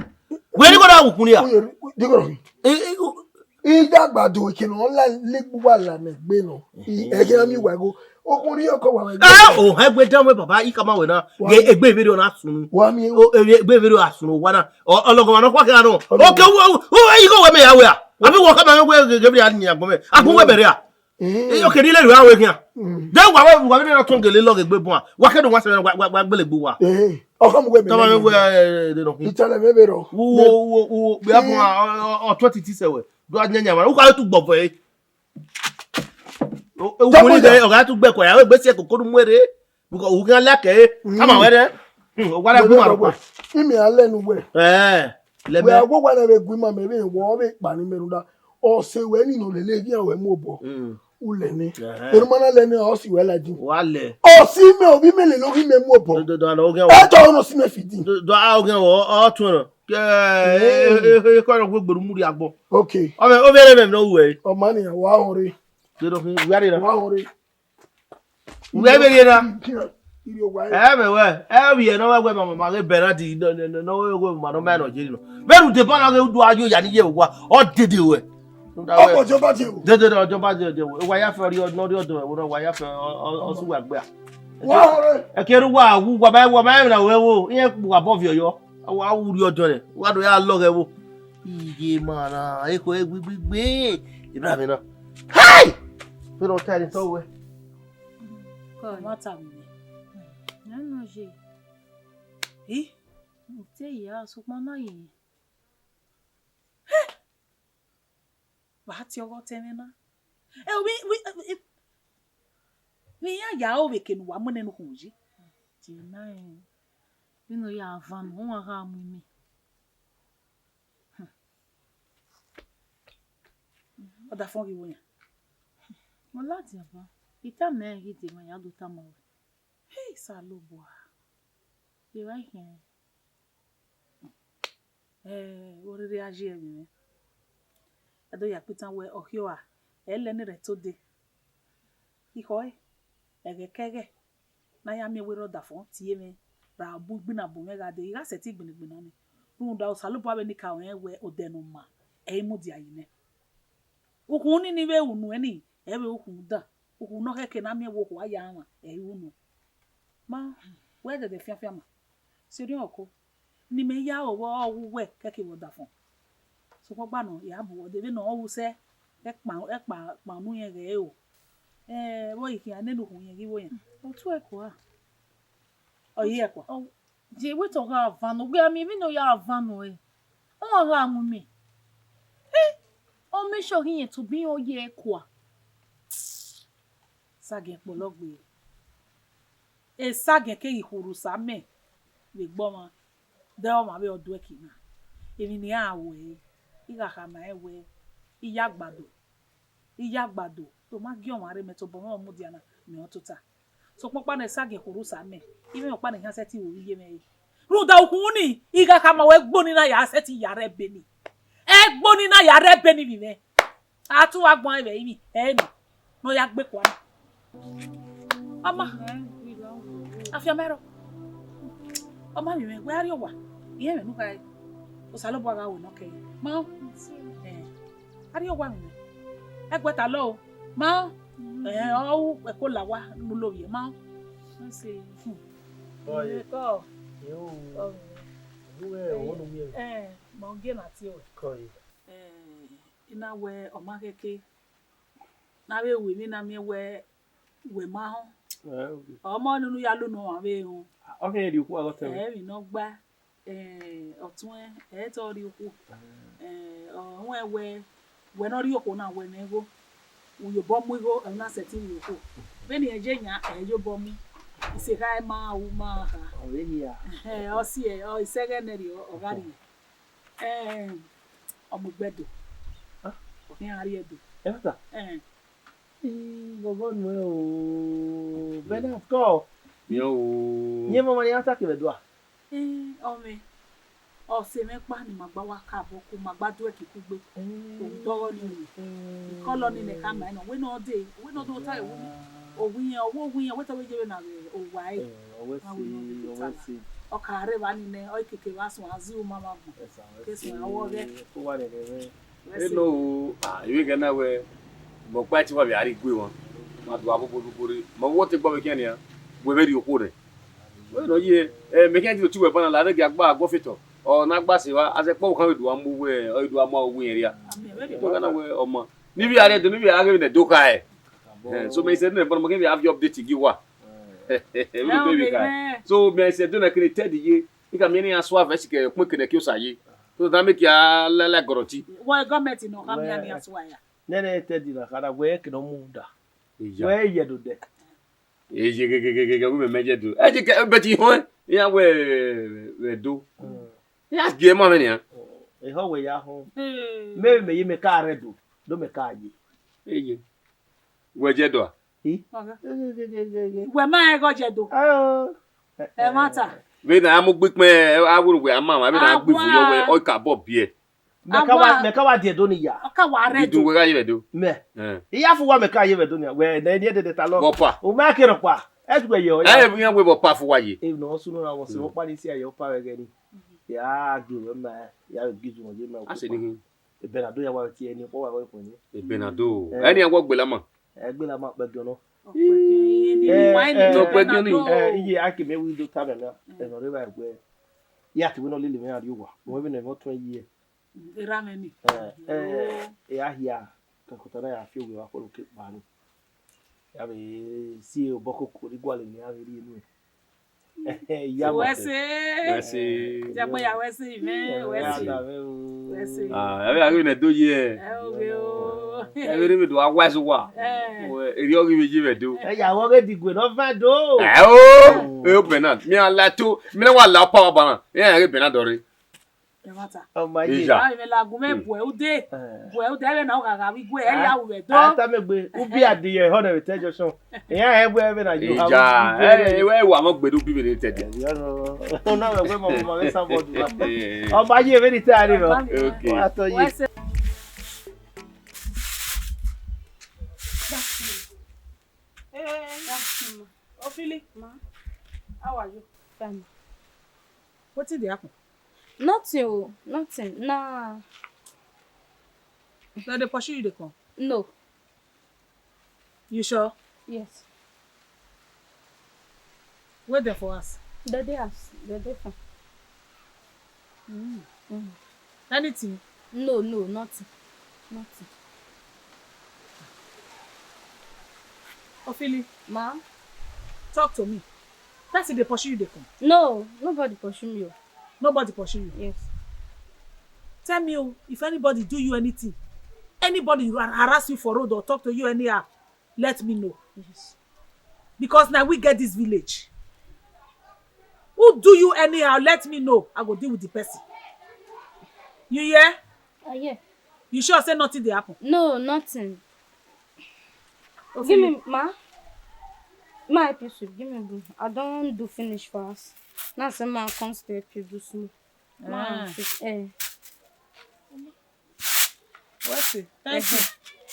Wẹ ni kọ na wu ukhunmwu ni a? Oye, di kọ rọ. Eh, eh, o- Iye agbado, eke ne ọ la, la egbe uwa la ne egbe nọ. I, ẹghẹ a miẹn uwa igho. Ukhunmwu ni ọkọ wa vbe egbe. Ah, o hẹ egbe dan wẹ baba, I ka ma wẹ na. Wa- Ye egbe vberriọ na sunu. Wa miẹn. O, e, egbe vberriọ a sunu wa na. Ọ, ọlọgọ wa nọ kua kẹ na nọ. Ọlọgọ. Oke, wo, wo, igho wẹ mẹ ya wẹ a? Abi wọ ka ma wẹ ghe, ghe vberriọ a ni agbọn mẹ. Agbọn wẹ bẹrẹ a? Eh. Eh, oke, ni lele uwa wẹ khian. Mm. De wa, wa, wa vberriọ na tọn gele lọghe egbe bun a. Wa ke do wa sẹ wa, wa, wa gbele egbe uwa. Eh. Ọkọ mu wẹ mẹ. Tọmọ mẹ wẹ, eh, de nọ. Itẹlẹ mẹ vberriọ. Wo, wo, wo, wo, gbe a bun a, ọ, ọ, ọ, twenty ti sẹ wẹ. Do a nyanya wa. U ka tu gbọvọ e. O, e, uwuni de, ọ gha tu gbẹ kua ya, egbe si ẹkoko ne u mu rre. Because u khian like e, tama wẹ rẹ. Hmm, ọ wa na gu ima rhọkpa. Imi a lẹ ne uwẹ. Eh, lẹ mẹ. Wẹ a wẹ wa na vbe gu ima mẹ vbe wọ vbe kpa ni mẹ rhunmwuda. Ọ sẹ wẹ ni nọ lele ghi a wẹ mu obọ. Mm. U lẹ nẹ. Ẹhẹn. Erhunmwu na lẹ nẹ, ọ si wẹ ladian. Wa lẹ. Ọ si mẹ, ovbi mẹ lele ovbi mẹ mu obọ. Do, do, do, do, ọ ghian wẹ. Ẹ tọ ọ nọ si mẹ fidi. Do, do, a ọ ghian wẹ, ọ, ọ tuẹn nọ. Ke, e, e, e, e, kọ rọ wẹ gberu mu rria agbọn. Okay. Ọ mẹ, ovbi ẹre mẹ nọ wẹ. Ọ ma nian, wa họn rre. Dodo khin, wẹ rre na. Wa họn rre. Wẹ vbe rre na. Ẹ mẹ wẹ, ẹ vbe ẹre nọ wẹ wẹ ma, ma, ma ghe bẹrẹ di nọ, nọ, nọ, nọ, wẹ, wẹ ma nọ ma nọ je nọ. Vbene u deba na ghe u do ayo ya ni ye wa, ọ dede wẹ. Ọ bọ jọba je o. Dede, dede, jọba je, je, wa ya fẹ ọrriọ, nọ rriọ dọ, wa ya fẹ ọ, ọ, ọ su wa gbe a. Wa họn rre. Ẹ kẹre wa, wa, wa, ma, wa, ma, na wẹ wo, iran wa bọ viọ yọ. A wa wu rriọ dọnẹ, wa do ya lọghọ ẹvbo. Iye ma na, ekhọe gbigbigbi, ibra vbe na. Hai! Vbe nọ ta ẹre tọ wẹ. Kọ, ma ta vbe mẹ. Nẹ nọ ye. Ih, u te ya, sokpan na ye. Wa tie ọghọ tẹ mwẹ na. Ẹ, ovbi, ovbi, ovbi, vbe iran ya aro vbe eke ne uwa mu nene ukhunmwu yi? Tie na rẹn, vbene ọ ya van nọ, ọ gha mu imẹ. Hmm. Ọdafọn ghi wo yan? Ọ ladian ba, I tama ẹre ghi dee, ma ya do tama ruẹ. Hey, Osanobua. Evba I khian. Eh, orere a ye ẹmwẹ mwẹ. A do ya kpitan wẹ ọ khio a, ẹ lẹ ne rẹ to dee. Ikhọe, ẹghẹ kẹghẹ, ne a ya miẹn wẹ ọdafọn tie mwẹ, ra bu igbinna bu mwẹ gha dee, I gha sẹtin gbinna igbinna nii. Rhunmwuda Osanobua vbe nika ruẹn wẹ odẹ ne ọ ma, ẹ i mudia yi nẹ. Ukhunmwu nii ni vbe ru nuẹn nii, ẹ i vbe ru ukhunmwu dan. Ukhunmwu ne ọ khẹke ne a miẹn wẹ okhuo a ya mwa, ẹ i ru nọ. Ma, wẹ dẹdẹ fianfian ma. Sẹ orhiọn ọko, ne imẹ ya ro vbe ọ wu wẹ kẹke vbe ọdafọn. Sokpan ọgba nọ, ya bu ọdẹ vbene ọ ru sẹ, ẹkpa, ẹkpa, ẹkpa unu irẹn ghẹ ro. Ẹ, vbe ọ ghi khian nene ukhunmwu irẹn ghi vbo yan? Ọ tuẹ kua. Ọ ye ẹkua. Ọ, je wẹ te ọ gha van nọ, wẹ a miẹn vbene ọ ya van nọ ẹre. Ọ gha mu imẹ. Ẹ, ọ mẹ sure ghi rẹn tobọ iran ọ ye ẹkua. Sagiẹn kpọlọ gbe. Esagiẹn keghi khuorre osa amẹ vbe egbe ọmwa, de ọmwa vbe ọduẹki na. Emwi ne iran ru ẹre, I gha khama rẹn wẹẹ, I ya gbado, I ya gbado, te ọ ma gie ọmwa rre mẹ tobọ mwẹ ọ mudia na, mẹ ọ tota. Sokpan ọkpa ne Esagiẹn khuorre osa amẹ, imẹ ọkpa ne I khian sẹtin ru ye mwẹ re. Rhunmwuda ukhunmwu ni, I gha khama wẹẹ ẹgbo ni na ya sẹtin ya rre ebe ni. Ẹgbo ni na ya rre ebe ni vbe mwẹ. A tu wa gbẹn vbe ivbi ẹre nọ, ne ọ ya gbe kua na. Ọ ma, afianma ẹrọ. Ọ ma vbe mwẹ, wẹ a rrie owa, irẹn mwẹ ne u khare. Osanobua gha ru nọ kẹre. Ma, eh, a rrie owa mwẹ. Ẹguẹta lọ o. Ma, eh, ọ ru ẹko la owa ne u lovbiẹ, ma. Hmm. Ọye. Kọ. Yo. Kọ. Ru ẹ, ọmọ ne u miẹn. Eh, ma gie na tie ruẹ. Kọ ye. Eh, I na wẹ ọ ma khẹke, ne a vbe ru emwi na miẹn wẹ, wẹ ma họn. Eh, okay. Ọmọ ne unu ya lu ne ọmwa vbe họn. Ọ kẹ rhie okhuo a gha tẹ mwẹ. Ẹ, emwi ne ọ gba, eh, ọtuẹn, ẹ i te ọ rhie okhuo. Eh, ọ huẹn wẹ, wẹ ne ọ rhie okhuo na, wẹ mwẹ igho. U ye obọ mu igho, ẹ na sẹtin rhie okhuo. Vbene irẹn ye yan, ẹ i ye obọ mu. Isekha ma ru ma kha. Ọ vbe hia. Ẹhẹn, ọ si ẹ, ọ i sẹ ẹghẹ nẹ rriọ, ọ gha rrie. Eh, ọ mu egbe do. Ah. Ọ khian rrie do. Ẹ ta? Eh. Ii, gọgọ nuẹn o, Bernard kọ. Miẹn o. Yẹn mama ne iran ta kevbe ẹdua. Eh, ọ mwẹ, ọ sẹ mwẹ kpa ne ima gba wa ka bọ ku, ima gba duẹ kikugbe. Eh. Ogbọghọ ni o. Eh. Ikọlọ ni nẹ ka ma nọ, wẹ ne ọ dee, wẹ ne ọ do ta ẹre, wẹ ne ọ wi yan, ọ wi yan, wẹ te ọ vbe ye vbe na vbe owa ẹre. Eh, ọ wẹ si, ọ wẹ si. Ọ ka rre evba ni nẹ, ọ i keke vbe a suẹn, a zẹ uma vbe agbọn. Yes, sir, ọ wẹ si. Ke suẹn, ọ wẹ ọghẹ. Ọ wa rẹrẹ mwẹ. Eno o, ah, ivbi ghẹ na wẹ, mẹ ọkpa ẹtin wa vbe a rrie igue mwa, ma do a bobo rre. Ma wẹ ọ te gbe ọvbokhan nian, wẹ vbe rhie okhuo nẹ. Wẹ nọ ye, eh, mẹ khian dilo tie uwẹ banna la, rre gie a gba guọfetọ, ọ na gba sẹ evba, a zẹ kpọ ọvbokhan vbe do a mu wẹ, ọ i do a mu aro wu irẹn rria. Amẹ, wẹ rhie. Mẹ ọkpa na wẹ ọma. Ne ivbi a rrie do, ne ivbi a ghe vbene do kha ẹ. Eh, so mẹ i sẹ do nẹ, but mẹ khian vbe a viọ update gie uwa. Vbene do vbe kha ẹ. So mẹ i sẹ do nẹ kene Teddy ye, I ka miẹn ne iran sua vẹ sikẹ ukpọn ekenẹke Osa ye. So that make ya la, la gọrọ ti. Wẹ gọọmenti nọ kha miẹn ne iran sua ya. Nene Teddy na kha na wẹ ke nọ mu da. Iya. Wẹ ye do dẹ. Eye gẹgẹgẹgẹ, wẹ mẹ ye do. Ẹ je kẹ, but I họn, iran wẹ, wẹ do. Mm. Iran gie ma mwẹ nian. Mm. Ehọ wẹ ya họn. Hmm. Mẹ mẹ ye mẹ ka rre do, do mẹ ka ye. Eye. Wẹ ye do a? I? Ọga. Wẹ ma rẹn ghe ọ ye do. Ayo. Ẹmwata. Vbene a mu gbe ikpẹn, a wẹ wẹ a ma mwa, vbene a gbe ivun yọ wẹ, ọ ka bọ biẹ. Mẹ ka wa, mẹ ka wa die do ni ya. Ọ ka wa rre do. Idun wẹ gha ye vbe do. Mẹ. Eh. I ya fu wa mẹ ka ye vbe do ni ya. Wẹ ne ni ẹdẹdẹ ta lọ. Vbọpa. U ma ke rhọkpa. Ẹ tu wẹ yọ. Ẹ, iran wẹ vbọpa fu wa ye. E no sunu na wọ se, mm, vbọpa ni si aye ọpa vbe ẹghẹ ni. Ya gbe wẹ ma, ya gbe idun ye ma. A se ni hin. Bernardo ya wa tie ẹni, ọ wa rọ ikun ni. Bernardo. Eh. Ẹni a wọ gbelama. Ẹ gbelama ọkpẹgiọn nọ. Ọkpẹgiọn ni. Eh, eh, ọkpẹgiọn ni. Eh, iye a ke mẹ wi do ta mẹ na. Mm. Ẹ nọ rre vbe wẹ. Ya te wẹ nọ lele mwẹ a rrie owa. Wẹ vbe nọ mẹ ọtuẹn ye. Erha mwẹ ni. Eh, eh, e a hia. Kẹkọta na ya fi owe wa kọlọ ke kpa ni. Ya vbe si obọ koko ni gualọ ni a vbe rhie nuẹn. Iya, wẹ se. Wẹ se. Jẹ gbe ya wẹ se, amen. Wẹ se. Wẹ se. Ah, ẹ vbe a ghe ne do ye. Ẹ o ghe o. Ẹ vbe rre vbe do a wise wa. Eh. Erriọ ghi vbe ye vbe do. Ẹ ya wọ ghe digue nọ van do. Ẹ o. Mm. E o Bernard, mi a la to, mi na wa la ọpa wa bana. Ẹ ya ghe Bernard dọrre. Ẹmwata. Ọ ma ye. Iya. Avbe mwẹ la gu mwẹ, mm, buẹ ude. Eh. Buẹ ude, avbe na ọ gha gha vbe igue, ẹ, ah, ya ru vbe do. A ta mẹ gbe, ubi, ẹhẹn, a de ye ehọ nẹ vbe te junction. Iran ẹ wẹ vbe na yo. Iya, ẹ, ẹ, ẹ, wa mọ gbe do bi vbe ne te dia. Ẹ, yọ nọ. Ọ na wẹ wẹ mọ, mọ, mọ, vbe sa bọ du. Ọ ma ye vbe ni te a rre rọ. Okay. Ọ tọ ye. Hey, Ofili. Ma. How are you? Fine. Wetin dey happen? Nothing o, nothing. Na. Dem dey pursue you dey come? No. You sure? Yes. Where dem for house? Dem dey house. Dem dey fine. Mm. Mm. Anything? No, no, nothing. Nothing. Ofili. Ma? Talk to me. Person dey pursue you dey come? No, nobody pursue me o. Nobody pursue you? Yes. Tell me o, if anybody do you anything, anybody har-, harass you for road or talk to you anyhow, let me know. Yes. Because na we get this village. Who do you anyhow, let me know. I go deal with the person. You hear? I hear. You sure say nothing dey happen? No, nothing. Give me, ma. Ma help you sweep. Give me broom. I don do finish for house. Now say ma come stay help you do small. Ma, ah, sweep. Eh. Well, see. Thank you.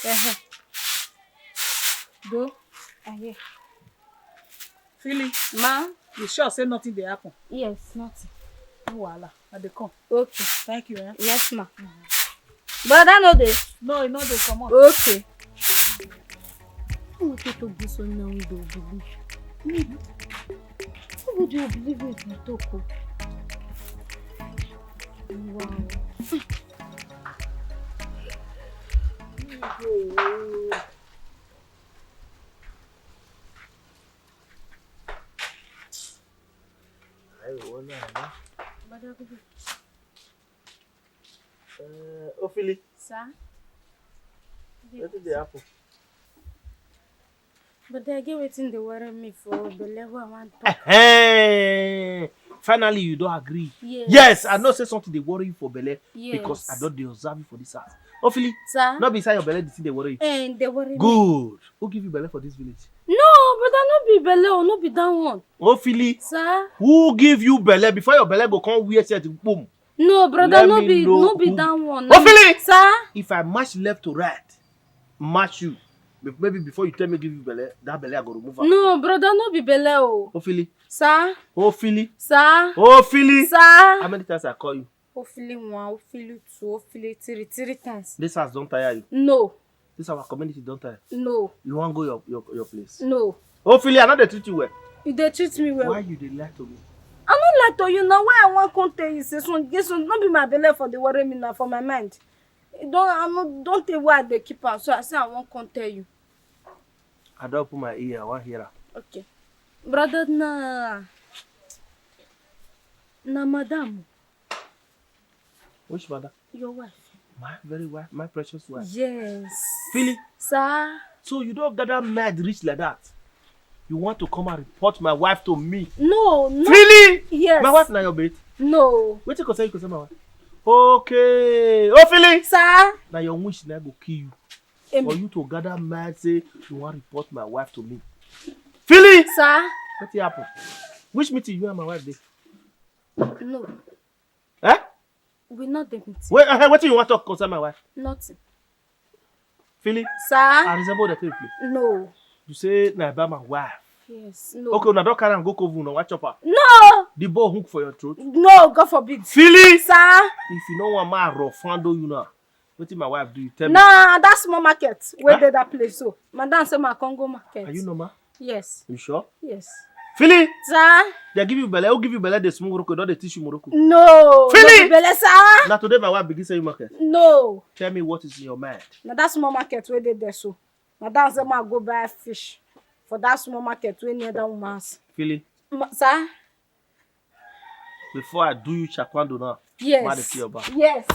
Eh, eh. Do. Ah, yeah. Philly. Ma? You sure say nothing dey happen? Yes, nothing. No wahala. I dey come. Okay. Thank you, eh? Yes, ma. Mm-hmm. Brother no dey? No, he no dey comot. Okay. Wetin to do so now, we go believe. Who go dey believe wetin we talk o? Wow. Ayo, wala, wala. Brother, good. Eh, Ofili. Sir? Wetin dey happen? But I get wetin dey worry me for belle wey I wan talk. Ehem! Finally, you don agree. Yes. Yes, I know say something dey worry you for belle. Yes. Because I don dey observe you for this house. Ofili, sir? No be inside your belle the thing dey worry you? Eh, dey worry me. Good. Who give you belle for this village? No, brother, no be belle o, no be that one. Ofili. Sir? Who give you belle before your belle go come wear shirt boom? No, brother, no be, no be that one. Ofili! Sir? If I match left to right, match you, be-, maybe before you tell me give you belle, that belle I go remove am. No, brother, no be belle o. Ofili. Sir? Ofili. Sir? Ofili. Sir? How many times I call you? Ofili one, Ofili two, Ofili three, three times. This house don tire you? No. This our community don tire? No. You wan go your, your, your place? No. Ofili, I no dey treat you well. You dey treat me well. Why you dey lie to me? I no lie to you na. Why I wan come tell you say some, yes, some, no be my belle for dey worry me na, for my mind. E don, I no, don tey wey I dey keep am, so I say I wan come tell you. I don open my ear, I wan hear am. Okay. Brother, na, na madam. Which madam? Your wife. My very wife, my precious wife. Yes. Philly. Sir. So you don gather mind reach like that? You want to come and report my wife to me? No, no. Philly! Yes. My wife na your mate? No. Wetin concern you concern my wife? Okay. Oh, Philly! Sir. Na your wish na go kill you. Amen. For you to gather mind say you wan report my wife to me. Philly! Sir. Wetin happen? Which meeting you and my wife dey? No. Eh? We no dey meeting. Wait, eh, wetin you wan talk concern my wife? Nothing. Philly? Sir? I resemble the thing, please. No. You say na about my wife. Yes, no. Okay, una don carry am go Kovu, una wan chop am. No. The ball hook for your throat. No, God forbid. Philly? Sir? If you no wan ma rough handle you now, wetin my wife do you? Tell me. Na that small market wey dey that place so. Madam say ma come go market. Are you normal? Yes. You sure? Yes. Philly! Sir? They give you belle. Who give you belle? They small Morocco. Don't they teach you Morocco? No. Philly! No be belle, sir. Now today my wife begin sell you market. No. Tell me what is in your mind. Na that small market wey dey there so. Madam say ma go buy fish for that small market wey near that woman's. Philly. Ma, sir? Before I do you chakwando now, yes. Ma dey kill your back. Yes.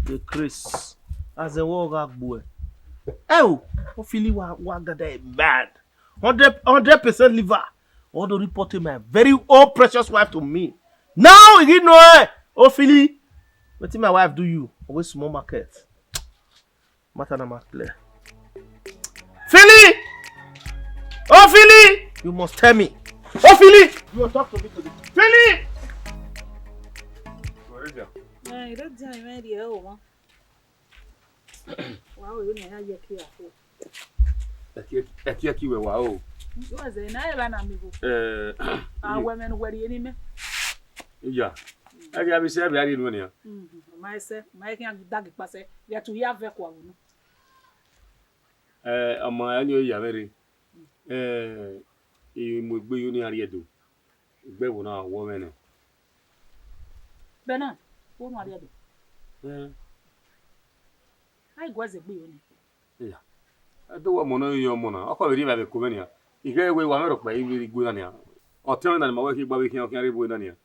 The Chris. As a war gag boy. Oh, Philly wa wa gather a man. Hundred, hundred percent liver. Want to report my very own precious wife to me. Now you know, eh? Oh, Philly. Wetin my wife do you? Always small market. Matter na ma clear. Philly! Oh, Philly! You must tell me. Oh, Philly! You must talk to me today. Philly! Where is your Eh, you don't tell me, dear, oh, ma. Wow, you know, I get here. Ẹki, ẹki, ẹki wẹ wa o. What's the name of me? Eh, Ah, women, what do you mean? Iya. Ẹki abi se abi ari nu ni. Mm, my se, my can dag pase. Ya tu ya ve kwa unu. Eh, ọmọ ẹni o ya vẹrẹ. Eh, I mu egbe yo ne iran rrie Ẹdo. Egbe ẹvbo na wọ mwẹ nẹ. Bernard, wo nu a rrie Ẹdo? Eh. A i gu ẹzẹ egbe yo ni. Iya. Ẹdo wẹ ọmọ ne ọ yọ ọmọ na, ọ kọ vbe rhie evbavbe ko mwẹ nian. I ghẹ wẹ wa mwẹ rhọkpa ivbi igue na nian. Ọtẹn mwẹ na ne ima wẹ khian gba vbe khian khian rre ebo na nian.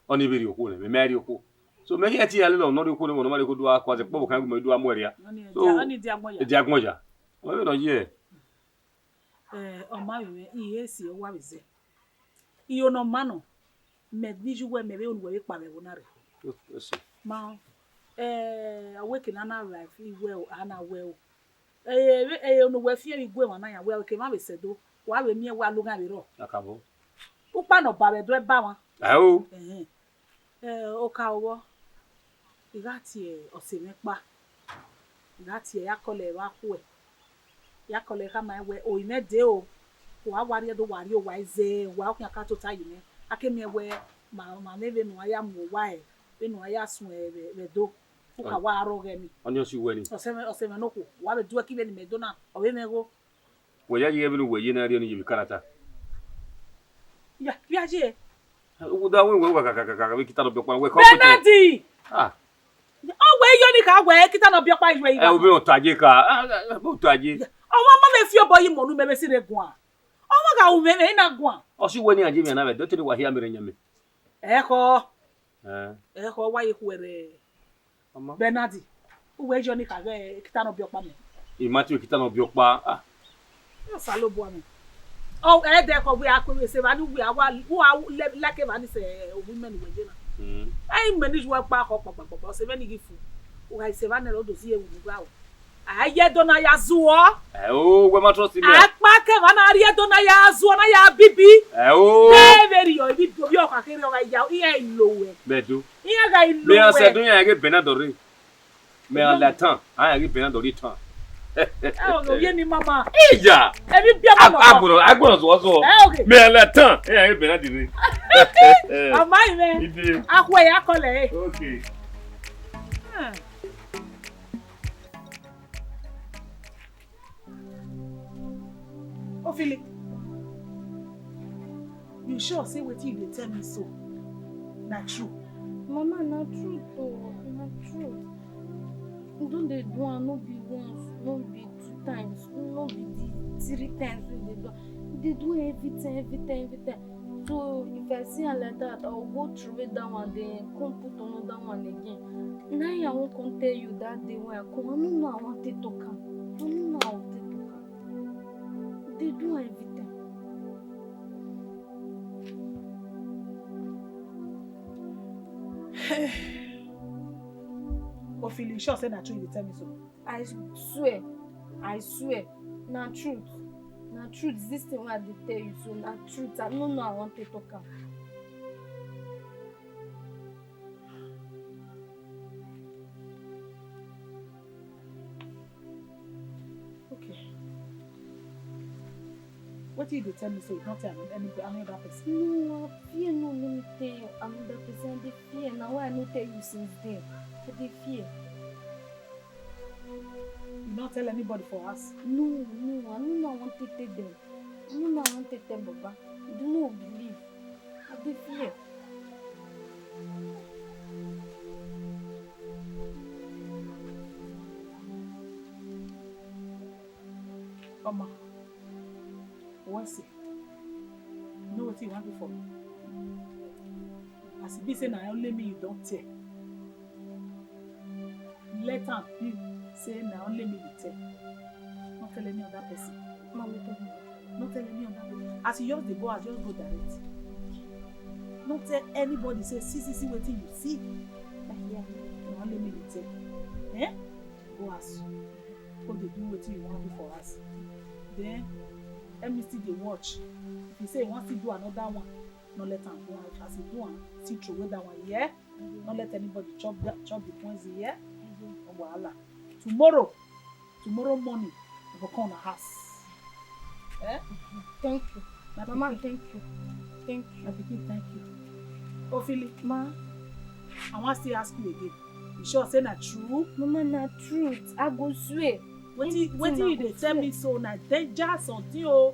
Ọnii vbe rhie okhuo nẹ, mẹ ma rhie okhuo. So, mẹ khian tie iran lele ọmọ ne ọ rhie okhuo nẹ, ọmọ ne ọ ma rhie okhuo do gha kua zẹ kpọvbokhan gu mẹ do gha mu ẹre a. Ọnii So, dia, ọnii dia agbọn ya. Dia agbọn ya. Ọ vbe nọ ye. Eh, ọ ma vbe mwẹ, I he si ọ wa vbe zẹ. Iyo ne ọ ma nọ, mẹ ghi yu wẹ mẹ vbe unu wẹ vbe kpa vbe ẹvbo na rre. Yes, yes, sir. Ma, eh, ọ wẹ eke na na arrive, I wẹ o, a na wẹ o. Eh, vbe, eh, ne uwẹ fian vbe igue emwa na yan, wẹ eke emwa vbe sẹ do, wa vbe miẹn wa loghan vbe rrọọ. Akabọ. Ukpa ne ọ ba vbe ẹdẹ ba mwa. Ẹ o. Ẹhẹn. Eh, oka vbọ, I gha tie ọse mwẹ kpa, I gha tie ya kọlẹ vbe akhuẹ, ya kọlẹ khama wẹ, o, imẹ dee o, wa wa rrie Ẹdo, wa rrie owa zẹ, wa khian ka tota ye mwẹ, a ke miẹn wẹ ma, ma mwẹ vbene uwa ya mu owa, vbene uwa ya suẹn vbe, vbe Ẹdo, uka wa rrọọ ghẹ ni. Ọnii ọ si wẹ ni. Ọse mwẹ, ọse mwẹ nokhuo, wa vbe duẹ ke vbene imẹ do na, ọ vbe mwẹ gho. Wẹ ya ye vbene uwẹ ye na rrie ọnii ye vbe ikarata. Ya, ya ye. Uwu da wẹ wẹ wa kakakaka vbe kita nọ biọkpa wẹ kọ. Bernardi! Ah. Ọ wẹ yo ni kha wẹ kita nọ biọkpa iwe iwa. Ẹ, obìnrin ọ̀tá ajé ka. Ah, ah, ah, ọ̀tá ajé. Ọmọ ọmọ mẹ fi obọ yi mọ nu mẹ mẹ si rre guan. Ọmọ gha wu mẹ mẹ na guan. Ọ si wẹ ni ajé mi ana vbe do te wa hia mi rẹ yan mi. Ẹkhọ. Eh. Ẹkhọ wa ye khuẹrẹ. Ọmọ. Bernardi, uwẹ jọ ni kha ghẹ kita nọ biọkpa mẹ. I ma tie kita nọ biọkpa. Ah. Osanobua mẹ. Ọ, ẹdẹ kọ wẹ a kue wẹ sẹ evba ni wẹ a wa, wa lẹ, like evba ni sẹ, eh, women wẹ ye na. Mm. Ẹ i mẹ ni ju ẹkpa kọ kpakpakpakpa, ọse vbene I ghi fu. U gha sẹ evba nẹ, ọ do si ye wu gba o. A ye Ẹdo na ya zuọ. Ẹ o, wẹ ma trust me. A kpa ke evba na rrie Ẹdo na ya zuọ, na ya bibi. Ẹ o. Vbe vberriọ, ibi do, bi ọ kha kherhe, ọ gha ya, iran i lo wẹ. Bẹdo. Iran gha i lo wẹ. Mẹ a sẹ do yan ghe Bernardo rre. Mẹ a la tan, a yan ghe Bernardo rre tan. Ẹ o, ye ni mama. Iya. Ebi bi ọmọ mama. Agbọrọ, agbọrọ zuọ zuọ. Ẹ, okay. Mẹ a la tan, a yan ghe Bernardo rre. Ọmọ yìí mẹ. Ibi. Akhuẹ ya kọlẹ. Okay. Hmm. Ofili, you sure say wetin you dey tell me so na true? Mama, na truth o, na truth. I don dey do am no be once, no be two times, no be the three times wey I dey do am. I dey do am every time, every time, every time. So if I see am like that, I will go throway that one, then come put another one again. Na him I wan come tell you that day when I come. I no know I wan take talk am. I no know I wan take talk am. Dey do am every time. Ofili, you sure say na true you dey tell me so? I swear, I swear, na truth, na truth. This thing wey I dey tell you so, na truth. I no know I wan take talk am. Okay. Wetin you dey tell me so you no tell any, any other person? No, I fear no, let me tell you, another person, I dey fear. Na why I no tell you since then. I dey fear. You no tell anybody for house? No, no, I no know I wan take tell them. I no know I wan take tell Baba. They no believe. I dey fear. Ọmọ, what's it? You know wetin you wan do for me? As e be say na only me you don tell, let am be say na only me you tell. No tell any other person. Mommy, tell me. No tell any other person. As you just dey go out, just go direct. No tell anybody say, "See, see, see wetin you see." Na only me you tell. Eh? Go house. Go dey do wetin you wan do for house. Then, let me still dey watch. If you say you wan still do another one, no let am do am. As you do am, still throway that one, yeah? No let anybody chop that, chop the poison, yeah? No wahala. Tomorrow, tomorrow morning, I go come una house. Eh? Thank you. My Mama, pikin. Thank you. Thank you. My pikin, thank you. Ofili. Ma. I wan still ask you again. You sure say na true? Mama, na truth. I go swear. Wetin, wetin you dey tell me so na danger something o.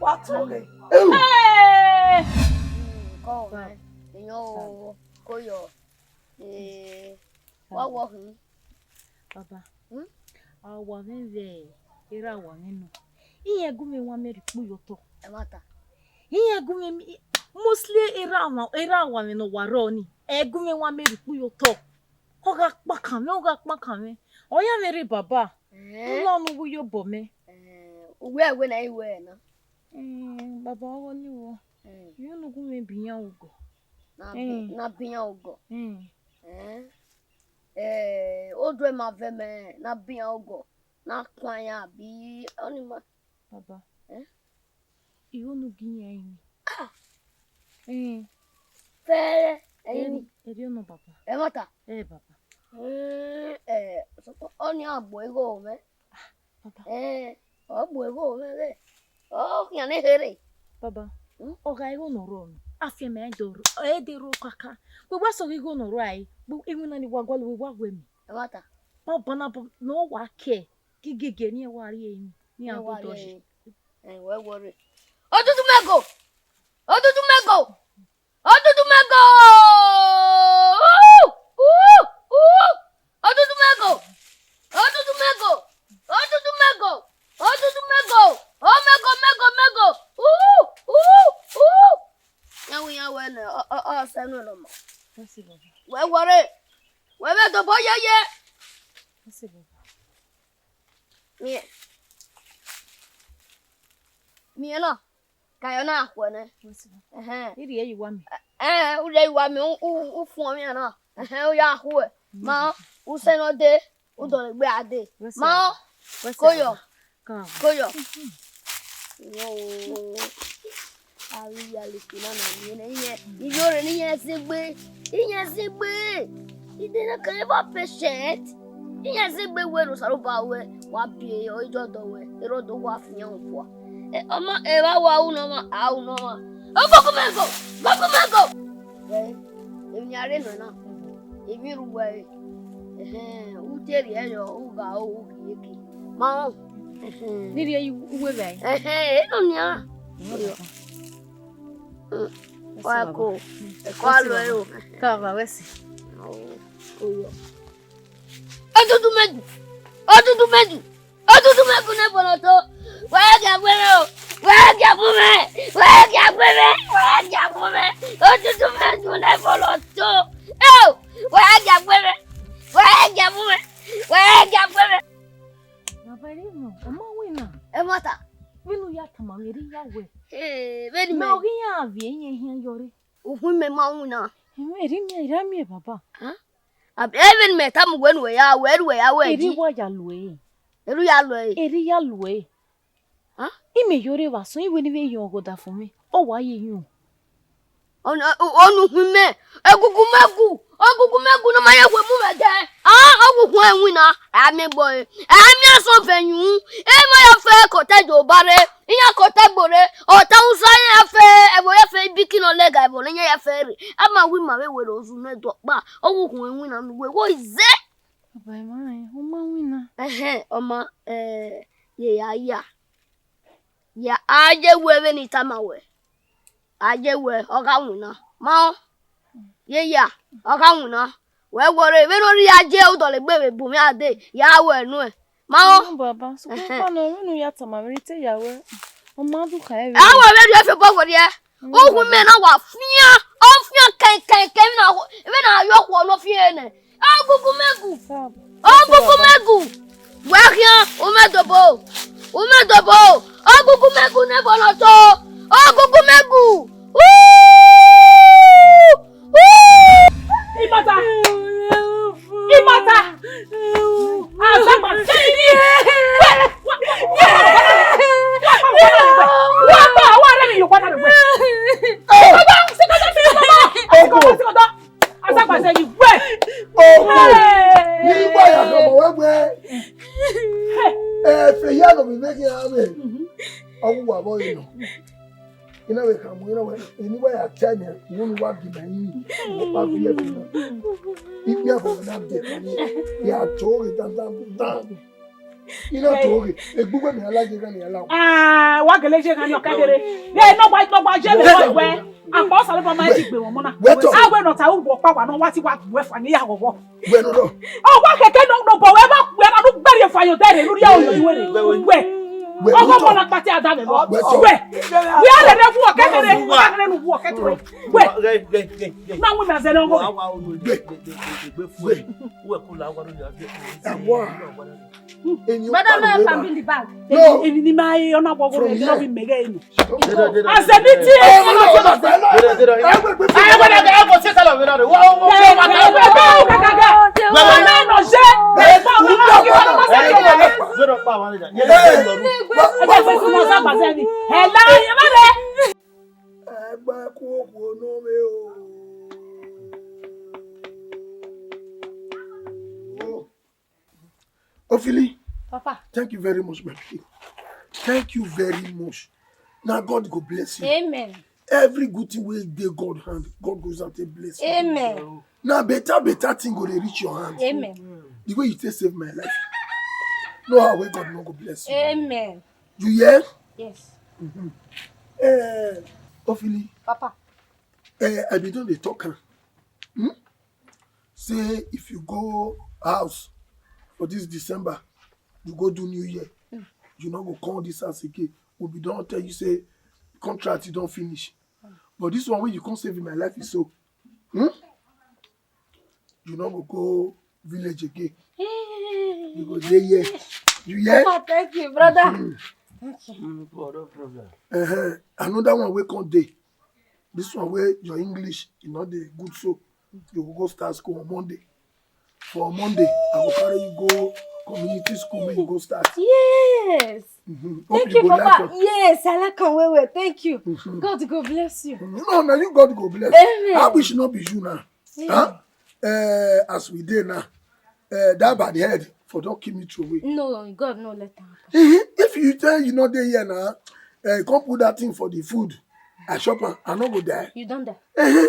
Wa tọghe. Hey! Kọ mwẹ, iyẹn o, ko yọ. Eh, wa wọ hin. Baba, hmm? A wa mwẹ vbe erha wa mwẹ nọ. Iran gu mwẹ wan mẹ rhie ukpu ye otọ. Ẹmwata. Iran gu mwẹ mi, mostly erha wa, erha wa mwẹ ne ọ wa rrọọ ni. Ẹ gu mwẹ wan mẹ rhie ukpu ye otọ. Ọ gha kpakan mwẹ, ọ gha kpakan mwẹ. Ọ ya mwẹ rre baba. Eh? Nọ ne u wu ye obọ mẹ. Eh, uwẹ ẹwe na i wẹ na. Eh, baba, ọghe ọni wọ. Eh. Iyẹn ne u gu mwẹ bi iran ugọ. Na bi, eh, na bi iran ugọ. Eh. Eh. Eh, oduẹ ma vẹ mẹ na bi iran ugọ, na kuan iran abi ọni ma. Baba. Eh? Igho ne u gi iran ẹrinmwi. Ah! Eh. Fẹẹrẹ, ẹrinmwi. Ẹri, ẹri ọnọ baba. Ẹmwata. Eh, baba. Eh, eh, ọni a gbe igho mwẹ. Ah, baba. Eh, ọ gbe igho mwẹ ghe. Ọ khian ne kherhe. Baba, hmm? Ọ gha igho ne ọ rrọọ nọ. Afianma ẹdẹ ọ rrọọ, ẹdẹ rrọọ kaka. Wẹ wa sẹ ọghe igho ne ọ rrọọ ẹre, iwinna ni wa gualọ, wẹ wa wẹ mẹ. Ẹmwata. Baba na bọ ne ọ wa kẹ, gigege ne iran wa rhie ẹrinmwi, ne iran do dọjẹ. Ẹ, wẹ wọrre. Odudu mẹ go! Odudu mẹ go! Odudu mẹ go! U, u, u! Odudu mẹ go! Odudu mẹ go! Odudu mẹ go! Odudu mẹ go! O mẹ go, mẹ go, mẹ go! U, u, u! Yan wi yan wẹ nẹ, ọ, ọ, ọ, sẹ nu nọ ma. Mercy, Baba. Wẹ wọrre. Wẹ vbe dobo yeye. Mercy, Baba. Miẹn. Miẹn na. Ka yọ na khuẹ nẹ. Mercy, Baba. Ẹhẹn. I rhie ye uwa mẹ. Ẹhẹn, u rhie ye uwa mẹ, u, u, u fuọn mẹ na. Ẹhẹn, u ya khuẹ. Ma, u sẹ nọ dee. U dọlegbe a dee. Wẹ sẹ Ma, Baba. Wẹ sẹ ko yọ. Baba. Ka Ko yọ. Yo. Ari ya leke na na ni ne iye. Iye ore ni iye zegbe. Iye zegbe. Ide na kan eva patient. Iye zegbe wẹ ne Osanobua wẹ. Wa bi e, ọ i jọ dọ wẹ. Ero do wa fian fua. E, ọma, e vba wa u nọ ma, a u nọ ma. O, go, go, man, go. Go, go, man, go. Ẹ, emwi a rre nọ na, emwi rre uwẹ re. Ẹhẹn, u te rhie yọ, u gha ro, u ghi ye ke. Ma rẹn. Ẹhẹn. Ne I rhie ye uwu evbare. Ẹhẹn, e nọ nian. Wa ko, wa lo ẹro. Ka wa wẹ si. Oyo. Odudu mẹ du, odudu mẹ du, odudu mẹ du ne bọlọ to. Wẹ gia gbe mwẹ o, wẹ gia gbe mwẹ, wẹ gia gbe mwẹ, wẹ gia gbe mwẹ. Odudu mẹ du ne bọlọ to. Eo, wẹ gia gbe mwẹ, wẹ gia gbe mwẹ, wẹ gia gbe mwẹ. Baba, ẹ rhie mọ, ọ ma winna. Ẹmwata. Vbene u ya tama mwẹ, erha ya wẹ. Ee, vbene mẹ, mẹ ọ ghi ya viẹ iran ehian yọ rre. Ukhun mẹ ma winna. Ẹmwẹ, erha miẹn, erha miẹn, baba. Hẹn? Abi, ẹ vbene mẹ tama uwẹ ne uwẹ ya wẹ, ru wẹ ya wẹ. Erha ji. Wa ya lu ẹre. Erha ya lu ẹre. Erha ya lu ẹre. Hẹn? Imẹ yọ rre vbe asọn, iwẹ ne I vbe yọn ọghe ọdafẹn mwẹ, ọ wa ye yọn. Ọnu, ọnu ukhun mẹ, egungun mẹ gu, egungun mẹ gu ne ọ ma ya wẹ mu mwẹ dẹ. Ah, ọ gu ukhun ẹwin na, a miẹn egbe ọre, a miẹn asọn vẹ yun, emọ ya fẹ kọtẹ Joba rre, iran kọtẹ Egbo rre, ọta Hausa iran ya fẹ, ẹvbo ya fẹ ibiki nọ lẹga ẹvbo ne iran ya fẹ rre, a ma wẹ ima vbe wẹ rre ozu ne ẹdẹ ọkpa, ọ gu ukhun ẹwin na ne uwẹ, wẹ i zẹ. Baba, ẹ ma rẹn, ọ ma winna. Ẹhẹn, ọ ma, eh, ye ya ya. Ya, a ye wẹ vbene I tama wẹ. A ye wẹ, ọ gha winna. Ma ọ, ye ya, ọ gha winna. Wẹ wọrre, vbene ọ rhie a ye, u dọlegbe vbe bu mwẹ a dee, ya wẹ nuẹn. Ma ọ. Baba, sokpan, ẹhẹn, ọkpa nọ, vbene u ya tama mwẹ, I te ya wẹ, ọ ma do kha ẹre. A wẹ vbe rhie fi obọ werriẹ. Ukhun mẹ na wa fian, ọ fian kẹn, kẹn, kẹn, vbene a, vbene a yọ okhuo ne ọ fian nẹ. Ogungun mẹ gu. Ogungun mẹ gu. Wẹ khian, u mwẹ dobo. U mwẹ dobo. Ogungun mẹ gu ne bọlọ to. Ogungun mẹ gu. Uu! Uu! Imata. Imata. Azagba. Wa gba, wa rẹ mi yo, wa rẹ mi wẹ. Ogo. Azagba sẹ yi wẹ. Ogo. Hey. Ni wa ya do mo wẹ wẹ. Hey. Eh, fe ya no mi make ya me. Owo wa bo ino. Ina we ka mo ina we. Eni wa ya tell me. Wo ni wa gi me yin. Wo pa bi e. Ibi a bo na de. Ya to re dan dan dan. Ina to oge, egbugbe ni ala je gha ni ala. Ah, wa gele je gha ni ọka gele. Ye no wa no wa je le wa we. Akpa Osanobua ma ti gbe wọn mọ na. Wẹ tọ. A wẹ nọ ta u wọ pa wa nọ wa ti wa gbe fa ni ya ghọghọ. Wẹ no no. Ọ wa kẹkẹ no no bọ wẹ ba wẹ na nu gbẹrẹ fa yo dẹrẹ nu ria oyo iwe re. Wẹ. Wẹ Ọgọ no mọ na pati ada mẹ bọ. Wẹ tọ. Wẹ. Wẹ a lẹ ne fu ọka gele. Wa ne nu fu ọka to. Wẹ. Na wi ma zẹ ne ọgọ. Wẹ. Wẹ. Awa. Brother, no help am bring the bag. No. Eni ni ma e ona gbogbo me no bi mege eni. As a meeting. Ẹgbẹ́ kú òkú onú mi o. Ofili, Papa. Thank you very much, my pikin. Thank you very much. Now God go bless you. Amen. Every good thing wey dey God hand, God go use am take bless you. Amen. Now better, better thing go dey reach your hand. Amen. The way you take save my life, no how wey God no go bless you. Amen. You hear? Yes. Eh, Ofili. Papa. Eh, I bin don dey talk am. Hmm? Say if you go house for this December, you go do New Year, you no go come this house again. We be don tell you say contract you don finish. But this one wey you come save in my life is so. Hmm? You no go go village again. You go dey here. You hear? Papa, thank you, brother. Thank you. Mm, no problem. Uh-huh. Another one wey come dey. This one wey your English e no dey good so. You go go start school on Monday. For Monday, I go carry you go community school make you go start. Yes. Mm-hmm. Thank you, Papa. Yes, I like am well well. Thank you. Mm-hmm. God go bless you. Mm-hmm. No, na you God go bless. Amen. I wish no be you now. Huh? Uh, as we dey now, uh, that bad head for don kill me throw away. No, God no let am happen. Eh, if you tell you no dey here now, uh, come put that thing for the food. I chop am, I no go die. You don die. Eh,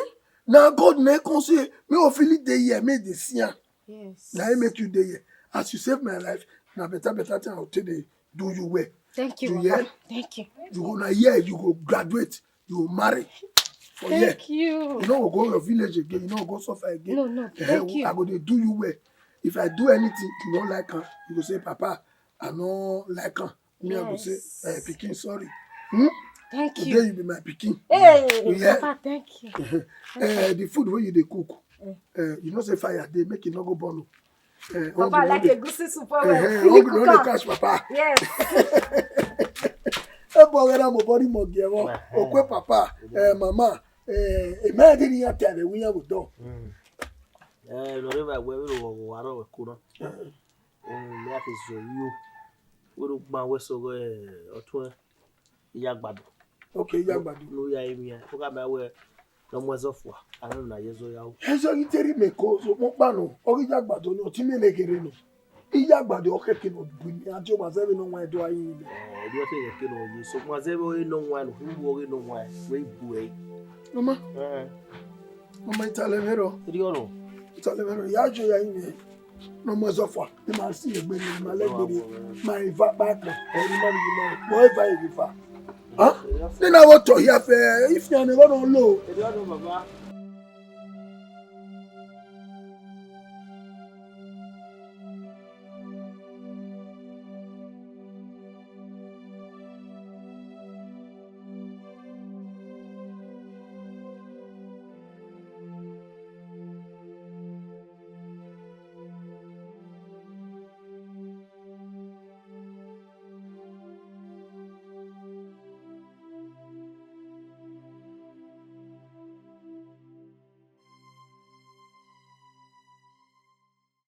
now God na come say, me Ofili dey here, make dey see am. Yes. Na him make you dey here. As you save my life, na better, better thing I go take dey do you well. Thank you, Papa. Thank you. You go na here, you go graduate. You marry for here. Thank you. You no go go your village again. You no go suffer again. No, no. Thank you. I go dey do you well. If I do anything you no like am, you go say, "Papa, I no like am." Me, I go say, "Eh, pikin, sorry." Hmm? Thank you. Today you be my pikin. Hey, Papa, thank you. Eh, the food wey you dey cook, eh, you know say fire dey, make e no go burn o. Eh, Papa like egusi soup well well. Hungry no dey catch Papa. Yes. Ebo ghe na mo body mo gie wo. Okwe Papa, eh, mama, eh, e ma ghi ni ya te ave wi ya wo do. Eh, no re va we ro wo wa ro we ku na. Eh, me a ke zo yo. We ro gba we so go, eh, otun. Iyagbado. Okay, Iyagbado. No ya emi ya. O ka ba we no mu ẹzọ fua. A no na ye ẹzọ ya o. Ẹzọ ghi te rhie mẹ ko, so mo kpa nọ. Ọ ghi Iyagbado ni, ọtẹn mẹ ne kherhe nọ. Iyagbado ọ khẹke nọ bu mi, a die ọmwa zẹvbe ne ọ wan do a yi nẹ. Eh, ọ die ọtẹn khẹke nọ ye, so ọmwa zẹvbe ọre ne ọ wan, no hu ọre ne ọ wan, wẹ i bu ẹre. Mama. Eh. Mama, italẹ mwẹ rọ. Erriọ nọ. Italẹ mwẹ rọ. Ya jo ya yi nẹ. Ne ọ mu ẹzọ fua, ne ima si egbe ne ima lẹ egbe ne ima eva kpakpa, ẹ ne ima rhie ima, whatever you prefer. Huh? Ne na wo tọ hia fẹ, if you are never don low. Erriọ nọ, Baba.